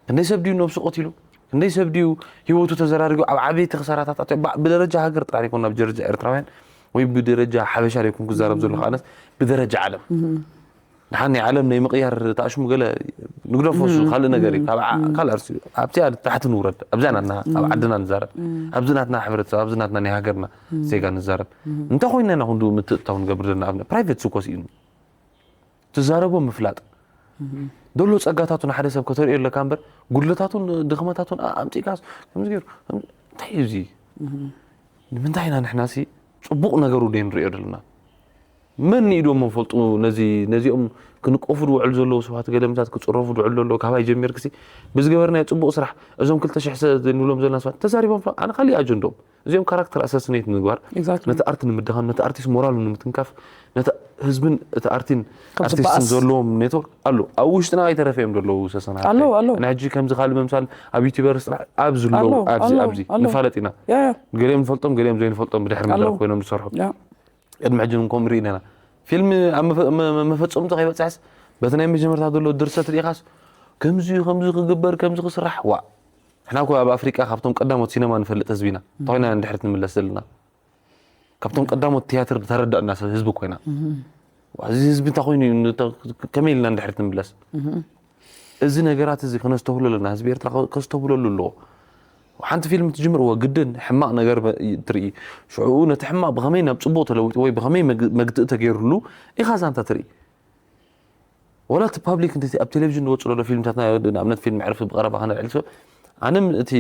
ክንደይ ሰብ ድዩ ነብሱ ቀቲሉ ክንደይ ሰብ ድዩ ህይወቱ ተዘራሪጉ ኣብ ዓበይቲ ክሳራታት ኣትዮ ባ- ብደረጃ ሃገር ጥራሕ ዘይኮን ኣብ ደረጃ ኤርትራውያን ወይ ብደረጃ ሓበሻ ዘይኮን ክዛረብ ዘሎ ከዓነስ ብደረጃ ዓለም ንሓን ናይ ዓለም ናይ ምቕያር ተኣሽሙ ገለ ንግደፎ እሱ ካልእ ነገር እዩ ካብ ዓ- ካልእ ኣርሲ ኣብቲ ኣድ ታሕቲ ንውረድ ኣብዛ ናትና ኣብ ዓድና ንዛረብ ኣብዚ ናትና ሕብረተሰብ ኣብዚ ናትና ናይ ሃገርና ዜጋ ንዛረብ እንታይ ኮይና ኢና ክንዱ ምትእትታው ንገብር ዘለና ኣብነ ፕራይቬት ስኮስ እዩ ትዛረቦ ምፍላጥ ደሎ ጸጋታቱ ንሓደ ሰብ ከተርእዮ ኣለካ እምበር ጉድለታቱን ድኽመታቱን ኣ- ኣምጺእካስ ከምዚ ገይሩ ከምዚ- እንታይ እዩ እዚ ንምንታይ ኢና ንሕና ሲ ጽቡቕ ነገሩ ደይ ንሪኦ ዘለና መን ንኢዶሞ ፈልጡ ነዚ ነዚኦም ክንቀፉ ዝውዕሉ ዘለዉ ሰባት ገለምታት ክፅረፉ ዝውዕሉ ዘለዉ ካባይ ጀሚርክሲ ብዝገበርናዮ ፅቡቕ ስራሕ እዞም ክልተ ሽሕ ሰብ ንብሎም ዘለና ሰባት ተዛሪቦም ኣነ ካሊእ ኣጀንዶም እዚኦም ካራክተር ኣሳስኔት ንምግባር Exactly. ነቲ ኣርት ንምድኻም ነቲ ኣርቲስት ሞራሉ ንምትንካፍ ነቲ ህዝብን እቲ ኣርቲን ካብ ኣርቲስትን ዝበኣስ። ዘለዎም ኔትወርክ ኣሎ ኣብ ውሽጥና ኣይተረፈ እዮም ዘለዉ ሰሰና ኣሎ፣ ኣሎ። ሕጂ ከምዚ ካልእ መምሳል ኣብ ዩቲበርስ ኣብ ዝለዉ ኣሎ፣ ኣብዚ ኣሎ፣ ኣብዚ ኣሎ። ንፋለጥ ኢና ያ ያ ገሊኦም ንፈልጦም ገሊኦም ዘይንፈልጦም ብድሕሪ ኣሎ። መድረክ ኮይኖም ዝሰርሑ ያ ቅድሚ ሕጂ ንከም ርኢ ኣለና ፊልም ኣብ መፈ- መ- መፈፀምቱ ከይበፅሐስ በቲ ናይ መጀመርታ ዘሎ ድርሰት ርኢኻስ ከምዚ ከምዚ ክግበር ከምዚ ክስራሕ ዋ ንሕና እኮ ኣብ ኣፍሪቃ ካብቶም ቀዳሞት ሲነማ ንፈልጥ ህዝቢ ኢና እንተኮይና ንድሕሪት ንምለስ ዘለና ካብቶም ቀዳሞት ትያትር ተረዳእና ሰብ ህዝቢ ኮይና ዋ፣ እዚ ህዝቢ እንታይ ኮይኑ እዩ? እንተ- ከመይ ኢልና ንድሕሪት ንምለስ እዚ ነገራት እዚ ከነስተብህሎ ኣለና ህዝቢ ኤርትራ ከ- ከስተብህለሉ ኣለዎ ሓንቲ ፊልም ትጅምር እዎ ግድን ሕማቕ ነገር በ- ትርኢ ሽዕኡ ነቲ ሕማቕ ብኸመይ ናብ ፅቡቕ ተለዊጡ ወይ ብኸመይ መግ- መግትኢ ተገይሩሉ ኢኻ ዛንታ ትርኢ ወላ እቲ ፓብሊክ እንተ ኣብ ቴሌቪዥን ዝወፁ ዘሎ ፊልምታት ንኣብነት ፊልም ዕርፊ ብቀረባ ከነልዕል ሰብ ኣነ እቲ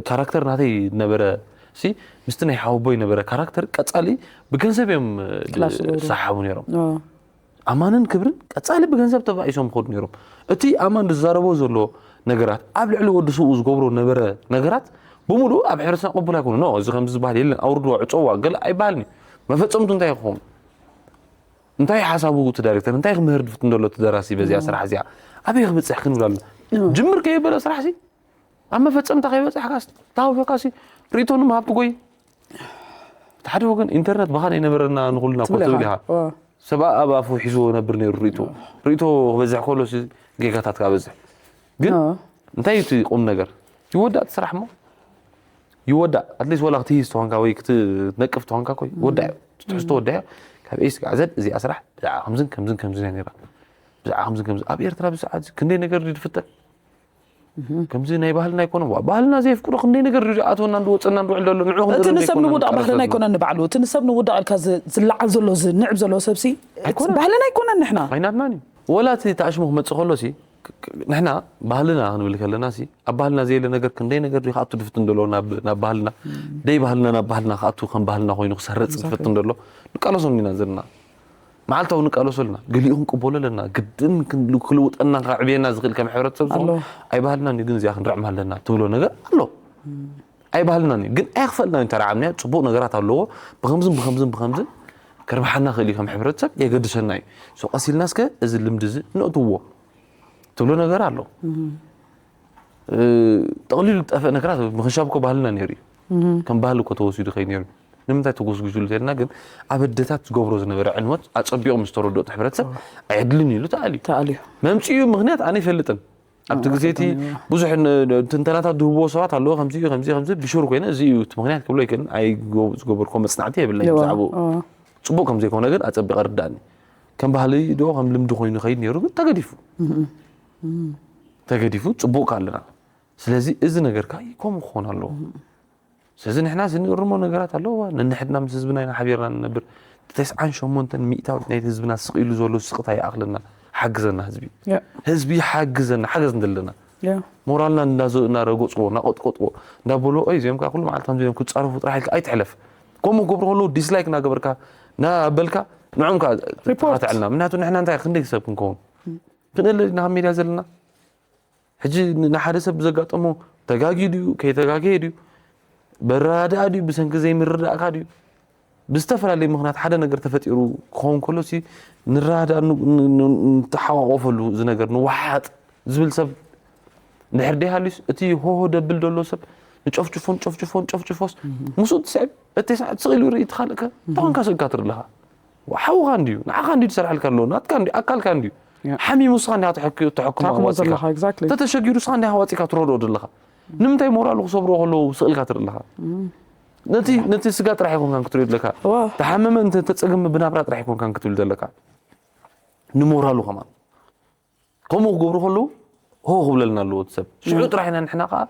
ካራክተር ናተይ ነበረ ሲ ምስቲ ናይ ሓወቦይ ነበረ ካራክተር ቀፃሊ ብገንዘብ እዮም ክላሽ ዝገብሩ። ዝሰሓቡ ነይሮም ኦ፣ ኣማንን ክብርን ቀፃሊ ብገንዘብ ተባኢሶም ክኸዱ ነይሮም እቲ ኣማን ዝዛረቦ ዘሎ ነገራት ኣብ ልዕሊ ወዲ ስብኡ ዝገብሮ ነበረ ነገራት ብምሉእ ኣብ ሕብረተሰብ ቅቡል ኣይኮኑ ኖ እዚ ከምዚ ዝበሃል የለን ኣውርድዋ ዕፀዋ ገለ ኣይበሃልን እዩ መፈፀምቱ እንታይ ይኸውን እንታይ ሓሳቡ እቲ ዳይሬክተር እንታይ ክምህር ድፍትን ዘሎ እቲ ደራሲ በዚኣ ስራሕ እዚኣ ኣበይ ክብፅሕ ክንብል ኣሎ ጅምር ከየበለ ስራሕ ሲ ኣብ መፈፀምታ ከይበፅሕካስ ታውፈካሲ ርእቶ ንምሃብ ትጎይ እቲ ሓደ ወገን ኢንተርነት ብኻ ናይ ነበረና ንኹልና እኮ ትብል ትብል ኢኻ። ኢኻ ሰብኣ ኣብ ኣፉ ሒዝዎ ነብር ነይሩ ርእቶ ርእቶ ክበዝሕ ከሎ ሲ ጌጋታት ክበዝሕ ግን እንታይ እዩ እቲ ቁም ነገር ይወዳእ እቲ ስራሕ እሞ ይወዳእ ኣትሊስት ወላ ክትህይዝ ተኾንካ ወይ ክትነቅፍ ተኾንካ ኮ ይወዳእ እዩ ትሕዝቶ ወዳእ ካብ ኤስ ጋዕዘድ እዚኣ ስራሕ ብዛዕባ ከምዝን ከምዝን ከምዝን እያ ነራ ብዛዕባ ከምዝን ከምዝ ኣብ ኤርትራ ብሰዓት ክንደይ ነገር ድፍጠር ከምዚ ናይ ባህልና ኣይኮነ ዋ ባህልና ዘየፍቅዶ ክንደይ ነገር ድኣተወና እንድወፀና እንድውዕል ዘሎ ንዑ እቲ ንሰብ ንውዳቕ ባህልና ኣይኮነ ንባዕሉ እቲ ንሰብ ንውዳቕ ኢልካ ዝ- ዝለዓል ዘሎ ዝንዕብ ዘሎ ሰብሲ ኣይኮነን። ባህልና ኣይኮነን ንሕና ኣይናትናን እዩ ወላ እቲ ተኣሽሙ ክመፅእ ከሎ ሲ ንሕና ባህልና ክንብል ከለና ሲ ኣብ ባህልና ዘየለ ነገር ክንደይ ነገር ድዩ ክኣቱ ዝፍትን ዘሎ ናብ ናብ ባህልና ደይ ባህልና ናብ ባህልና ክኣቱ ከም ባህልና ኮይኑ ክሰርጽ ዝፍትን ዘሎ ንቃለሶም ኢና ዘለና። መዓልታዊ ንቃለሶ ኣለና። ገሊኡ ክንቅበሎ ኣለና። ግድን ክልውጠና ክዕብየና ዝኽእል ከም ሕብረተሰብ ዝኾነ ኣይ ባህልና እዩ ግን እዚኣ ክንርዕም ኣለና ትብሎ ነገር ኣሎ። ኣይ ባህልና እዩ ግን ኣይክፈልና እዩ ተራዓምና ጽቡቕ ነገራት ኣለዎ። ብከምዝን ብከምዝን ብከምዝን ከርብሓና ክእል እዩ ከም ሕብረተሰብ የገድሰና እዩ። ሶ ቀሲልና እስከ እዚ ልምዲ እዚ ነእትዎ ትብሎ ነገር ኣሎ። ጠቕሊሉ ዝጠፍአ ነገራት ምኽንሻብ እኮ ባህልና ነይሩ እዩ። ከም ባህሊ እኮ ተወሲዱ ከይ ነይሩ። ንምንታይ ተጎስጉስሉ ተልና ግን ኣብ ኣደታት ዝገብሮ ዝነበረ ዕንወት ኣጸቢቑ ምስ ተረድኦ እቲ ሕብረተሰብ ኣየድልን ኢሉ ተኣልዩ። ተኣልዩ። መምጽኡ ምኽንያት ኣነ ይፈልጥን። ኣብቲ ግዜ እቲ ብዙሕ ትንተናታት ዝህብዎ ሰባት ኣለዎ። ከምዚ እዩ፣ ከምዚ ከምዚ ብሹር ኮይነ እዚ እዩ እቲ ምኽንያት ክብሎ ይክእልን። ኣይ ዝገበርኮ መጽናዕቲ የብለይ ብዛዕባኡ። ጽቡቕ ከም ዘይኮነ ግን ኣጸቢቐ ርዳእኒ። ከም ባህሊ ዶ ከም ልምዲ ኮይኑ ይኸይድ ነይሩ ግን ተገዲፉ ተገዲፉ ጽቡቕ ኣለና። ስለዚ እዚ ነገር ከኣ ከምኡ ክኾን ኣለዎ። ስለዚ ንሕና እዚ ንእርሞ ነገራት ኣለዎ። ነንሕድና ምስ ህዝብና ኢና ሓቢርና ንነብር። ተስዓን ሸሞንተን ሚእታዊት ናይቲ ህዝብና ስቕ ኢሉ ዘሎ ስቕታ ይኣኽለና። ሓግዘና ህዝቢ። ህዝቢ ሓግዘና፣ ሓገዝ እንደለና። ሞራልና እናረገጽዎ፣ እናቐጥቀጥዎ፣ እንዳበሎ፣ "ኦይ፣ እዚኦም ከኣ ኩሉ መዓልቲ ከምዚ እዮም ክጻረፉ" ጥራሕ ኢልካ ኣይትሕለፍ። ከምኡ ክገብሩ ከለዉ ዲስላይክ እናገበርካ፣ እናበልካ፣ ንዕኦም ከኣ ሪፖርት። ተኻትዐልና። ምክንያቱ ንሕና እንታይ ክንደይ ሰብ ክንከውን? ክንእል ኢና ካብ ሜድያ ዘለና? ሕጂ ን-፣ ንሓደ ሰብ ብዘጋጠሞ ተጋግዩ ድዩ፣ ከይተጋገየ ድዩ፣ በረዳድኣ ድዩ፣ ብሰንኪ ዘይምርዳእካ ድዩ፣ ብዝተፈላለየ ምኽንያት ሓደ ነገር ተፈጢሩ ክኸውን ከሎ ሲ ንረዳዳእ፣ ን-፣ ን-፣ ን-፣ ንተሓቋቆፈሉ እዚ ነገር ንወሓጥ ዝብል ሰብ እንድሕር ደይሃልዩስ፣ እቲ ሆሆ ደብል ዘሎ ሰብ ንጨፍጭፎን ጨፍጭፎን ጨፍጭፎስ ምስኡ ትስዕብ፣ እቲ ሰዓት ስቕ ኢሉ ይርኢ፣ እቲ ካልእ ከ እንታይ ኮንካ ስእልካ ትርኢ ኣለኻ? ሓውኻ እንድዩ፣ ንዓኻ እንድዩ ዝሰርሓልካ ኣሎ፣ ናትካ እንድዩ፣ ኣካልካ እንድዩ። ያ። ሓሚሙ ንስኻ እንዲኻ ተሐኪ-፣ ተሐክሞ ታኽሞ ኣዋጺእካ። ዘለኻ፣ exactly። እንተተሸጊሩ ንስኻ እንዲኻ ኣዋጺእካ ትረድኦ ዘለኻ። ንምንታይ ሞራሉ ክሰብርዎ ከለዉ ስቕ ኢልካ ትርኢ ኣለኻ? ነቲ፣ ነቲ ስጋ ጥራሕ ኣይኮንካን ክትሪኦ ዘለካ። ዋ። ተሓመመ እንተ-፣ ተጸገመ ብናብራ ጥራሕ ኣይኮንካን ክትብል ዘለካ። ንሞራሉ ከማን። ከምኡ ክገብሩ ከለዉ፣ ሆ ክብለልና ኣለዎ እቲ ሰብ። ሽዑ ያ። ጥራሕ ኢና ንሕና ከኣ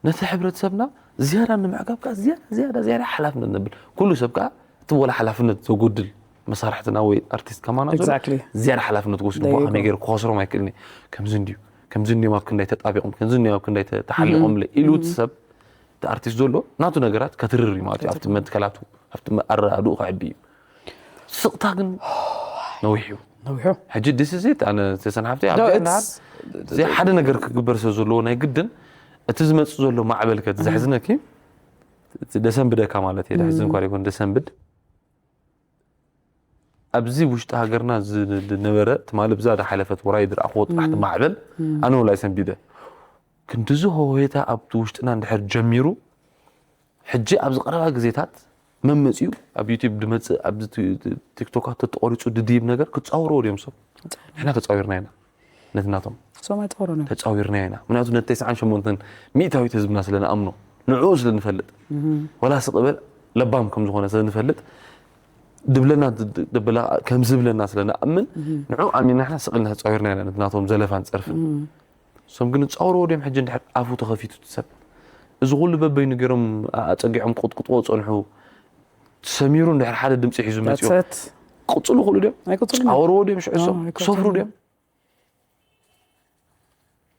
ነቲ ሕብረተሰብና ዝያዳ ንምዕጋብ ከኣ ዝያዳ፣ ዝያዳ፣ ዝያዳ ሓላፍነት ነብል። ኩሉ ሰብ ከኣ እቲ ወላ ሓላፍነት ዘጎድል መሳርሕትና ወይ ኣርቲስት ከማና ዘሎ Exactly። ዝያዳ ሓላፍነት ክወስድ There እሞ you ከመይ go። ገይሩ ክኸስሮም ኣይክእልን እየ። ከምዚ እንድዩ፣ ከምዚ እንድዮም ኣብ ክንዳይ ተጣቢቖም፣ ከምዚ እንድዮም ኣብ ክንዳይ ተ-፣ ተሓሊቖምለ ኢሉ እቲ ሰብ፣ እቲ ኣርቲስት ዘሎ ናቱ ነገራት ከትርር እዩ ማለት እዩ። ኣብቲ ከትርር። መትከላቱ፣ ኣብቲ መ-፣ ኣረዳድኡ ከዕቢ እዩ። ስቕታ ግን ነዊሕ እዩ። ነዊሑ። ሕጂ this is it፣ ኣነ ሰሰን ሓፍተይ፣ ኣብ ዶ፣ ገና it's እዚ ሓደ ነገር ክግበር ስለ ዘለዎ ናይ ግድን እቲ ዝመጽእ ዘሎ ማዕበል ከ፣ እቲ ዘሕዝነኪ፣ እቲ ደሰንብደካ ማለት እየ፣ ደሕዝን እኳ ዘይኮነ ደሰንብድ። ኣብዚ ውሽጢ ሃገርና ዝ-፣ ዝነበረ ትማሊ ብዛ ዝሓለፈት ወራይ ዝረኣኽዎ ጥራሕ እቲ ማዕበል፣ ኣነ ወላ ኣይሰንቢደ። ክንድዚ ሆሄታ ኣብቲ ውሽጥና እንድሕር ጀሚሩ፣ ሕጂ ኣብዚ ቀረባ ግዜታት መመጺኡ ኣብ ዩቲዩብ ድመጽእ፣ ኣብዚ ቲ-፣ ቲ-፣ ቲክቶካት ተተቖሪጹ ድድይብ ነገር ክጻወርዎ ድዮም ሰብ? ንሕና ተጻዊርና ኢና። ነቲ ናቶም። እሶም ኣይጻወሩን እዮም። ተጻዊርና ኢና። ምክንያቱ ነቲ ተስዓን ሸሞንተን ሚእታዊት ህዝብና ስለ ንኣምኖ፣ ንዕኡ ስለ ንፈልጥ፣ ወላ ስቕ በል ለባም ከም ዝኾነ ስለ ንፈልጥ፣ ድብለና ድ-፣ ድ-፣ ድብላ ከም ዝብለና ስለ ንኣምን፣ ንዕኡ ኣሚንና ንሕና ስቕ ኢልና ተጻዊርና ኢና ነቲ ናቶም ዘለፋን ጸርፍን። እሶም ግን ጻወርዎ ድዮም ሕጂ እንድሕር ኣፉ ተኸፊቱ እቲ ሰብ? እዚ ኩሉ በበይኑ ገይሮም ኣ-፣ ኣጸጊዖም ክቕጥቅጥዎ ጸንሑ። ሰሚሩ እንድሕር ሓደ ድምጺ ሒዙ መጺኡ። That's it። ቅጽሉ ክእሉ ድዮም? ኣይቅጽሉን እዮም። ጻወርዎ ድዮም ሽዑ እሶም? ኣዎ፣ ኣይቅጽሉን ክሰፍሩ እዮም። ድዮም?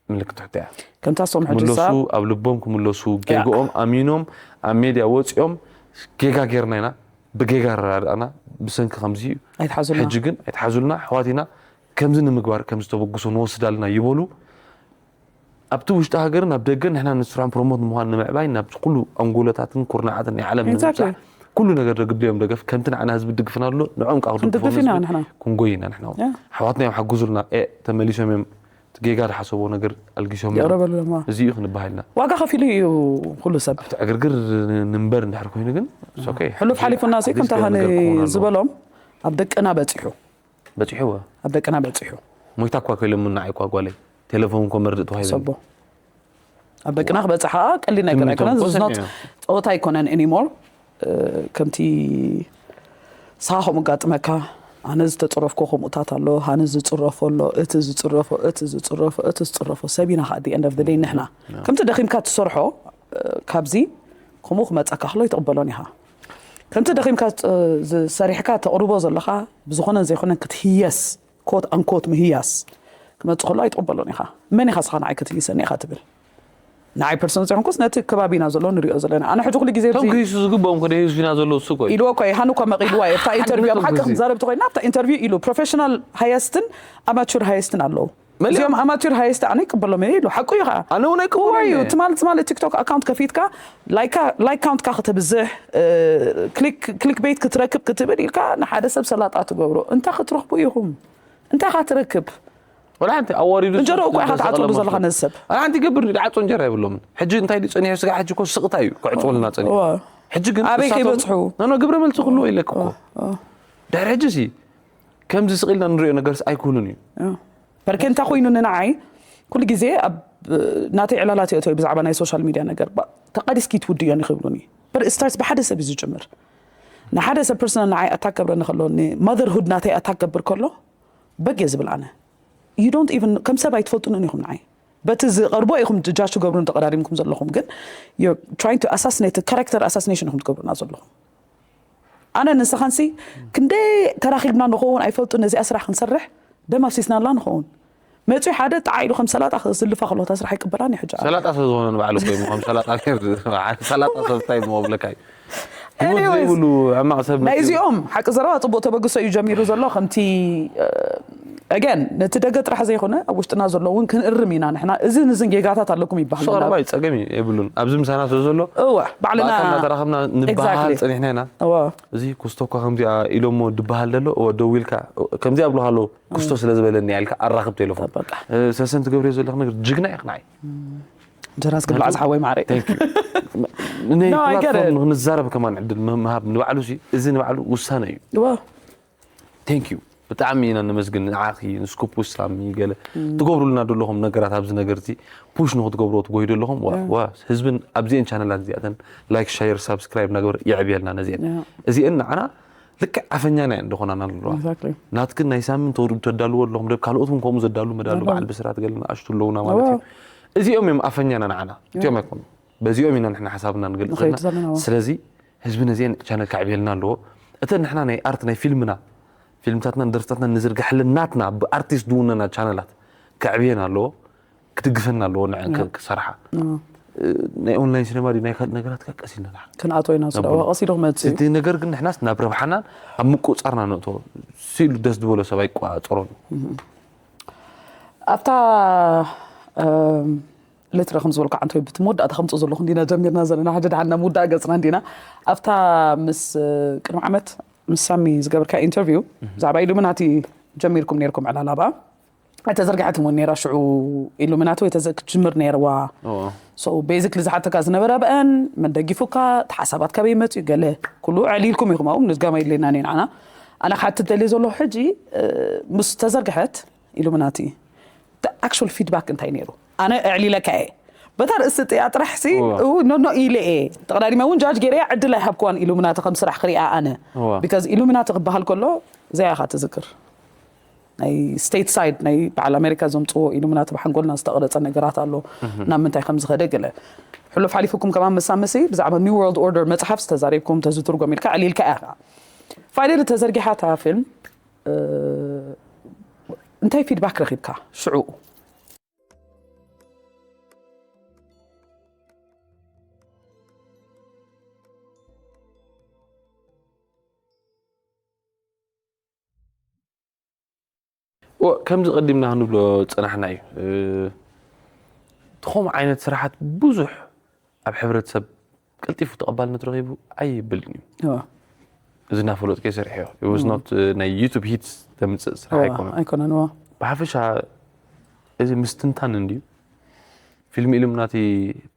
ምልክት ሕቶ እያ። ከምታ እሶም ሕጂ ክምለሱ፣ ሳብ ኣብ ልቦም ክምለሱ፣ ያ። ጌግኦም ኣሚኖም ኣብ ሜድያ ወጺኦም ጌጋ ጌርና ኢና፣ ብጌጋ ኣረዳድኣና፣ ብሰንኪ ከምዚ እዩ። ኣይትሓዙልና። ሕጂ ግን ኣይትሓዙልና፣ ኣሕዋት ኢና፣ ከምዚ ንምግባር ከምዚ ተበግሶ ንወስድ ኣለና ይበሉ። ኣብቲ ውሽጢ ሃገርን ኣብ ደገን ንሕና ንስራሖም ፕሮሞት ንምዃን ንምዕባይ ናብቲ ኩሉ ኣንጎሎታትን ኩርናዓትን ናይ ዓለም ንምብጻሕ Exactly። ኩሉ ነገር ዘግድዮም ደገፍ ከምቲ ንዓና ህዝቢ ድግፍና ኣሎ ንዕኦም ከዓ ክንድግፍ ክድግፎም ኢና ህዝቢ ንሕና። ክንጎይ ኢና ንሕና እውን። ያ። ኣሕዋትና እዮም ሓግዙልና። ኤ ተመሊሶም እዮም እቲ ጌጋ ዝሓሰብዎ ነገር ኣልጊሶም እዮም። የቕረበሉ ድማ። እዚ እዩ ክንበሃል ኢና። ዋጋ ከፊሉ እዩ ኩሉ ሰብ። ኣብቲ ዕግርግር ን-፣ ንንበር እንድሕር ኮይኑ ግን it's okay። ሕሉፍ ሓሊፉና ሲ ሓዲስ ከምታ ገይሩ ሃኒ ነገር ክኸውን ኣለዎ። ዝበሎም ኣብ ደቅና በጺሑ። በጺሑ እወ። ኣብ ደቅና በጺሑ። ሞይታ እኳ ከይሎምና ኣይኳ ጓለይ። ቴሌፎን እኮ መርድእ ተዋሂበኒ። ሰቦ። ኣብ ደቅና ክበጽሕ ከኣ ቀሊል ነገር ኣይኮነን። ትምኒቶም እኮ It's not ሰሚዕና። ጸወታ ኣይኮነን anymore። እ፣ ከምቲ ንስኻ ከምኡ ኣጋጥመካ፣ ኣነ ዝተጸረፍኩ ከምኡታት ኣሎ፣ ሃኒ ዝጽረፎ ኣሎ፣ እቲ ዝጽረፎ፣ እቲ ዝጽረፎ፣ እቲ ዝጽረፎ ሰብ ኢና ከኣ at the end of the day ንሕና። ያ። ከምቲ ደኺምካ ትሰርሖ፣ እ፣ ካብዚ ከምኡ ክመጸካ ከሎ ይትቕበሎን ኢኻ። ከምቲ ደኺምካ ት-፣ ዝ-፣ ሰሪሕካ ተቕርቦ ዘለኻ ብዝኾነን ዘይኮነን ክትህየስ፣ quote unquote ምህያስ፣ ክመጽእ ከሎ ኣይትቕበሎን ኢኻ። መን ኢኻ ስኻ ንዓይ ክትህይሰኒ ኢኻ ትብል? ንዓይ ፐርሰን ዘይኮንኩስ ነቲ ከባቢና ዘሎ ንሪኦ ዘለና። ኣነ ሕጂ ኩሉ ግዜ እዚ እቶም ክህይሱ ዝግብኦም ከደህይሱ ኢና ዘለዉ እሱ እኮ እዩ። ኢልዎ እኮ እዩ፣ ሃኑ እኳ መቒልዋ እዩ ኣብታ ኢንተርቪው። ኣብ ሓቂ ክንዛረብ ተኾይና ኣብታ ኢንተርቪው ኢሉ ፕሮፌሽናል ሃየስትን ኣማቹር ሃየስትን ኣለዉ። እዚኦም ኣማቹር ሃየስት ኣነ ይቅበሎም እየ ኢሉ ሓቁ እዩ ከዓ። ኣነ እውን ኣይቅበሎም እዩ እየ። ትማል ትማል ቲክቶክ ኣካውንት ከፊትካ ላይክ ካውንትካ ከተብዝሕ፣ ክሊክ ቤት ክትረክብ ክትብል ኢልካ ንሓደ ሰብ ሰላጣ ትገብሮ። እንታይ ክትረኽቡ ኢኹም? እንታይ ካ ትረክብ? ወላ ሓንቲ ኣዋሪዱ እንጀራ እኮ ኢኻ ትዓፅወሉ ዘለኻ ነዚ ሰብ። ወላ ሓንቲ ይገብር ድዩ? ድዓፅዎ እንጀራ የብሎምን። ሕጂ እንታይ ድዩ ፀኒሑ ስጋ ሕጂ እኮ ስቕታ እዩ ክዕፅወልና ፀኒሑ። እዋ። ሕጂ ግን ኣበይ ንሳቶም- ከይበፅሑ? ኖ፣ ኖ፣ ግብረ መልሲ ኩሉ ኢለክ እኮ። ድሕሪ ሕጂ ሲ ከምዚ ስቕ ኢልና ንሪኦ ነገርስ ኣይክህሉን እዩ። በርከ እንታይ ኮይኑ ንንዓይ ኩሉ ግዜ ኣብ ናተይ ዕላላት የእተው ብዛዕባ ናይ ሶሻል ሚድያ ነገር ባ- ተቃዲስኪ ትውድዮን ይክብሉኒ። በር ስታርት ብሓደ ሰብ እዩ ዝጅምር። ንሓደ ሰብ ፐርሰናል ንዓይ ኣታክ ገብረኒ ከሎ ንማዘርሁድ ናተይ ኣታክ ገብር ከሎ በግ እየ ዝብል ኣነ። You don't even ከም ሰብ ኣይትፈልጡንን ኢኹም ንዓይ። በቲ ዝቐርቦ ኢኹም ጃጅ ትገብሩን ተቐዳዲምኩም ዘለኹም ግን you're trying to assassinate character assassination ኢኹም ትገብሩና ዘለኹም። ኣነ ንስኻንሲ ክንደይ ተራኺብና ንኸውን ኣይፈልጡ ነዚኣ ስራሕ ክንሰርሕ ደም ኣፍሲስናላ ንኸውን። መፅኡ ሓደ ጣዓ ኢሉ ከም ሰላጣ ዝልፋ ከሎ እታ ስራሕ ኣይቅበላን እዩ ሕጂ። ሰላጣ ስለ ዝኾነ ንባዕሉ ኮይኑ ከም ሰላጣ ገይሩ ሰላጣ ሰብ እንታይ እሞ ብለካ እዩ። ህይወት Anyways፣ ዘይብሉ ሕማቕ ሰብ ናይ መፂኡ። እዚኦም ሓቂ ዘረባ ፅቡቅ ተበግሶ እዩ ጀሚሩ ዘሎ ከምቲ ኣገን ነቲ ደገ ጥራሕ ዘይኮነ ኣብ ውሽጥና ዘሎ እውን ክንእርም ኢና ንሕና። እዚ ንዝን ጌጋታት ኣለኩም ይበሃል እሱ ቀረባ እዩ፣ ፀገም እዩ የብሉን። ኣብዚ ምሳና ስለ ዘሎ እወ ባዕልና ብኣካል እናተራኸብና ንበሃል Exactly። ፀኒሕና ኢና። እወ እዚ ኩስቶ እኳ ከምዚኣ ኢሎሞ ድበሃል ደሎ እወ ደው ኢልካ ከምዚኣ ብሎ ኣለዉ ኩስቶ ስለ ዝበለኒ ኢልካ ኣራኽብ ቴሌፎን በቃ። ሰሰን ትገብርዮ ዘለኽ ነገር ጅግና ኢኽ ንዓይ። እንጀራ ዝግብላዕ ዝሓወይ ማዕረ ናይ No, I get ፕላትፎርም it። ክንዛረብ ከማን ዕድል ምሃብ ንባዕሉ ሲ እዚ ንባዕሉ ውሳነ እዩ። እወ ቴንክ ዩ ብጣዕሚ ኢና ነመስግን ንዓኺ ንስኩፕ ውሳሚ ገለ ትገብሩልና ዘለኹም ነገራት ኣብዚ ነገር እዚ ፑሽ ንክትገብርዎ ትጎዩ ዘለኹም ዋ ዋ ህዝብን ኣብዚአን ቻነላት እዚኣተን ላይክ ሸር ሳብስክራይብ እናገበር የዕብየልና ነዚአን Yeah። እዚአን ንዓና ልክዕ ኣፈኛና እየን እንደኾናና ዘለዋ Exactly። ናትክን ናይ ሳምንት ተውርዱ ተዳልዎ ኣለኹም ደብ ካልኦት እውን ከምኡ ዘዳሉ መዳሉ ኣለዉ። በዓል ብስራት ገለና ኣሽቱ ኣለውና ማለት እዩ ኣለዉ። እዚኦም እዮም ኣፈኛና ንዓና እቲኦም ኣይኮኑ በዚኦም ኢና ንሕና ሓሳብና ንገልፅ ንኸይድ ዘለና ዘለና፣ ኣዎ። ስለዚ ህዝቢ ነዚአን ቻነል ከዕብየልና ኣለዎ እተን ንሕና ናይ ኣርት ናይ ፊልምና ፊልምታትና ደርፍታትና ንዝርግሐለን ናትና ብኣርቲስት ዝውነና ቻነላት ከዕብየን ኣለዎ ክድግፈና ኣለዎ ንዐን ከ- ክሰርሓ ናይ ኦንላይን ሲነማ ድዩ ናይ ካልእ ነገራት ከቀሲልና ንሓ ክንኣቶ ኢና ስለ ቀሲዶ ክመፅእ እዩ። እቲ ነገር ግን ንሕናስ ናብ ረብሓናን ኣብ ምቁፃርና ነእቶ ሲሉ ደስ ዝበሎ ሰብ ኣይቋፀሮን ኣብታ እም፣ ልትረ ከም ዝበልኩ ዓንተ ብቲ መወዳእታ ከምፅእ ዘለኹ እንዲና ጀሚርና ዘለና ሕጂ ድሓን ናብ ምውዳእ ገፅና እንዲና ኣብታ ምስ ቅድሚ ዓመት ምስ ሳሚ ዝገበርካ ኢንተርቪው ብዛዕባ ኢሉሚናቲ ጀሚርኩም ነርኩም ዕላላባ ኣይተዘርግሐትን እውን ነራ ሽዑ ኢሉሚናቲ ወይ ተዘ- ክትጅምር ነርዋ ኦ። So basically ዝሓተካ ዝነበረ ብአን መን ደጊፉካ እቲ ሓሳባት ካበይ መፅኡ ገለ ኩሉ ዕሊልኩም ኢኹም ኣብኡ ንድጋማ የድልየና ኔ ንዓና ኣነ ክሓትት ደልየ ዘለኹ ሕጂ እ፣ ምስ ተዘርግሐት ኢሉሚናቲ actual feedback እንታይ ነይሩ ኣነ እዕሊለካ እየ በታ ርእሲ ጥያ ጥራሕ ሲ እዋ። ኖ ኖ ኢለ እየ ተቐዳዲመ እውን ጃጅ ገይረያ ዕድል ኣይሃብክዋን ኢሉሚናቲ ከም ስራሕ ክሪኣ ኣነ እዋ። because ኢሉሚናቲ ክበሃል ከሎ እዚኣ ኢኻ ትዝክር ናይ ስቴት ሳይድ ናይ በዓል ኣሜሪካ ዘምፅዎ ኢሉሚናቲ ብሓንጎልና ዝተቐረፀ ነገራት ኣሎ ናብ ምንታይ ከም ዝኸደ ገለ ሕሉፍ ሓሊፉኩም ከማን መሳመሲ ብዛዕባ ኒው ወርልድ ኦርደር መፅሓፍ ዝተዛሪብኩም ተዝትርጎም ኢልካ ዕሊልካ ኢኻ ፋይናሊ ተዘርጊሓ እታ ፊልም እ፣ እንታይ ፊድባክ ረኺብካ ሽዑ ኦ፣ ከምዚ ቀዲምና ክንብሎ ዝፀናሕና እዩ እ፣ እቲ ከምኡ ዓይነት ስራሓት ብዙሕ ኣብ ሕብረተሰብ ቀልጢፉ ተቐባልነት ረኺቡ ኣይብልን እዩ እዋ፣ እዚ እናፈለጥከ ይሰርሕ እዮ It was not እ፣ ናይ ዩቱብ ሂት ዘምፅእ ስራሕ እዋ፣ ኣይኮነን ኣይኮነን እዋ ብሓፈሻ እዚ ምስትንታን እንድዩ ፊልም ኢሉምናቲ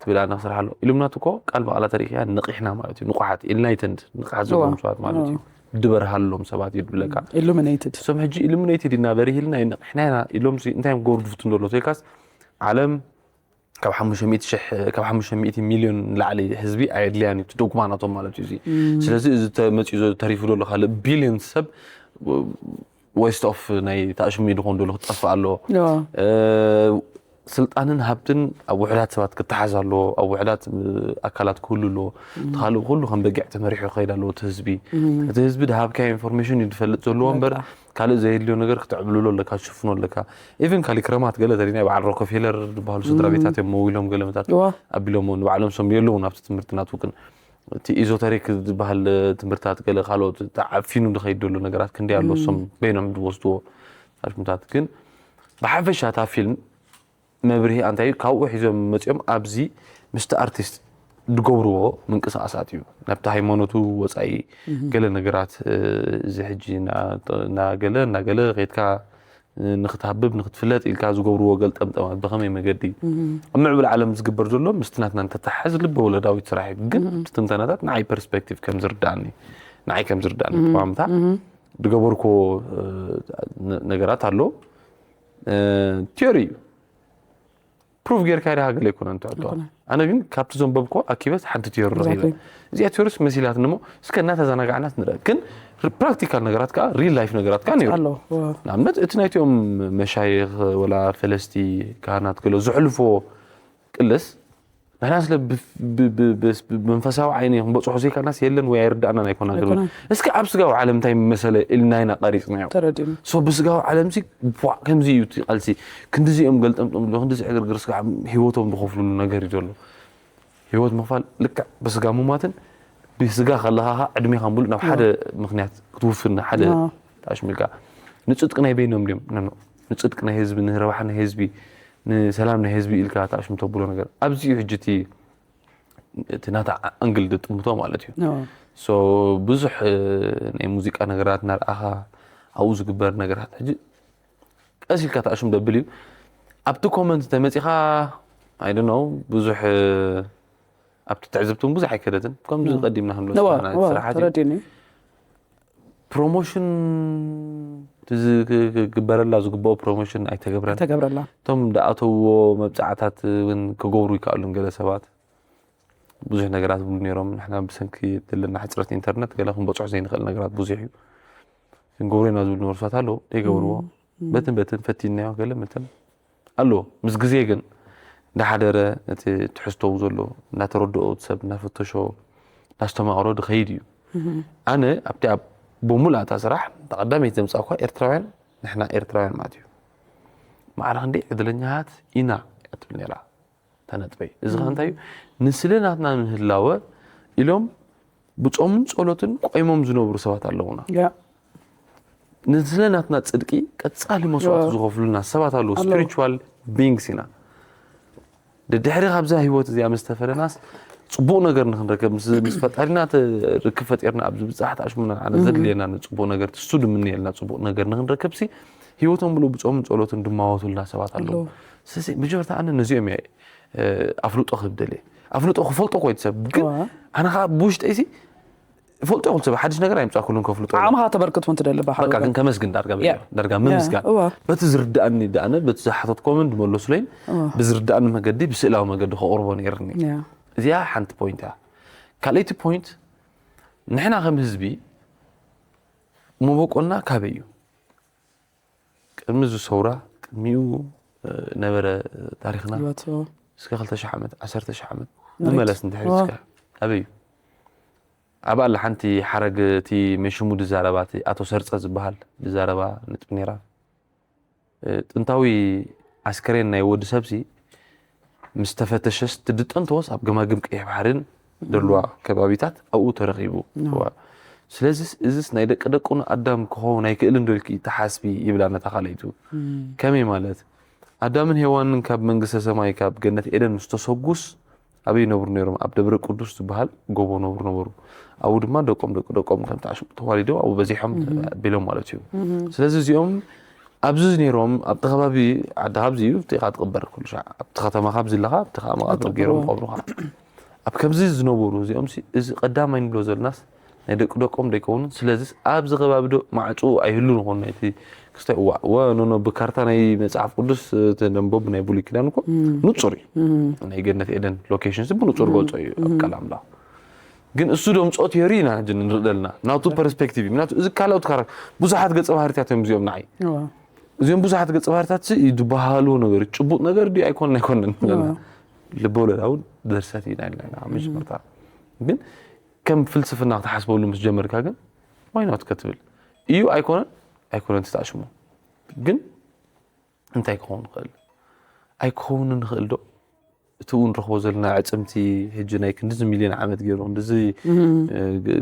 ትብል ኣነ ክስራሕ ኣሎ ኢሉምናቲ እኮ ቃል ብቓላ ተሪእያ ንቕሕና ማለት እዩ ንቑሓት ኢንላይትንድ ንቕሓት ዘለዎም ሰባት ማለት እዩ ድበርሃሎም ሰባት እዩ ድብለካ ኢሉሚኔትድ እሶም ሕጂ ኢሉሚኔትድ ኢና በሪሂልና ኢና ንቕሕና ኢና ኢሎም እንታይ እዮም ክገብሩ ድፍቱ እንደሎ ተልካስ ዓለም ካብ ሓሙሽተ ሚእቲ ሺሕ ካብ ሓሙሽተ ሚእቲ ሚልዮን ንላዕሊ ህዝቢ ኣየድልያን እዩ ዶግማ ናቶም ማለት እዩ እዚ ስለዚ እዚ ተመፅኡ ዘሎ ተሪፉ ዘሎ ካልእ ቢልዮን ሰብ waste of ናይ ተኣሽሙ ድኾን ዘሎ ክጠፍእ ኣለዎ ስልጣንን ሃብትን ኣብ ውሕዳት ሰባት ክተሓዝ ኣለዎ ኣብ ውሕዳት ኣካላት ክህሉ ኣለዎ እቲ ካልእ ኩሉ ከም በጊዕ ተመሪሑ ክኸይድ ኣለዎ እቲ ህዝቢ እቲ ህዝቢ ድሃብካዮ ኢንፎርሜሽን እዩ ዝፈልጥ ዘለዎ እምበር ካልእ ዘየድልዮ ነገር ክትዕብልሎ ኣለካ፣ ትሽፍኖ ኣለካ። ኢቨን ካሊክረማት ገለ ተሪና በዓል ሮኮፌለር ዝበሃሉ ስድራ ቤታት እዮም መዊሎም ገለ መታት እዋ ኣቢሎሞ ንባዕሎም ሰም የለውን ኣብቲ ትምህርቲ ናቱ ግን እቲ ኢዞተሪክ ዝበሃል ትምህርታት ገለ ካልኦት ተዓፊኑ ዝኸይድ ዘሎ ነገራት ክንደይ ኣሎ እሶም በይኖም ዝወስድዎ ኣሽሙታት ግን ብሓፈሻ እታ ፊልም መብርሂ እንታይ እዩ ካብኡ ሒዞም መፂኦም ኣብዚ ምስቲ ኣርቲስት ዝገብርዎ ምንቅስቃሳት እዩ ናብቲ ሃይማኖቱ ወፃኢ ገለ ነገራት እዚ ሕጂ እናገለ እናገለ ከይድካ ንክትሃብብ ንክትፍለጥ ኢልካ ዝገብርዎ ገልጠምጠማት ብከመይ መገዲ ኣብ ምዕብል ዓለም ዝግበር ዘሎ ምስቲ ናትና እንተተሓዝ ልበ ወለዳዊት ስራሕ እዩ ግን ትንተናታት ንዓይ ፐርስፔክቲቭ ከም ዝርዳእኒ ንዓይ ከም ዝርዳእኒ ተማምታ ዝገበርኮ ነገራት ኣሎ ቲዮሪ እዩ ፕሩፍ ጌርካ ዳ ሃገለ ኣይኮነን ትሕቶ ኣነ ግን ካብቲ ዘንበብኮ ኣኪበት ሓንቲ ቲዮሪ ረኺበ እዚኣ ቲዮሪስ መሲላትኒ እሞ እስከ እናተዘናጋዕናስ ንረአ ግን ፕራክቲካል ነገራት ከዓ ሪል ላይፍ ነገራት ከዓ ነይሩ ኣሎ ንኣብነት እቲ ናይቲኦም መሻይኽ ወላ ፈለስቲ ካህናት ገሎ ዘሕልፎ ቅልስ ንሕና ስለ መንፈሳዊ ዓይኒ ክንበፅሖ ዘይካልናስ የለን ወይ ኣይርዳእናን ኣይኮና ግን እስኪ ኣብ ስጋዊ ዓለም እንታይ መሰለ ኢልና ኢና ቀሪፅናዮ ተረዲኡኒ ሶ ብስጋዊ ዓለም ሲ ቧዕ ከምዚ እዩ እቲ ቃልሲ ክንዲዚ እዮም ገልጠምጠም ዝብሎ ክንዲዚ ዕግርግር ስጋ ህይወቶም ዝኸፍሉሉ ነገር እዩ ዘሎ ህይወት ምኽፋል ልክዕ ብስጋ ሙማትን ብስጋ ከለኻ ኸዓ ዕድሜኻ ሙሉእ ናብ ሓደ ምኽንያት ክትውፍን ሓደ ተኣሽሚልካ ንፅድቂ ናይ በይኖም ድዮም ኖ ንፅድቂ ናይ ህዝቢ ንረብሓ ናይ ህዝቢ ንሰላም ናይ ህዝቢ ኢልካ ተኣሽሙ ተብሎ ነገር ኣብዚ እዩ ሕጂ እቲ እቲ ናታ ኣንግል ድጥምቶ ማለት እዩ ሶ ብዙሕ ናይ ሙዚቃ ነገራት እናረኣኻ ኣብኡ ዝግበር ነገራት ሕጂ ቀስ ኢልካ ተኣሽም ደብል እዩ ኣብቲ ኮመንት ተመፂኻ ኣይደነው ብዙሕ ኣብቲ ትዕዝብትን ብዙሕ ኣይከደትን ከምዚ ቀዲምና ክንብሎ ስራሓት እዩ ተረዲኒ ፕሮሞሽን ክግበረላ ዝግበኦ ፕሮሞሽን ኣይተገብረን ተገብረላ እቶም ዝኣተውዎ መብፃዕታት እውን ክገብሩ ይከኣሉ ገለ ሰባት ብዙሕ ነገራት ዝብሉ ነይሮም ንሕና ብሰንኪ ዘለና ሕፅረት ኢንተርነት ገለ ክንበፅሖ ዘይንኽእል ነገራት ብዙሕ እዩ ክንገብሩ ኢና ዝብሉ ነበሩ ሰባት ኣለዉ ዘይገብርዎ በትን በትን ፈቲናዮ ገለ መተን ኣለዎ ምስ ግዜ ግን እንዳሓደረ ነቲ ትሕዝቶው ዘሎ እንዳተረድኦ ሰብ እንዳፈተሾ እንዳስተማቕሮ ድኸይድ እዩ ኣነ ኣብቲ ኣብ ብሙላእታ ስራሕ ተቐዳመይቲ ዘምፃእኳ ኤርትራውያን ንሕና ኤርትራውያን ማለት እዩ ማዕረ ክንደይ ዕድለኛታት ኢና እያ ትብል ነራ ተነጥበይ እዚ ከ እንታይ እዩ ንስለ ናትና ንህላወ ኢሎም ብጾምን ጸሎትን ቆይሞም ዝነብሩ ሰባት ኣለውና ንስለ ናትና ጽድቂ ቀጻሊ መስዋዕት ዝኸፍሉና ሰባት ኣለዉ spiritual beings ኢና ድድሕሪ ካብዛ ህይወት እዚኣ ምስ ተፈለናስ ጽቡቕ ነገር ንክንረከብ ምስ ፈጣሪና ርክብ ፈጢርና ኣብ ዝብጻሕ ተኣሽሙና ኣነ ዘድልየና ንጽቡቕ ነገር ትሱ ድምንየልና ጽቡቕ ነገር ንክንረከብ ሲ ህይወቶም ብሉ ብጾምን ጸሎትን ድማወቱልና ሰባት ኣለዉ ስለዚ መጀመርታ ኣነ ነዚኦም እየ ኣፍልጦ ክህብ ደልየ ኣፍልጦ ክፈልጦ ኮይት ሰብ ግን ኣነ ከዓ ብውሽጠይ ሲ ፈልጦ ይኹን ሰብ ሓድሽ ነገር ኣይምፃእኩሉን ከፍልጦ ዓቕምኻ ተበርክት እውን ትደሊ በሓ ግን ከመስግን ዳርጋ በ ዳርጋ ምምስጋን በቲ ዝርዳእኒ ዳኣነ በቲ ዝሓተትኮምን ዝመለሱለይን ብዝርዳእኒ መገዲ ብስእላዊ መገዲ ከቕርቦ ነይርኒ እዚኣ ሓንቲ ፖይንት እያ ካልኣይቲ ፖይንት ንሕና ከም ህዝቢ መበቆልና ካበይ እዩ ቅድሚ እዚ ሰውራ ቅድሚኡ ነበረ ታሪክና እስከ ክልተ ሺሕ ዓመት ዓሰርተ ሺሕ ዓመት ንመለስ እንድሕር እስከ ኣበይ እዩ ኣብ ኣላ ሓንቲ ሓረግ እቲ መሽሙ ድዛረባ እቲ ኣቶ ሰርፀ ዝበሃል ድዛረባ ነጥቢ ነይራ ጥንታዊ ኣስከሬን ናይ ወዲ ሰብሲ ምስ ተፈተሸስ ትድጠንተወስ ኣብ ገማግም ቀይሕ ባሕርን ዘለዋ ከባቢታት ኣብኡ ተረኺቡ ስለዚ እዚስ ናይ ደቂ ደቁ ኣዳም ክኸውን ኣይክእልን ዶ ኢልኪ ተሓስቢ ይብላ ነታ ካልኣይቱ ከመይ ማለት ኣዳምን ሄዋንን ካብ መንግስተ ሰማይ ካብ ገነት ኤደን ምስ ተሰጉስ ኣበይ ይነብሩ ነይሮም ኣብ ደብረ ቅዱስ ዝበሃል ጎቦ ነብሩ ነበሩ ኣብኡ ድማ ደቆም ደቂ ደቆም ከም ተዋሊዶም ኣብኡ በዚሖም ቢሎም ማለት እዩ ስለዚ እዚኦም ኣብዚ ነይሮም ኣብቲ ከባቢ ዓዲ ካብዚ እዩ ኢኻ ትቕበር ኩሉ ሻዕ ኣብቲ ከተማ ካብዚ ኣለኻ ኣብቲ ከዓ መቓብር ገይሮም ይቐብሩኻ ኣብ ከምዚ ዝነበሩ እዚኦም እዚ ቀዳማይ ንብሎ ዘለናስ ናይ ደቂ ደቆም ደይከውንን ስለዚስ ኣብዚ ከባቢ ዶ ማዕፅኡ ኣይህሉ ንኾን ናይቲ ክስታይ እዋ ወ ኖኖ ብካርታ ናይ መፅሓፍ ቅዱስ ተደንበቡ ናይ ብሉይ ኪዳን እኮ ንፁር እዩ ናይ ገነት ኤደን ሎኬሽን ስ ብንፁር ገልፆ እዩ ኣብ ቃል ኣምላኽ ግን እሱ ዶ ምፅኦ ቴሪ ኢና ሕጂ ንርኢ ዘለና ናቱ ፐርስፔክቲቭ እዩ ምክንያቱ እዚ ካልኦት ካራ ብዙሓት ገፀ ባህርታት እዮም እዚኦም ንዓይ እዚኦም ብዙሓት ገፀ ባህርታት ሲ ይድበሃሉ ነገር እዩ ጭቡጥ ነገር ድዩ ኣይኮነን ኣይኮነን ኣለና ልበወለድ እውን ድርሰት ኢና ኣለና መጀመርታ ግን ከም ፍልስፍና ክትሓስበሉ ምስ ጀመርካ ግን ዋይናት ከትብል እዩ ኣይኮነን ኣይኮነን ተጣሽሙ። ግን እንታይ ክኸውን ይኽእል? ኣይክኸውንን ይኽእል ዶ? እቲ እውን ንረኽቦ ዘለና ዕፅምቲ፣ ሕጂ ናይ ክንድዚ ሚልዮን ዓመት ገይሩ ክንድዚ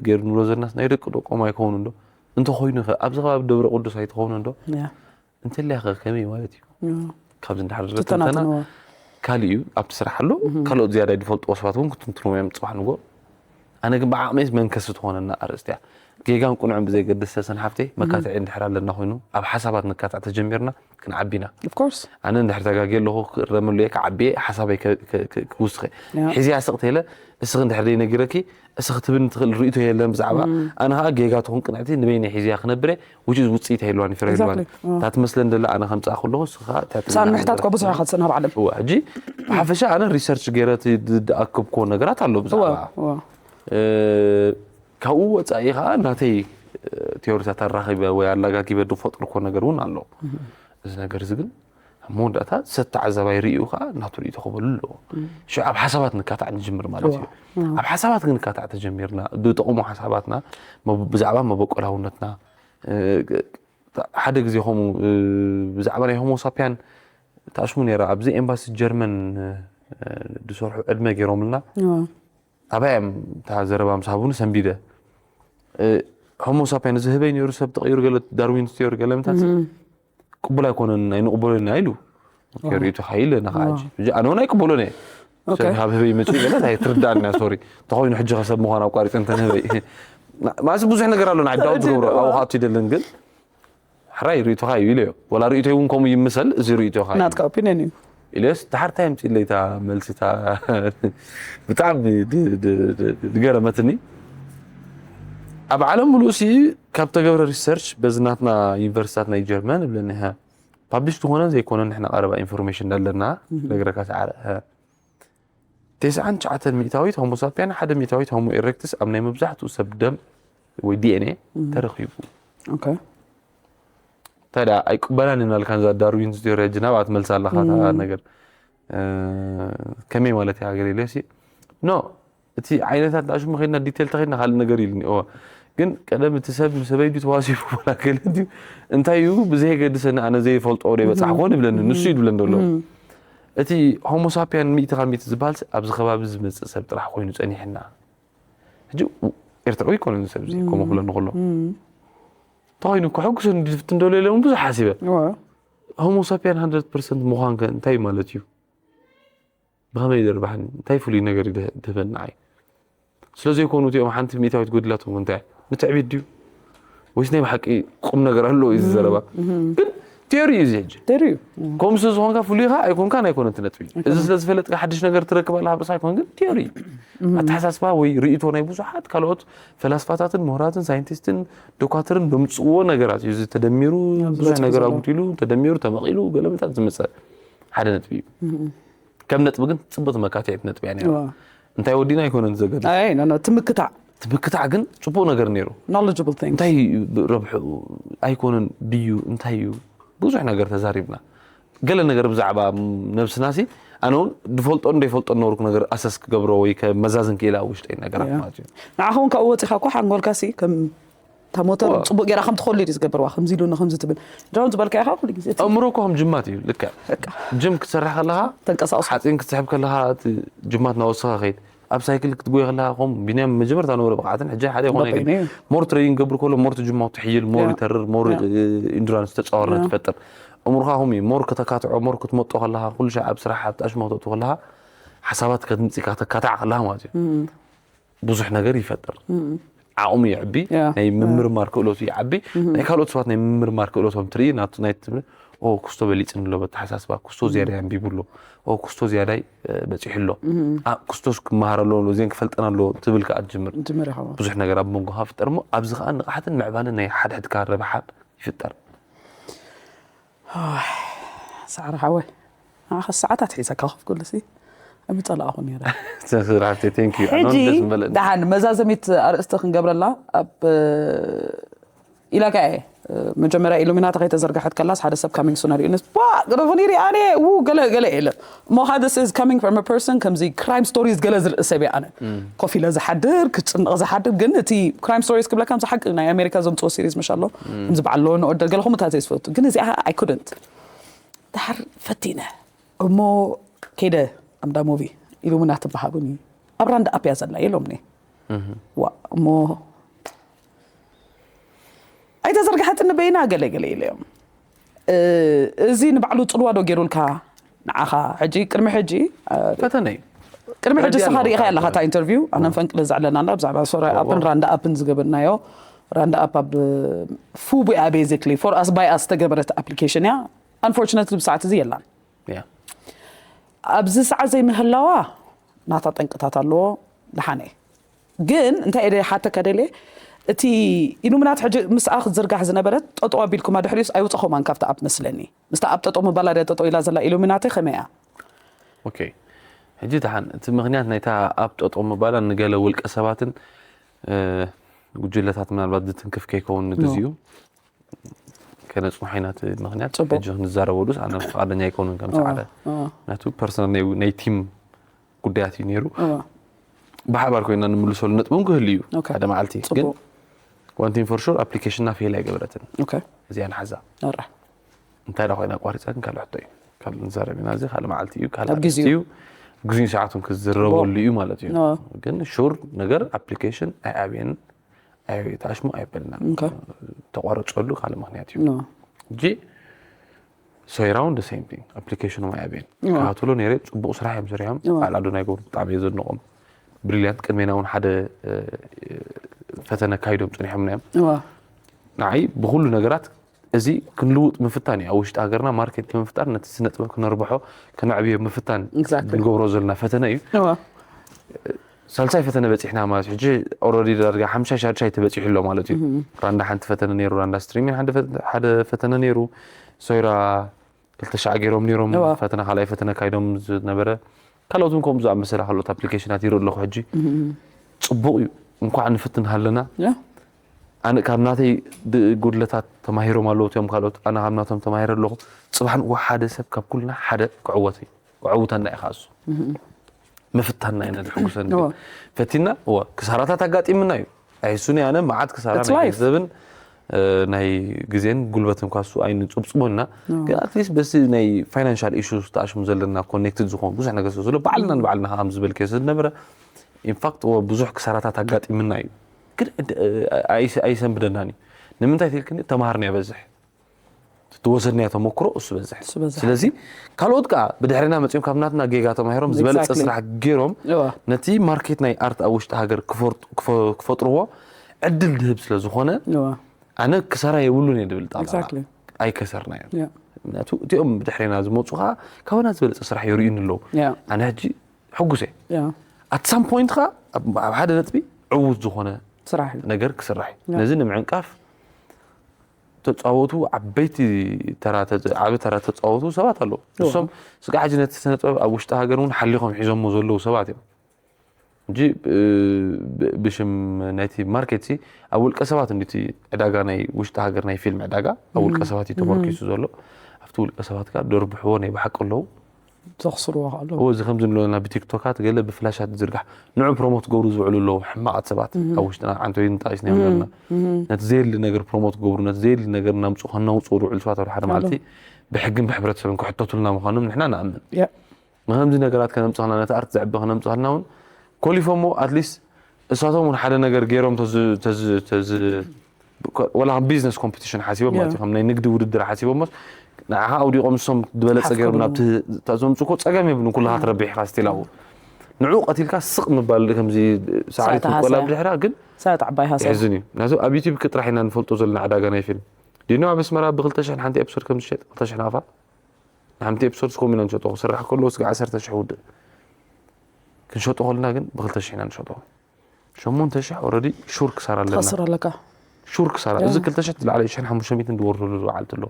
ገይሩ ንብሎ ዘለናስ ናይ ደቂ ደቆም ኣይከውንን ዶ? እንተኾይኑ ኸ ኣብዚ ከባቢ ደብረ ቅዱስ ኣይትኸውንን ዶ? እንተልያ ኸ ከመይ ማለት እዩ? ካብዚ እንድሕር ዝረትንተና ትተናትንዎ። ካልእ እዩ። ኣብቲ ስራሕ ኣሎ ካልኦት ዝያዳ ዝፈልጥዎ ሰባት እውን ክትንትንዎ እዮም ፅባሕ ንጎ። ኣነ ግን ብዓቕመይስ መንከሲ ትኾነና ኣርእስቲ እያ። ጌጋን ቁኑዕን ብዘይገድስ ሰሰን ሓፍተይ መካትዒ እንድሕር ኣለና ኮይኑ ኣብ ሓሳባት ንካታዕ ተጀሚርና ክንዓቢና። Of course። ኣነ እንድሕር ተጋግየ ኣለኹ ክእረመሉ እየ ክዓብየ ሓሳበይ ከ- ከ- ከ- ክውስኸ ያ። ሒዝያ ስቕ ተለ እስኺ እንድሕር ደይነጊረኪ እስኺ ትብን ትኽእል ርእቶ የለን ብዛዕባ ኣነ ከዓ ጌጋ ትኹን ቅንዕቲ ንበይነ ሒዝያ ክነብረ ውጭ ውፅኢት ኣይህልዋን ይፍረ ይህልዋን Exactly። እታ ትመስለን ደላ ኣነ ከምፅኣ ከለኹ እስኻ ሳን ምሕታት እኳ ብዙሕ ኢኻ ትፅንሃብ ዓለም። እወ ሕጂ ብሓፈሻ ኣነ ሪሰርች ገይረ እቲ ድ- ድኣከብክዎ ነገራት ኣሎ ብዛዕባ እወ። እ፣ ካብኡ ወፃኢ ከዓ ናተይ እ፣ ቴዎሪታት ኣራኺበ ወይ ኣላጋጊበ ዝፈጥርኮ ነገር እውን ኣሎ። እዚ ነገር እዚ ግን ኣብ መወዳእታ ሰብ ተዓዛባይ ርእዩ ከዓ ናቱ ርእዩ ተኸበሉ ኣለዎ። ሽዑ ኣብ ሓሳባት ንካታዕ ንጅምር ማለት እዩ። ኣብ ሓሳባት ክንካታዕ ተጀሚርና ብጠቕሙ ሓሳባትና መብ- ብዛዕባ መበቆላውነትና እ፣ ሓደ ግዜ ከምኡ እ፣ ብዛዕባ ናይ ሆሞሳፒያን ተኣሽሙ ነይራ ኣብዚ ኤምባሲ ጀርመን እ፣ ዝሰርሑ ዕድመ ገይሮምልና ኣባይ እዮም እታ ዘረባ ምስ ሃቡኒ ሰንቢደ ሆሞሳፒያን እዚ ህበይ ነይሩ ሰብ ተቐይሩ ገለ ዳርዊን ቲዮሪ ገለ ምታት ቅቡል ኣይኮነን ኣይንቕበሎን ኢና ኢሉ ሪቱ ሓይለ ነኻዓጅ ኣነ እውን ኣይቅበሎን እየ ሰብ ካብ ህበይ መፅኡ ገለ ኣይትርዳእና ሶሪ እንተኾይኑ ሕጂ ከሰብ ምዃን ኣቋሪፀ እንተን ህበይ ማለትስ ብዙሕ ነገር ኣሎ ንዓዳውት ዝገብሮ ኣብኡ ከኣቱ ይደልን ግን ሕራይ ርእይቶኻ እዩ ኢለዮ ወላ ርእይቶይ እውን ከምኡ ይምሰል እዚ ርእይቶኻ እዩ ናትካ ኦፒኒየን እዩ ኢለዮስ ድሓር እንታይ ኣምፅኢለይ እታ መልሲ እታ ብጣዕሚ ድ- ድ- ድ- ዝገረመትኒ ኣብ ዓለም ሙሉእ ሲ ካብ ተገብረ ሪሰርች በዚ ናትና ዩኒቨርሲታት ናይ ጀርመን እብለኒ ሀ ፓብሊሽ ዝኾነን ዘይኮነን ንሕና ቀረባ ኢንፎርሜሽን እንዳለና ነግረካ ሰዓረ ሀ ተስዓን ትሽዓተን ሚእታዊት ሆሞሳፒያን ሓደ ሚእታዊት ሆሞ ኤሬክትስ ኣብ ናይ መብዛሕትኡ ሰብ ደም ወይ ዲኤንኤ ተረኺቡ ኦኬ ታዲያ ኣይቅበላን እናልካ ዛ ዳርዊን ቲዮሪ ሕጂ ናብኣ ትመልሳ ኣለኻ እታ ነገር እ፣ ከመይ ማለት እያ ገለ ኢለ ሲ ኖ እቲ ዓይነታት ዳሽሙ ከድና ዲቴል ተኸድና ካልእ ነገር ኢልኒ ኦ ግን ቀደም እቲ ሰብ ንሰበይዱ ተዋሲቡ ወላ ገለ ድዩ እንታይ እዩ ብዘየገድሰኒ ኣነ ዘይፈልጦ ወደ በፃሕኮ ንብለኒ ንሱ እዩ ዝብለን ዘሎ እቲ ሆሞሳፒያን ሚእቲ ካብ ሚእቲ ዝበሃል ኣብዚ ከባቢ ዝመፅእ ሰብ ጥራሕ ኮይኑ ፀኒሕና ሕጂ ኤርትራዊ ይኮነ ሰብ ከምኡ ክብለኒ ከሎ ተኾይኑ ከሐጉሰኒ ድፍትን ደሎ የለን ብዙሕ ሓሲበ ሆሞሳፒያን 100 ፐርሰንት ምዃን ከ እንታይ ማለት እዩ ብኸመይ ደርባሕኒ እንታይ ፍሉይ ነገር እዩ ድህበኒ ንዓይ ስለ ዘይኮኑ እቲኦም ሓንቲ ሚእታዊት ጎዲላቶም እንታይ ንትዕቢት ድዩ ወይስ ናይ ብሓቂ ቁም ነገር ኣሎ እዩ ዝዘረባ ግን ቲዮሪ እዩ እዚ ሕጂ ቴሪ እዩ ከምኡ ስለ ዝኾንካ ፍሉይኻ ኣይኮንካን ኣይኮነን እቲ ነጥቢ እዚ ስለ ዝፈለጥካ ሓድሽ ነገር ትረክብ ኣለካ ብርሳ ኣይኮን ግን ቲዮሪ ኣተሓሳስባ ወይ ርእቶ ናይ ብዙሓት ካልኦት ፈላስፋታትን ምሁራትን ሳይንቲስትን ዶኳትርን ዘምፅዎ ነገራት እዩ እዚ ተደሚሩ ብዙሕ ነገር ኣጉዲሉ ተደሚሩ ተመቒሉ ገለመታት ዝመፀ ሓደ ነጥቢ እዩ ከም ነጥቢ ግን ፅቡቅ መካትዒት ነጥቢ እያ ነይራ እንታይ ወዲና ኣይኮነን ዘገድስ ኣይ ኖ ኖ ትምክታዕ ትምክታዕ ግን ፅቡቅ ነገር ነይሩ knowledgeable thing እንታይ ረብሑ ኣይኮነን ድዩ እንታይ እዩ ብዙሕ ነገር ተዛሪብና ገለ ነገር ብዛዕባ ነብስና ሲ ኣነ እውን ዝፈልጦን ዘይፈልጦን ነበርኩ ነገር ኣሰስ ክገብሮ ወይ ከመዛዝን ክኢለ ኣብ ውሽጠይ ነገራት ማለት እዩ ንዓኻ እውን ካብኡ ወፂኻ እኮ ሓንጎልካ ሲ ከም እታ ሞተር ፅቡቅ ጌራ ከም ትኸሉ እዩ ዝገብርዋ ከምዚ ኢሉ ከምዚ ትብል ድሮን ዝበልካ ኢኻ ኩሉ ግዜ ኣእምሮ እኮ ከም ጅማት እዩ ልክዕ ጅም ክትሰርሕ ከለኻ ተንቀሳቕሱ ሓፂን ክትስሕብ ከለኻ እቲ ጅማት እናወሰኸ ከይድ ኣብ ሳይክል ክትጎየ ከለኻ ከም ቢንያም መጀመርታ ነበረ ብቕዓትን ሕጂ ሓደ ይኾነ በበይኑ እዩ። ሞር ትሬኒንግ ገብር ከሎ ሞር ትጅማው ትሕይል ሞር ያ። ይተርር ሞር ያ። ኢንዱራንስ ተፃወርና ያ። ትፈጥር እምሩኻ ከም እዩ ሞር ከተካትዖ ሞር ክትመጦ ከለኻ ኩሉ ሻዕ ኣብ ስራሕ ኣብ ጣሽማው ተእቱ ከለኻ ሓሳባት ከትምፅእ ከተካታዕ ከለኻ ማለት እዩ ብዙሕ ነገር ይፈጥር ዓቕሙ ይዕቢ ያ። ናይ ምምርማር ክእለቱ ይዓቢ ናይ ካልኦት ሰባት ናይ ምምርማር ክእለቶም ትርኢ ናቱ ናይ ትብል ኦ ክስቶ በሊፅኒ ኣሎ በተሓሳስባ ክስቶ ዝያዳ ኣንቢቡ ኣሎ ኦ ክስቶ ዝያዳይ እ፣ በፂሑ ኣሎ ኣ፣ ክስቶስ ክመሃር ኣለዎ እዚን ክፈልጠን ኣለዎ ትብል ከዓ ትጅምር ጅምር ኢኻ ብዙሕ ነገር ኣብ መንጎኻ ፍጠር እሞ ኣብዚ ከዓ ንቕሓትን ምዕባልን ናይ ሓድሕድካ ረብሓን ይፍጠር ሰዓር ሓወይ ንዓኸ ሰዓታት ሒዘካ ከፍ ክብልሲ ኣብ ይፀላእኹ ነረ ስራሕቲ ቴንክ ዩ ኣነ ሕጂ ደስ ምበለኒ ደሓን መዛዘሚት ኣርእስቲ ክንገብረላ ኣብ ኢላካ እየ መጀመርያ ኢሉሚናታ ከይተዘርጋሐት ከላስ ሓደ ሰብ coming soon ኣሪኡ ዋ ግረፉን ይሪ ኣነ ው ገለ ገለ የለ እሞ ሓደ is coming from a person ከምዚ crime stories ገለ ዝርኢ ሰብ እየ ኣነ ኮፍ ኢለ ዝሓድር ክጭንቕ ዝሓድር ግን እቲ crime stories ክብለካ ከምዚ ሓቂ ናይ ኣሜሪካ ዘምፅኦ series መሻሎ ከምዚ በዓል law and order ገለ ከምኡታት እየ ዝፈቱ ግን እዚኣ I couldn't ድሓር ፈቲነ እሞ ከይደ ኣምዳ movie ኢሉሚናቲ በሃቡኒ ኣብ ራንዳ ኣፕ እያ ዘላ ኢሎምኒ ዋ እሞ ኣይተዘርግሐትን በይና ገለ ገለ ኢለዮም እዚ ንባዕሉ ፅልዋ ዶ ገይሩልካ ንዓኻ ሕጂ ቅድሚ ሕጂ ፈተነ እዩ ቅድሚ ሕጂ ስኻ ርኢኻ ኣለኻ እታ interview ኣነ ፈንቅለ ዘዕለና ኣላ ብዛዕባ ሶራ ኣፕን ራንዳ ኣፕን ዝገበርናዮ ራንዳ ኣፕ ኣብ ፉቡ እያ basically for us by us ዝተገበረት application እያ unfortunately ብሰዓት እዚ የላን ኣብዚ ሰዓት ዘይምህላዋ ናታ ጠንቅታት ኣለዎ ደሓነ ግን እንታይ እየ ሓተካ ደልየ እቲ ኢሉሚናት ሕጂ ምስኣ ክትዝርጋሕ ዝነበረት ጠጠው ኣቢልኩማ ድሕሪኡስ ኣይውፀኹማን ካብቲ ኣፕ መስለኒ ምስታ ኣብ ጠጠው ምባላ ድያ ጠጠው ኢላ ዘላ ኢሉሚናቲ ከመይ እያ ኦኬ ሕጂ ደሓን እቲ ምክንያት ናይታ ኣፕ ጠጠው ምባላ ንገለ ውልቀ ሰባትን ጉጅለታት ምናልባት ዝትንክፍ ከይከውን ንግዚኡ ከነፅንሖ ኢና እቲ ምክንያት ሕጂ ክንዛረበሉስ ኣነ ፍቃደኛ ኣይኮኑን ከም ሰዓረ ምክንያቱ personal ናይ ቲም ጉዳያት እዩ ነይሩ ብሓባር ኮይና ንምልሰሉ ነጥቢ እውን ክህሉ እዩ ሓደ መዓልቲ ግን one thing for sure application ና fail ኣይገበረትን እዚኣ ንሓዛ እንታይ ዳ ኮይና ኣቋሪፃ ግን ካልእ ሕቶ እዩ ካልእ ንዛረብ ኢና እዚ ካልእ መዓልቲ እዩ ካልእ ኣርእስቲ እዩ ግዜን ሰዓቱን ክዝረበሉ እዩ ማለት እዩ ግን sure ነገር application ኣይኣብየንን ኣይተኣሽሙ ኣይበልና ተቋረፀሉ ካልእ ምክንያት እዩ ሕጂ ሶይራ እውን the same thing application ኦም ኣይኣብየን ክከታተሎ ነይረ ፅቡቅ ስራሕ እዮም ሰሪሖም በዓል ኣዶናይ ገብሩ ብጣዕሚ እየ ዘድንቆም brilliant ቅድሜና እውን ሓደ ፈተነ ኣካይዶም ፀኒሖምና እዮም ንዓይ ብኩሉ ነገራት እዚ ክንልውጥ ምፍታን እዩ ኣብ ውሽጢ ሃገርና market ንምፍጣር ነቲ ስነ ጥበብ ክነርብሖ ከነዕብዮ ምፍታን ንገብሮ ዘለና ፈተነ እዩ ሳልሳይ ፈተነ በፂሕና ማለት ሕጂ already ዳርጋ ሓምሻይ ሻድሻይ ተበፂሑ ኣሎ ማለት እዩ ራንዳ ሓንቲ ፈተነ ነይሩ ራንዳ streaming ሓደ ፈተነ ነይሩ ሶይራ ክልተ ሻዕ ገይሮም ነይሮም ፈተነ ካልኣይ ፈተነ ካይዶም ዝነበረ ካልኦት እውን ከምኡ ዝኣመሰለ ካልኦት application ኣት ይርኢ ኣለኹ ሕጂ ፅቡቅ እዩ እንኳዕ ንፍትን ሃለና ኣነ ካብ ናተይ ጉድለታት ተማሂሮም ኣለዉ እቲኦም ካልኦት ኣነ ካብ ናቶም ተማሂረ ኣለኹ ፅባሕ ንእዎ ሓደ ሰብ ካብ ኩልና ሓደ ክዕወት እዩ ክዕውተና እዩ ከኣሱ ምፍታና ኢና ዘሕጉሰኒ ፈቲና እወ ክሳራታት ኣጋጢምና እዩ ኣይሱኒ ኣነ መዓት ክሳራ ናይ ገንዘብን ናይ ግዜን ጉልበትን ኳሱ ኣይንፅብፅቦ እና ግን at least በዚ ናይ financial issues ተኣሽሙ ዘለና connected ዝኾኑ ብዙሕ ነገር ስለ ዘሎ ባዕልና ንባዕልና ከም ዝበልከዮ ስለ ዝነበረ in fact ብዙሕ ክሳራታት ኣጋጢምና እዩ ግን ኣይሰንብደናን እዩ ንምንታይ ተልክኒ ተማሃርና ይበዝሕ ትወሰድናዮ ተመክሮ እሱ በዝሕ ስለዚ ካልኦት ከዓ ብድሕሪና መፅኦም ካብ ናትና ጌጋ ተማሂሮም ዝበለፀ ስራሕ ገይሮም ነቲ market ናይ art ኣብ ውሽጢ ሃገር ክፈጥርዎ ዕድል ድህብ ስለ ዝኾነ ኣነ ክሳራ የብሉን እየ ድብል ጣ ኣይከሰርናዮ ምክንያቱ እቲኦም ብድሕሪና ዝመፁ ከዓ ካባና ዝበለፀ ስራሕ የርእዩኒ ኣለዉ ኣነ ሕጂ ሕጉስ እየ at some point ከዓ ኣብ ሓደ ነጥቢ ዕዉት ዝኾነ ነገር ክስራሕ እዩ ነዚ ንምዕንቃፍ ተፃወቱ ዓበይቲ ዓብ ተራ ተፃወቱ ሰባት ኣለዉ እሶም ስጋ ሕጂ ነቲ ስነ ጥበብ ኣብ ውሽጢ ሃገር እውን ሓሊኾም ሒዞሞ ዘለዉ ሰባት እዮም እንጂ ብሽም ናይቲ ማርኬት ኣብ ውልቀ ሰባት እንዲቲ ዕዳጋ ናይ ውሽጢ ሃገር ናይ ፊልም ዕዳጋ ኣብ ውልቀ ሰባት እዩ ተመርኪሱ ዘሎ ኣብቲ ውልቀ ሰባት ከዓ ደርብሕዎ ናይ ብሓቂ ኣለዉ ዘኽስርዎ ኣለዉ። እዚ ከምዚ ንብሎ ዘለና ብቲክቶካት ገለ ብፍላሻት ዝዝርጋሕ ንዑ ፕሮሞት ክገብሩ ዝውዕሉ ኣለዉ ሕማቓት ሰባት ኣብ ውሽጥና ዓንቶይን ጣቂስናዮም ነርና ነቲ ዘየድሊ ነገር ፕሮሞት ክገብሩ ነቲ ዘየድሊ ነገር እናምፁ ከናውፅኡ ዝውዕሉ ሰባት ኣብ ሓደ መዓልቲ ብሕግን ብሕብረተሰብን ክሕተቱልና ምዃኖም ንሕና ንኣምን ንከምዚ ነገራት ከነምፅኸልና ነቲ ኣርት ዘዕቢ ከነምፅኸልና እውን ኮሊፎሞ ኣትሊስት እሳቶም እውን ሓደ ነገር ገይሮም ወላ ከም ቢዝነስ ኮምፒቲሽን ሓሲቦም ማለት እዩ ከም ናይ ንግዲ ውድድር ሓሲቦሞስ ንዓኻ ኣውዲቖም ንሶም ዝበለፀ ገይሮም ናብቲ ተዘምፁ እኮ ፀገም የብሉን ኩልኻ ትረብሕ ኢኻ ስቲል ኣብኡ ንዑ ቀቲልካ ስቕ ምባል ከምዚ ሳዕሪ ትንቆላ ብድሕራ ግን ሳዕት ዓባይ ሃሰብ ይሕዝን እዩ ናቱ ኣብ ዩቲብ ጥራሕ ኢና ንፈልጦ ዘለና ዕዳጋ ናይ ፊልም ዲኖ ኣብ ኣስመራ ብክልተ ሽሕን ሓንቲ ኤፒሶድ ከም ዝሸጥ ክልተ ሽሕ ናፋ ንሓንቲ ኤፒሶድ ስኮም ኢና ንሸጦ ክስራሕ ከሎ ስጋ ዓሰርተ ሽሕ ውድእ ክንሸጦ ከለና ግን ብክልተ ሽሕ ኢና ንሸጦ ሸሞንተ ሽሕ ኦረዲ ሹር ክሳራ ኣለና ትኸስር ኣለካ ሹር ክሳራ እዚ ክልተ ሽሕ ዝለዓለ ሽሕን ሓሙሽተ ሚእትን ዝወርደሉ በዓልቲ ኣሎ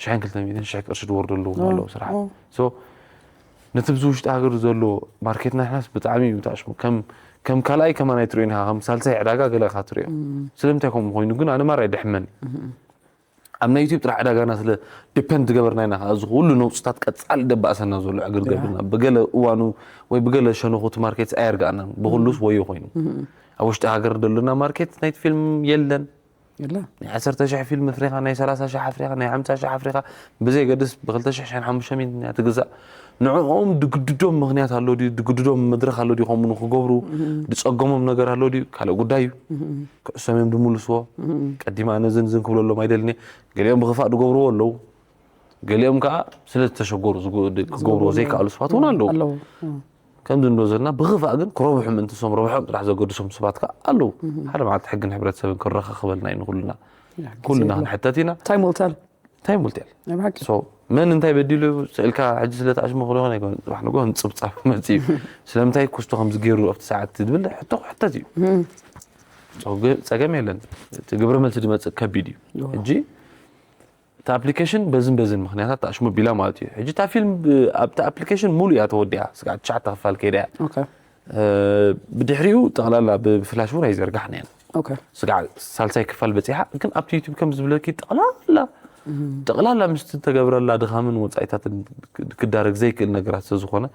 ሽሕን ክልተ ሚእትን ሽሕ ቅርሺ ዝወርደሉ ኣለዉ ስራሕ ነቲ ብዚ ውሽጢ ሃገር ዘሎ ማርኬትና ንሕናስ ብጣዕሚ እዩ ተኣሽሙ ከም ከም ካልኣይ ከማን ኣይትሪኦ ኢኻ ከም ሳልሳይ ዕዳጋ ገለ ኢኻ ትሪኦ ስለምንታይ ከምኡ ኮይኑ ግን ኣነ ማራ ይድሕመኒ ኣብ ናይ ዩቲብ ጥራሕ ዕዳጋና ስለ ዲፐንድ ዝገበርና ኢና። ከዓ እዚ ኩሉ ነውፅታት ቀፃሊ ደባእሰና ዘሎ ዕግርገብና ብገለ እዋኑ ወይ ብገለ ሸነኹ እቲ ማርኬት ኣየርጋእናን ብኩሉስ ወዮ ኮይኑ ኣብ ውሽጢ ሃገር ደሎና ማርኬት ናይቲ ፊልም የለን። የለ ናይ ዓሰርተ ሽሕ ፊልም ኣፍሪኻ ናይ ሰላሳ ሽሕ ኣፍሪኻ ናይ ሓምሳ ሽሕ ኣፍሪኻ ብዘይ ገድስ ብክልተ ሽሕ ሽሕን ሓሙሽተ ሚእትን እያ ትግዛእ። ንዕኦም ድግድዶም ምክንያት ኣሎ ድዩ ድግድዶም መድረክ ኣሎ ድዩ ከምኡ ንክገብሩ ድፀገሞም ነገር ኣሎ ድዩ ካልእ ጉዳይ እዩ። ክዕሶም እዮም ድምልስዎ። ቀዲማ ኣነ ዝን ዝን ክብለሎም ኣይደልን እየ። ገሊኦም ብክፋእ ድገብርዎ ኣለዉ። ገሊኦም ከዓ ስለ ዝተሸገሩ ዝግ- ክገብርዎ ዘይከኣሉ ስባት እውን ኣለዉ። ኣለዉ ከምዚ ንዶ ዘለና ብክፋእ ግን ክረብሑ ምእንቲ ሶም ረብሖም ጥራሕ ዘገድሶም ስባት ከዓ ኣለዉ። ሓደ መዓልቲ ሕግን ሕብረተሰብን ክረኻኸበልና እዩ ንኩልና። ኩልና ክንሕተት ኢና። ታይም ወልታል እንታይ ሙልቴል ናይ ብሓቂ ሶ መን እንታይ በዲሉ ስእልካ ሕጂ ስለ ተኣሽሙ ክልኾነ ኣይኮነ ፅባሕ ንጎ ንፅብፃብ መፅእ እዩ። ስለምንታይ ኩስቶ ከምዚ ገይሩ ኣብቲ ሰዓት ትብል ሕቶ ክሕተት እዩ። ሶ ግ- ፀገም የለን። እቲ ግብረ መልሲ ድመፅእ ከቢድ እዩ። ሕጂ እቲ ኣፕሊኬሽን በዝን በዝን ምክንያታት ተኣሽሙ ቢላ ማለት እዩ። ሕጂ እታ ፊልም ብ- ኣብቲ ኣፕሊኬሽን ሙሉ እያ ተወዲኣ ስጋዕ ትሽዓተ ክፋል ከይዳ እያ። ኦኬ ብድሕሪኡ ጠቕላላ ብፍላሽ እውን ኣይዘርጋሕናየን። ኦኬ ስጋዕ ሳልሳይ ክፋል በፂሓ ግን ኣብቲ ዩቱብ ከም ዝብለኪ ጠቕላላ ጠቕላላ ምስቲ ተገብረላ ድኻምን ወፃኢታትን ክዳረግ ዘይክእል ነገራት ስለዝኾነ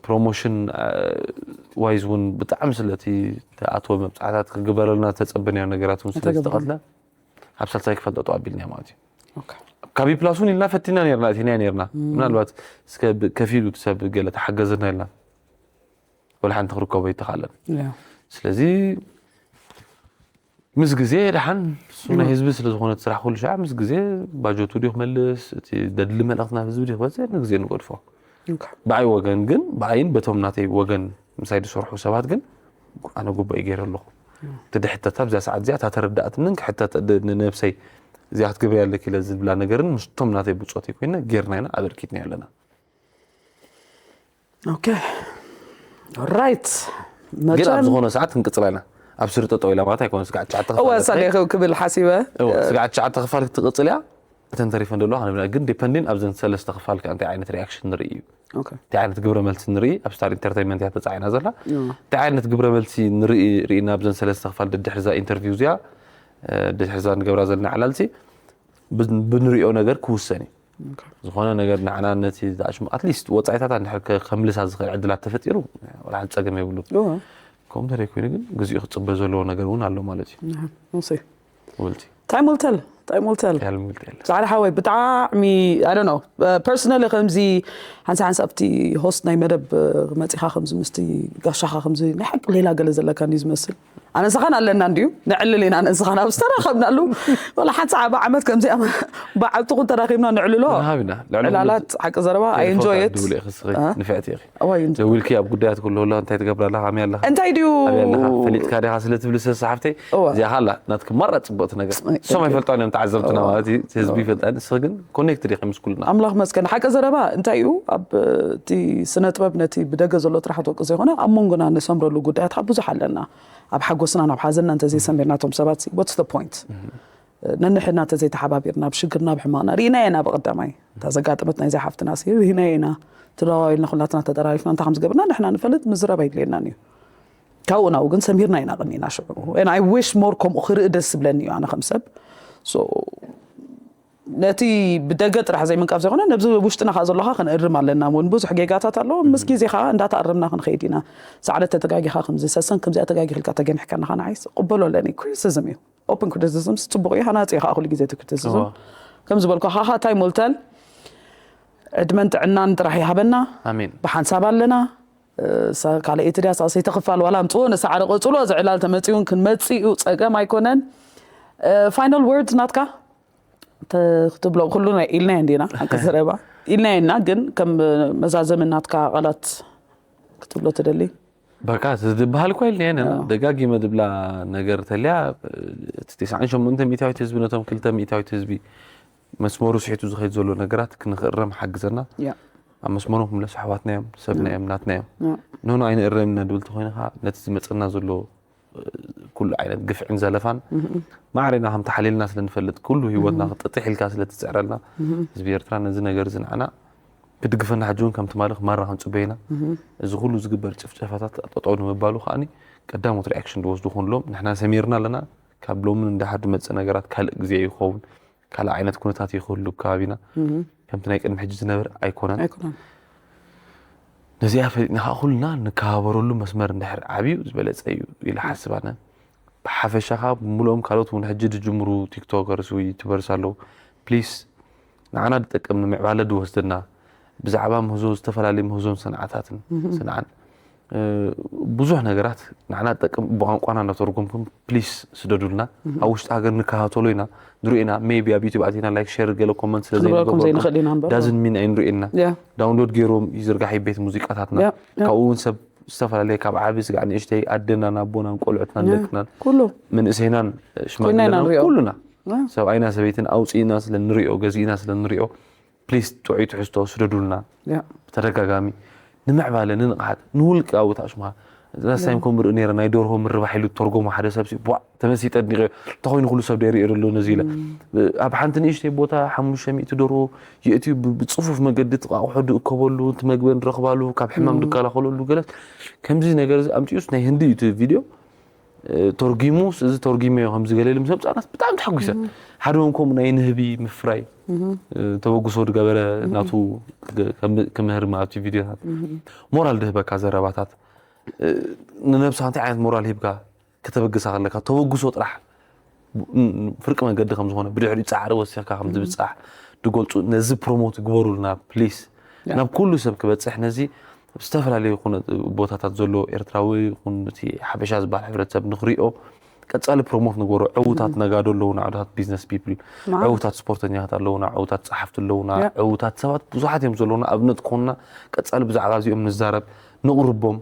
ፕሮሞሽን ዋይዝ እውን ብጣዕሚ ስለቲ ተኣትወ መብፃዕታት ክግበረልና ተፀበንዮ ነገራት እውን ስለዝተቐትለ ኣብ ሳልሳይ ክፋል ጠጠው ኣቢልና ማለት እዩ። ኦኬ ካቢ ፕላስ እውን ኢልና ፈቲና ነርና እቲና ነርና ምናልባት እስከ ብ- ከፊሉ እቲ ሰብ ገለ ተሓገዘና ኢልና ወላ ሓንቲ ክርከቦ ኣይተኻለን። ያ ስለዚ ምስ ግዜ ደሓን እሱ ናይ ህዝቢ ስለ ዝኾነ እቲ ስራሕ ኩሉ ሻዕ ምስ ግዜ ባጀቱ ድዩ ክመልስ እቲ ደድሊ መልእኽቲ ናብ ህዝቢ ድዩ ክበፅሕ ንግዜ ንገድፎ። ኦኬ ብኣይ ወገን ግን ብኣይን በቶም ናተይ ወገን ምሳይ ዝሰርሑ ሰባት ግን ኣነ ጉባኤ ገይረ ኣለኹ። እቲ ድሕተታ ኣብዚኣ ሰዓት እዚኣ እታ ተረዳእትንን ክሕተት ድ- ንነብሰይ እዚኣ ክትገብሪ ኣለኪ ኢለ ዝብላ ነገርን ምስቶም ናተይ ብፆተይ ኮይነ ጌርና ኢና ኣበርኪትና ኣለና። ኦኬ ራይት ግን ኣብ መቸም ዝኾነ ሰዓት ክንቅፅላ ኢና። ኣብ ስሪ ጠጠው ኢላ ማለት ኣይኮነ ስጋዕ ትሽዓተ እወ ክፋል ሳዴ ክብል ሓሲበ እወ፣ ስጋዕ ትሽዓተ ክፋል ክትቕፅል እያ። እተን ተሪፈን ዘለዋ ክንብላ ግን ዲፐንዲን ኣብዘን ሰለስተ ክፋል ከ እንታይ ዓይነት ሪያክሽን ንርኢ እዩ። ኦኬ እንታይ ዓይነት ግብረ መልሲ ንርኢ ኣብ ስታር ኢንተርቴንመንት እያ ተፃዒና ዘላ። እወ እንታይ ዓይነት ግብረ መልሲ ንርኢ ርኢና ኣብዘን ሰለስተ ክፋል ድድሕርዛ ኢንተርቪው እዚኣ ድድሕርዛ ንገብራ ዘለና ዕላልሲ ብን- ብንሪኦ ነገር ክውሰን እዩ። ኦኬ ዝኾነ ነገር ንዓና ነቲ ዝኣሽሙ ኣትሊስት ወፃኢታት እንድሕር ከ- ከምልሳ ዝኽእል ዕድላት ተፈጢሩ ወላ ሓንቲ ፀገም የብሉ። እወ ከምኡ እንተደይ ኮይኑ ግን ግዚኡ ክፅበ ዘለዎ ነገር እውን ኣሎ ማለት እዩ። ንሓ- ንሲ ውልቲ ታይም ወልተል ታይም ወልተል ያልምልት የለ ጻዕዳ ሓወይ ብጣዕሚ ኣይ ዶንት ኖ ፐርሰናሊ ከምዚ ሓንሳ ሓንሳ ኣብቲ ሆስት ናይ መደብ መጺኻ ከምዚ ምስቲ ጋሻኻ ከምዚ ናይ ሓቂ ሌላ ገለ ዘለካ እንዲ ዝመስል ኣነ ንስኻን ኣለና እንዲዩ ንዕልል ኢና ኣነ ንስኻን ኣብ ዝተራኸብናሉ ወላ ሓንቲ ዓብ ዓመት ከምዚ በዓልቲ ኩን ተራኺብና ንዕልሎ ሃብና ዕላላት ሓቂ ዘረባ ኣይ ኢንጆይ ኢት ንፍዕቲ ኢኺ ኣዋይ እንጂ ደዊልኪ ኣብ ጉዳያት ኩሉ ህላ እንታይ ትገብራ ኣለኻ ከመይ ኣለኻ እንታይ ድዩ ኣበይ ኣለኻ ፈሊጥካ ዲኻ ስለ ትብሊ ሰስ ሓፍተይ እወ። እዚኣ ካላ ናትኪ ማራ ፅቡቕቲ ነገር እሶም ኣይፈልጣን እዮም ተዓዘብትና ማለት እዩ እቲ ህዝቢ ይፈልጣ ንስኺ ግን ኮኔክትድ ኢኺ ምስ ኩልና ኣምላኽ መስገን ሓቂ ዘረባ እንታይ እዩ ኣብ እቲ ስነ ጥበብ ነቲ ብደገ ዘሎ ጥራሕ ወቂ ዘይኮነ ኣብ መንጎና ንሰምረሉ ጉዳያት ብዙሕ ኣለና ኣብ ሓጎስና ናብ ሓዘንና እንተዘይሰሚርና እቶም ሰባት what's the point ነንሕድና እንተዘይተሓባቢርና ኣብ ሽግርና ኣብ ሕማቕና ርኢናዮ ኢና ብቐዳማይ እታ ዘጋጠመት ናይዛ ሓፍትና ሲ ርኢናዮ ኢና ተደዋዊልና ኩላትና ተጠራሪፍና እንታይ ከም ዝገብርና ንሕና ንፈልጥ ምዝራብ ኣይድልየናን እዩ ካብኡ ናብኡ ግን ሰሚርና ኢና ቀኒና ሽዑ and I wish more ከምኡ ክርኢ ደስ ዝብለኒ እዩ ኣነ ከም ሰብ so ነቲ ብደገ ጥራሕ ዘይምንቃፍ ዘይኮነ ነብዚ ውሽጥና ከዓ ዘለካ ክንእርም ኣለና እውን ብዙሕ ጌጋታት ኣለዎ ምስ ግዜ ከዓ እንዳተኣረምና ክንኸይድ ኢና ሳዕለት ተተጋጊኻ ከምዚ ሰሰን ከምዚኣ ተጋጊኽልካ ተገኒሕካ ንኻ ንዓይስ ቅበሎ ኣለኒ criticism እዩ open criticism ጽቡቕ እዩ ሃናፂ ከዓ ኩሉ ግዜ እቲ criticism ከም ዝበልኩ ከዓ time will tell ዕድመን ጥዕናን ጥራሕ ይሃበና ኣሜን ብሓንሳብ ኣለና ካልኣይቲ ድያ ሳልሰይቲ ክፋል ዋላ ኣምፅዎ ንሳዕሪ ቀፅሎ እዚ ዕላል ተመፂኡ እውን ክንመፅእ እዩ ፀገም ኣይኮነን final word ናትካ ክትብሎ ኩሉ ኢልና እንዲና ሓቂ ዘረባ ኢልና ኢና ግን ከም መዛዘሚ ናትካ ቃላት ክትብሎ ትደሊ በቃ ዝበሃል እኳ ኢልና ኢና ደጋጊመ ዝብላ ነገር ተልያ እቲ ተስዓን ሸሞንተ ሚእታዊት ህዝቢ ነቶም ክልተ ሚእታዊት ህዝቢ መስመሩ ስሒቱ ዝኸይድ ዘሎ ነገራት ክንክእረም ሓግዘና ኣብ መስመሮም ክምለሱ ኣሕዋትና እዮም ሰብና እዮም ናትና እዮም ንህኑ ኣይንእረም ኢና ድብል ተኮይንካ ነቲ ዝመፀና ዘሎ ኩሉ ዓይነት ግፍዕን ዘለፋን ማዕሪና ከም ተሓሊልና ስለ ንፈልጥ ኩሉ ህይወትና ክጥጥሕ ኢልካ ስለ ትፅዕረልና ህዝቢ ኤርትራ ነዚ ነገር እዚ ንዓና ክድግፈና ሕጂ እውን ከም ትማሊ ክማራ ክንፅበ ኢና እዚ ኩሉ ዝግበር ጭፍጨፋታት ጠጠው ንምባሉ ከዓኒ ቀዳሞት ሪኣክሽን ዝወስዱ ክኾንሎም ንሕና ሰሚርና ኣለና ካብ ሎምን እንዳሓር ዝመፅእ ነገራት ካልእ ግዜ ይኸውን፣ ካልእ ዓይነት ኩነታት ይክህሉ ኣብ ከባቢና። ከምቲ ናይ ቅድሚ ሕጂ ዝነብር ኣይኮነን። ኣይኮነን። ነዚኣ ፈሊጥና ከዓ ኩልና ንከባበረሉ መስመር እንድሕር ዓብዩ ዝበለፀ እዩ ኢለ ሓስብ ኣነ። ብሓፈሻ ከዓ ብምልኦም ካልኦት እውን ሕጂ ዝጅምሩ ቲክቶከርስ ወይ ዩቱበርስ ኣለዉ። ፕሊስ ንዓና ዝጠቅም ንምዕባለ ዝወስደና ብዛዕባ ምህዞ፣ ዝተፈላለዩ ምህዞን ሰንዓታትን ሰንዓን ብዙሕ ነገራት ንዓና ዝጠቅም ብቋንቋና እናተርጎምኩም ፕሊስ ስደዱልና። ኣብ ውሽጢ ሃገር ንከታተሎ ኢና፣ ንሪኦ ኢና። ሜይቢ ኣብ ዩቱብ ኣቲና ላይክ ሼር ገለ ኮመንት ስለ ክንብለኩም ዘይንገብረሉ ዘይንኽእል ኢና እምበር። ዳዝንት ሚን ኣይንሪኦ ኢና። ያ። ዳውንሎድ ገይሮም ይዝርጋሕ ቤት ሙዚቃታትና። ያ፣ ያ። ካብኡ እውን ሰብ ዝተፈላለየ ካብ ዓቢ ስጋዕ ንእሽተይ ኣደናን ኣቦናን ቆልዑትናን ያ። ደቅናን ኩሉ መንእሰይናን ኮይና ኢና ሽማግለናን ንሪኦ። ኩሉና ያ። ሰብኣይና ሰበይትን ኣውፅእና ስለ ንሪኦ ገዚእና ስለ ንሪኦ ፕሊስ ጥዑይ ትሕዝቶ ስደዱልና። ያ። ብተደጋጋሚ ንምዕባለ ንንቕሓት ንውልቃዊ ታሽማ ላስታይም ከም ርእ ነረ ናይ ደርሆ ምርባሕ ኢሉ ተርጎሞ ሓደ ሰብ ቧ ተመሲጠ ድኒቀ እንተኮይኑ ኩሉ ሰብ ደይሪኦ ዘሎ ነዚ ኢለ ኣብ ሓንቲ ንእሽተይ ቦታ ሓሙሽተ ሚእቲ ደርሆ የእትዩ ብ- ብፅፉፍ መገዲ ትቃቑሖ ድእከበሉ እቲ መግበን ድረኽባሉ ካብ ሕማም ድከላኸለሉ ገለ ከምዚ ነገር እዚ ኣምፅኡስ ናይ ህንዲ እዩ እቲ ቪድዮ ተርጊሙ እዚ ተርጊመዮ ከምዚ ገለ ኢሉ ምስ ኣምፅኣናስ ብጣዕሚ ተሓጒሰ። ሓደ እውን ከምኡ ናይ ንህቢ ምፍራይ ተበግሶ ዝገበረ ናቱ ክምህር ኣብቲ ቪድዮታት ሞራል ድህበካ ዘረባታት ንነብስኻ እንታይ ዓይነት ሞራል ሂብካ ከተበግሳ ከለካ ተበግሶ ጥራሕ ፍርቂ መገዲ ከም ዝኾነ ብድሕሪኡ ፃዕሪ ወሲኽካ ከም ዝብፃሕ ድገልፁ ነዚ ፕሮሞት ግበሩልና ፕሊስ ናብ ኩሉ ሰብ ክበፅሕ ነዚ ዝተፈላለዩ ኩነ ቦታታት ዘሎ ኤርትራዊ ይኹን እቲ ሓበሻ ዝበሃል ሕብረተሰብ ንክሪኦ ቀፃሊ ፕሮሞት ንግበሮ ዕዉታት ነጋዶ ኣለውና ዕዉታት ቢዝነስ ፒፕል ዕዉታት ስፖርተኛታት ኣለውና ዕዉታት ፀሓፍቲ ኣለውና ዕዉታት ሰባት ብዙሓት እዮም ዘለውና ኣብነት ክኾኑና ቀፃሊ ብዛዕባ እዚኦም ንዛረብ ንቕርቦም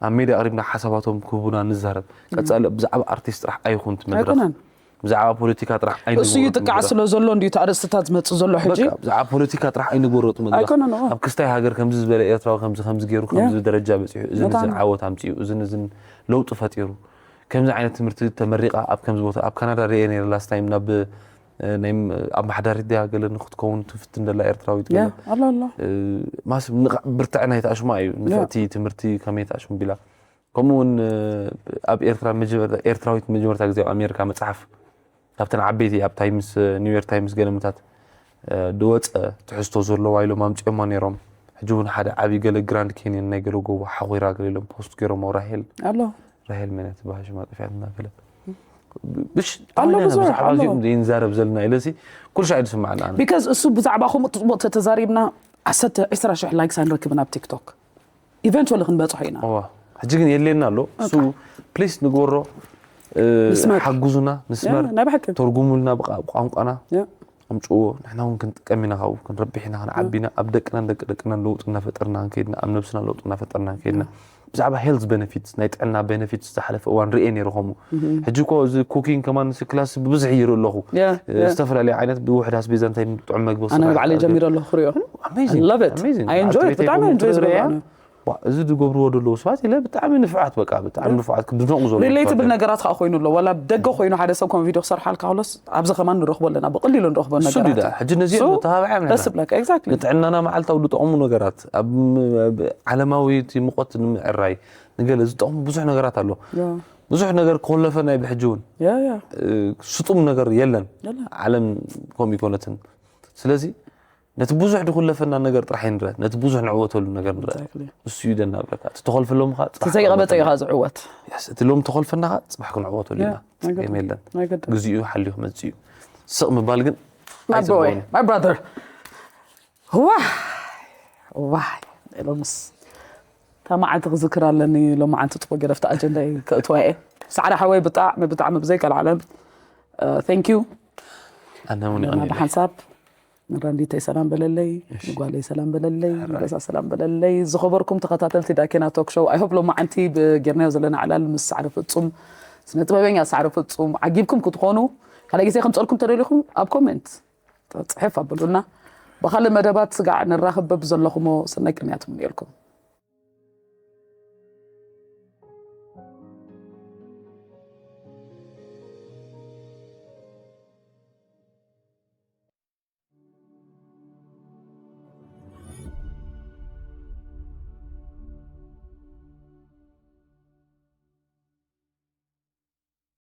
ኣብ ሜዳ ኣቕሪብና ሓሳባቶም ክህቡና ንዛረብ ቀፃሊ ብዛዕባ ኣርቲስት ጥራሕ ኣይኹን መድረኽ ኣይኮነን ብዛዕባ ፖለቲካ ጥራሕ እሱ እዩ ጥቃዕ ስለ ዘሎ እንዲዩ ኣርእስትታት ዝመፅእ ዘሎ ሕጂ ብዛዕባ ፖለቲካ ጥራሕ ኣይንጎረጡ መድረኽ ኣይኮነን እዎ ኣብ ክስታይ ሃገር ከምዚ ዝበለ ኤርትራዊ ከምዚ ከምዚ ገይሩ ከምዚ ደረጃ በፂሑ እዝን እዝን ዓወት ኣምፅኡ እዝን እዝን ለውጢ ፈጢሩ ከምዚ ዓይነት ትምህርቲ ተመሪቓ ኣብ ከምዚ ቦታ ኣብ ካናዳ ርአ ነረ ላስት ታይም ናብ ናይ ኣመሓዳሪ ድያ ገለ ንክትከውን ትፍትን ደላ ኤርትራዊት ያ ገለ ኣሎ ኣሎ ማስ ብርትዕና ይተኣሽማ እዩ ንፍዕቲ ትምህርቲ ከመይ ተኣሽሙ ቢላ ከምኡ እውን ኣብ ኤርትራ መጀመርታ ኤርትራዊት መጀመርታ ግዜ ኣብ ኣሜሪካ መፅሓፍ ካብተን ዓበይቲ ኣብ ታይምስ ኒውዮርክ ታይምስ ገለመታት ዝወፀ ትሕዝቶ ዘለዋ ኢሎም ኣምፅኦማ ነይሮም ሕጂ እውን ሓደ ዓብዪ ገለ ግራንድ ኬንየን ናይ ገለ ጎቦ ሓኹራ ገለ ኢሎም ፖስት ገይሮም ራሄል ኣሎ ራሄል መን እያ ትበሃል ሽማ ጠፊኣትና ገለ ኣሎ ብዙሕ ኣሎ ዘይንዛረብ ዘለና ኢለሲ ኩሉ ሻዕ ዝስማዓና ኣነ ቢካዝ እሱ ብዛዕባ ከምኡ ፅቡቅ ተተዛሪብና ዓሰርተ ዕስራ ሽሕ ላይክስ ኣይንረክብን ኣብ ቲክቶክ ኢቨንቹዋሊ ክንበፅሖ ኢና እዋ ሕጂ ግን የድልየና ኣሎ እሱ ፕሊስ ንግበሮ እ፣ ንስመር። ሓጉዙና ንስመር ያ፣ ናይ ብሓቂ ተርጉሙልና ብቃ- ብቋንቋና ያ ኣምፅዎ ንሕና እውን ክንጥቀም ኢና ካብኡ ክንረብሕ ኢና ክንዓቢ ኢና ኣብ ደቅናን ደቂ ደቅናን ለውጢ እናፈጠርና ክንከይድና ኣብ ነብስና ለውጢ እናፈጠርና ክንከይድና ብዛዕባ ሄልት ቤነፊትስ ናይ ጥዕና ቤነፊትስ ዝሓለፈ እዋን ርኤ ነይረ ከምኡ ሕጂ እኮ እዚ ኩኪንግ ከማን ክላስ ብብዝሒ ይርኢ ኣለኹ ያ እ፣ ዝተፈላለዩ ዓይነት ብውሕድ ኣስቤዛ እንታይ ጥዑም መግቢ ኣነ ንባዕለይ ጀሚረ ኣለኹ ክሪኦ Amazing, I love it. amazing. I enjoy it. ኣብቲ ቤተይ ብጣዕሚ ከምኡ እንጆይ ትርኢ ዝገብሮ እያ። ኣነ። ዋ፣ እዚ ዝገብርዎ ዘለዉ ሰባት ኢለ ብጣዕሚ ንፍዓት በቃ ብጣዕሚ ንፍዓት ክድነቑ ዘለዎም ሪሌትብል ሰባት እዮም። ነገራት ከዓ ኮይኑ ኣሎ ዋላ ደገ ኮይኑ ሓደ ሰብ ከም ቪድዮ ክሰርሓልካ ከሎስ ኣብዚ ከማን ንረኽቦ ኣለና ብቀሊሉ ንረኽቦ እሱ ነገራት ዲዳ ሕጂ ነዚኦም So፣ ተባባዕያ ደስ ብለካ ኤግዛክትሊ ንጥዕናና መዓልታዊ ዝጠቕሙ ነገራት ኣብ ኣብ ዓለማዊ እቲ ሙቐት ንምዕራይ ንገለ ዝጠቕሙ ብዙሕ ነገራት ኣሎ ብዙሕ ነገር ክኾለፈና እዩ ብሕጂ እውን ያ ያ እ፣ ስጡም ነገር የለን የለን። ዓለም ከምኡ ይኮነትን ስለዚ ነቲ ብዙሕ ዝኹለፈና ነገር ጥራሕ ይንረ ነቲ ብዙሕ ንዕወተሉ ነገር ንረ Exactly. እሱ እዩ ደናብረካ እቲ ተኾልፈሎም ኻ እቲ ዘይቀበፀ እዩ ከዓ ዝዕወት Yes፣ እቲ ሎም ተኾልፈና ኻ ፅባሕ ክንዕወተሉ ያ፣ ኢና ናይ ግድን። ጸገም የለን ናይ ግድን።ግዚኡ ሓልዩ ክመፅእ እዩ ስቕ ምባል ግን My boy, ኣይፅቡቕን እዩ። my brother. ዋይ ዋይ ሎምስ እታ መዓልቲ ክዝክር ኣለኒ ሎም መዓልቲ ፅቡቅ ገይረ ኣብቲ ኣጀንዳ ከእትዋ እየ ሳዕሪ ሓወይ ብጣዕሚ ብጣዕሚ ብዘይቀልዓለም thank you ኣነ እውን ይቐንየለይ። ብሓንሳብ ንረንዲተይ ሰላም በለለይ ንጓለይ ሰላም በለለይ ንገዛ ሰላም በለለይ ዝኸበርኩም ተኸታተልቲ ዳኬና ቶክ ሾው ኣይሆፕ ሎማዓንቲ ብጌርናዮ ዘለና ዕላል ምስ ሳዕሪ ፍጹም ስነ ጥበበኛ ሳዕሪ ፍጹም ዓጊብኩም ክትኾኑ ካልእ ግዜ ከምፀልኩም ተደሊኹም ኣብ ኮሜንት ፅሕፍ ኣብሉና ብካልእ መደባት ስጋዕ ንራኸብ በብዘለኹሞ ሰናይ ቅንያት ምንየልኩም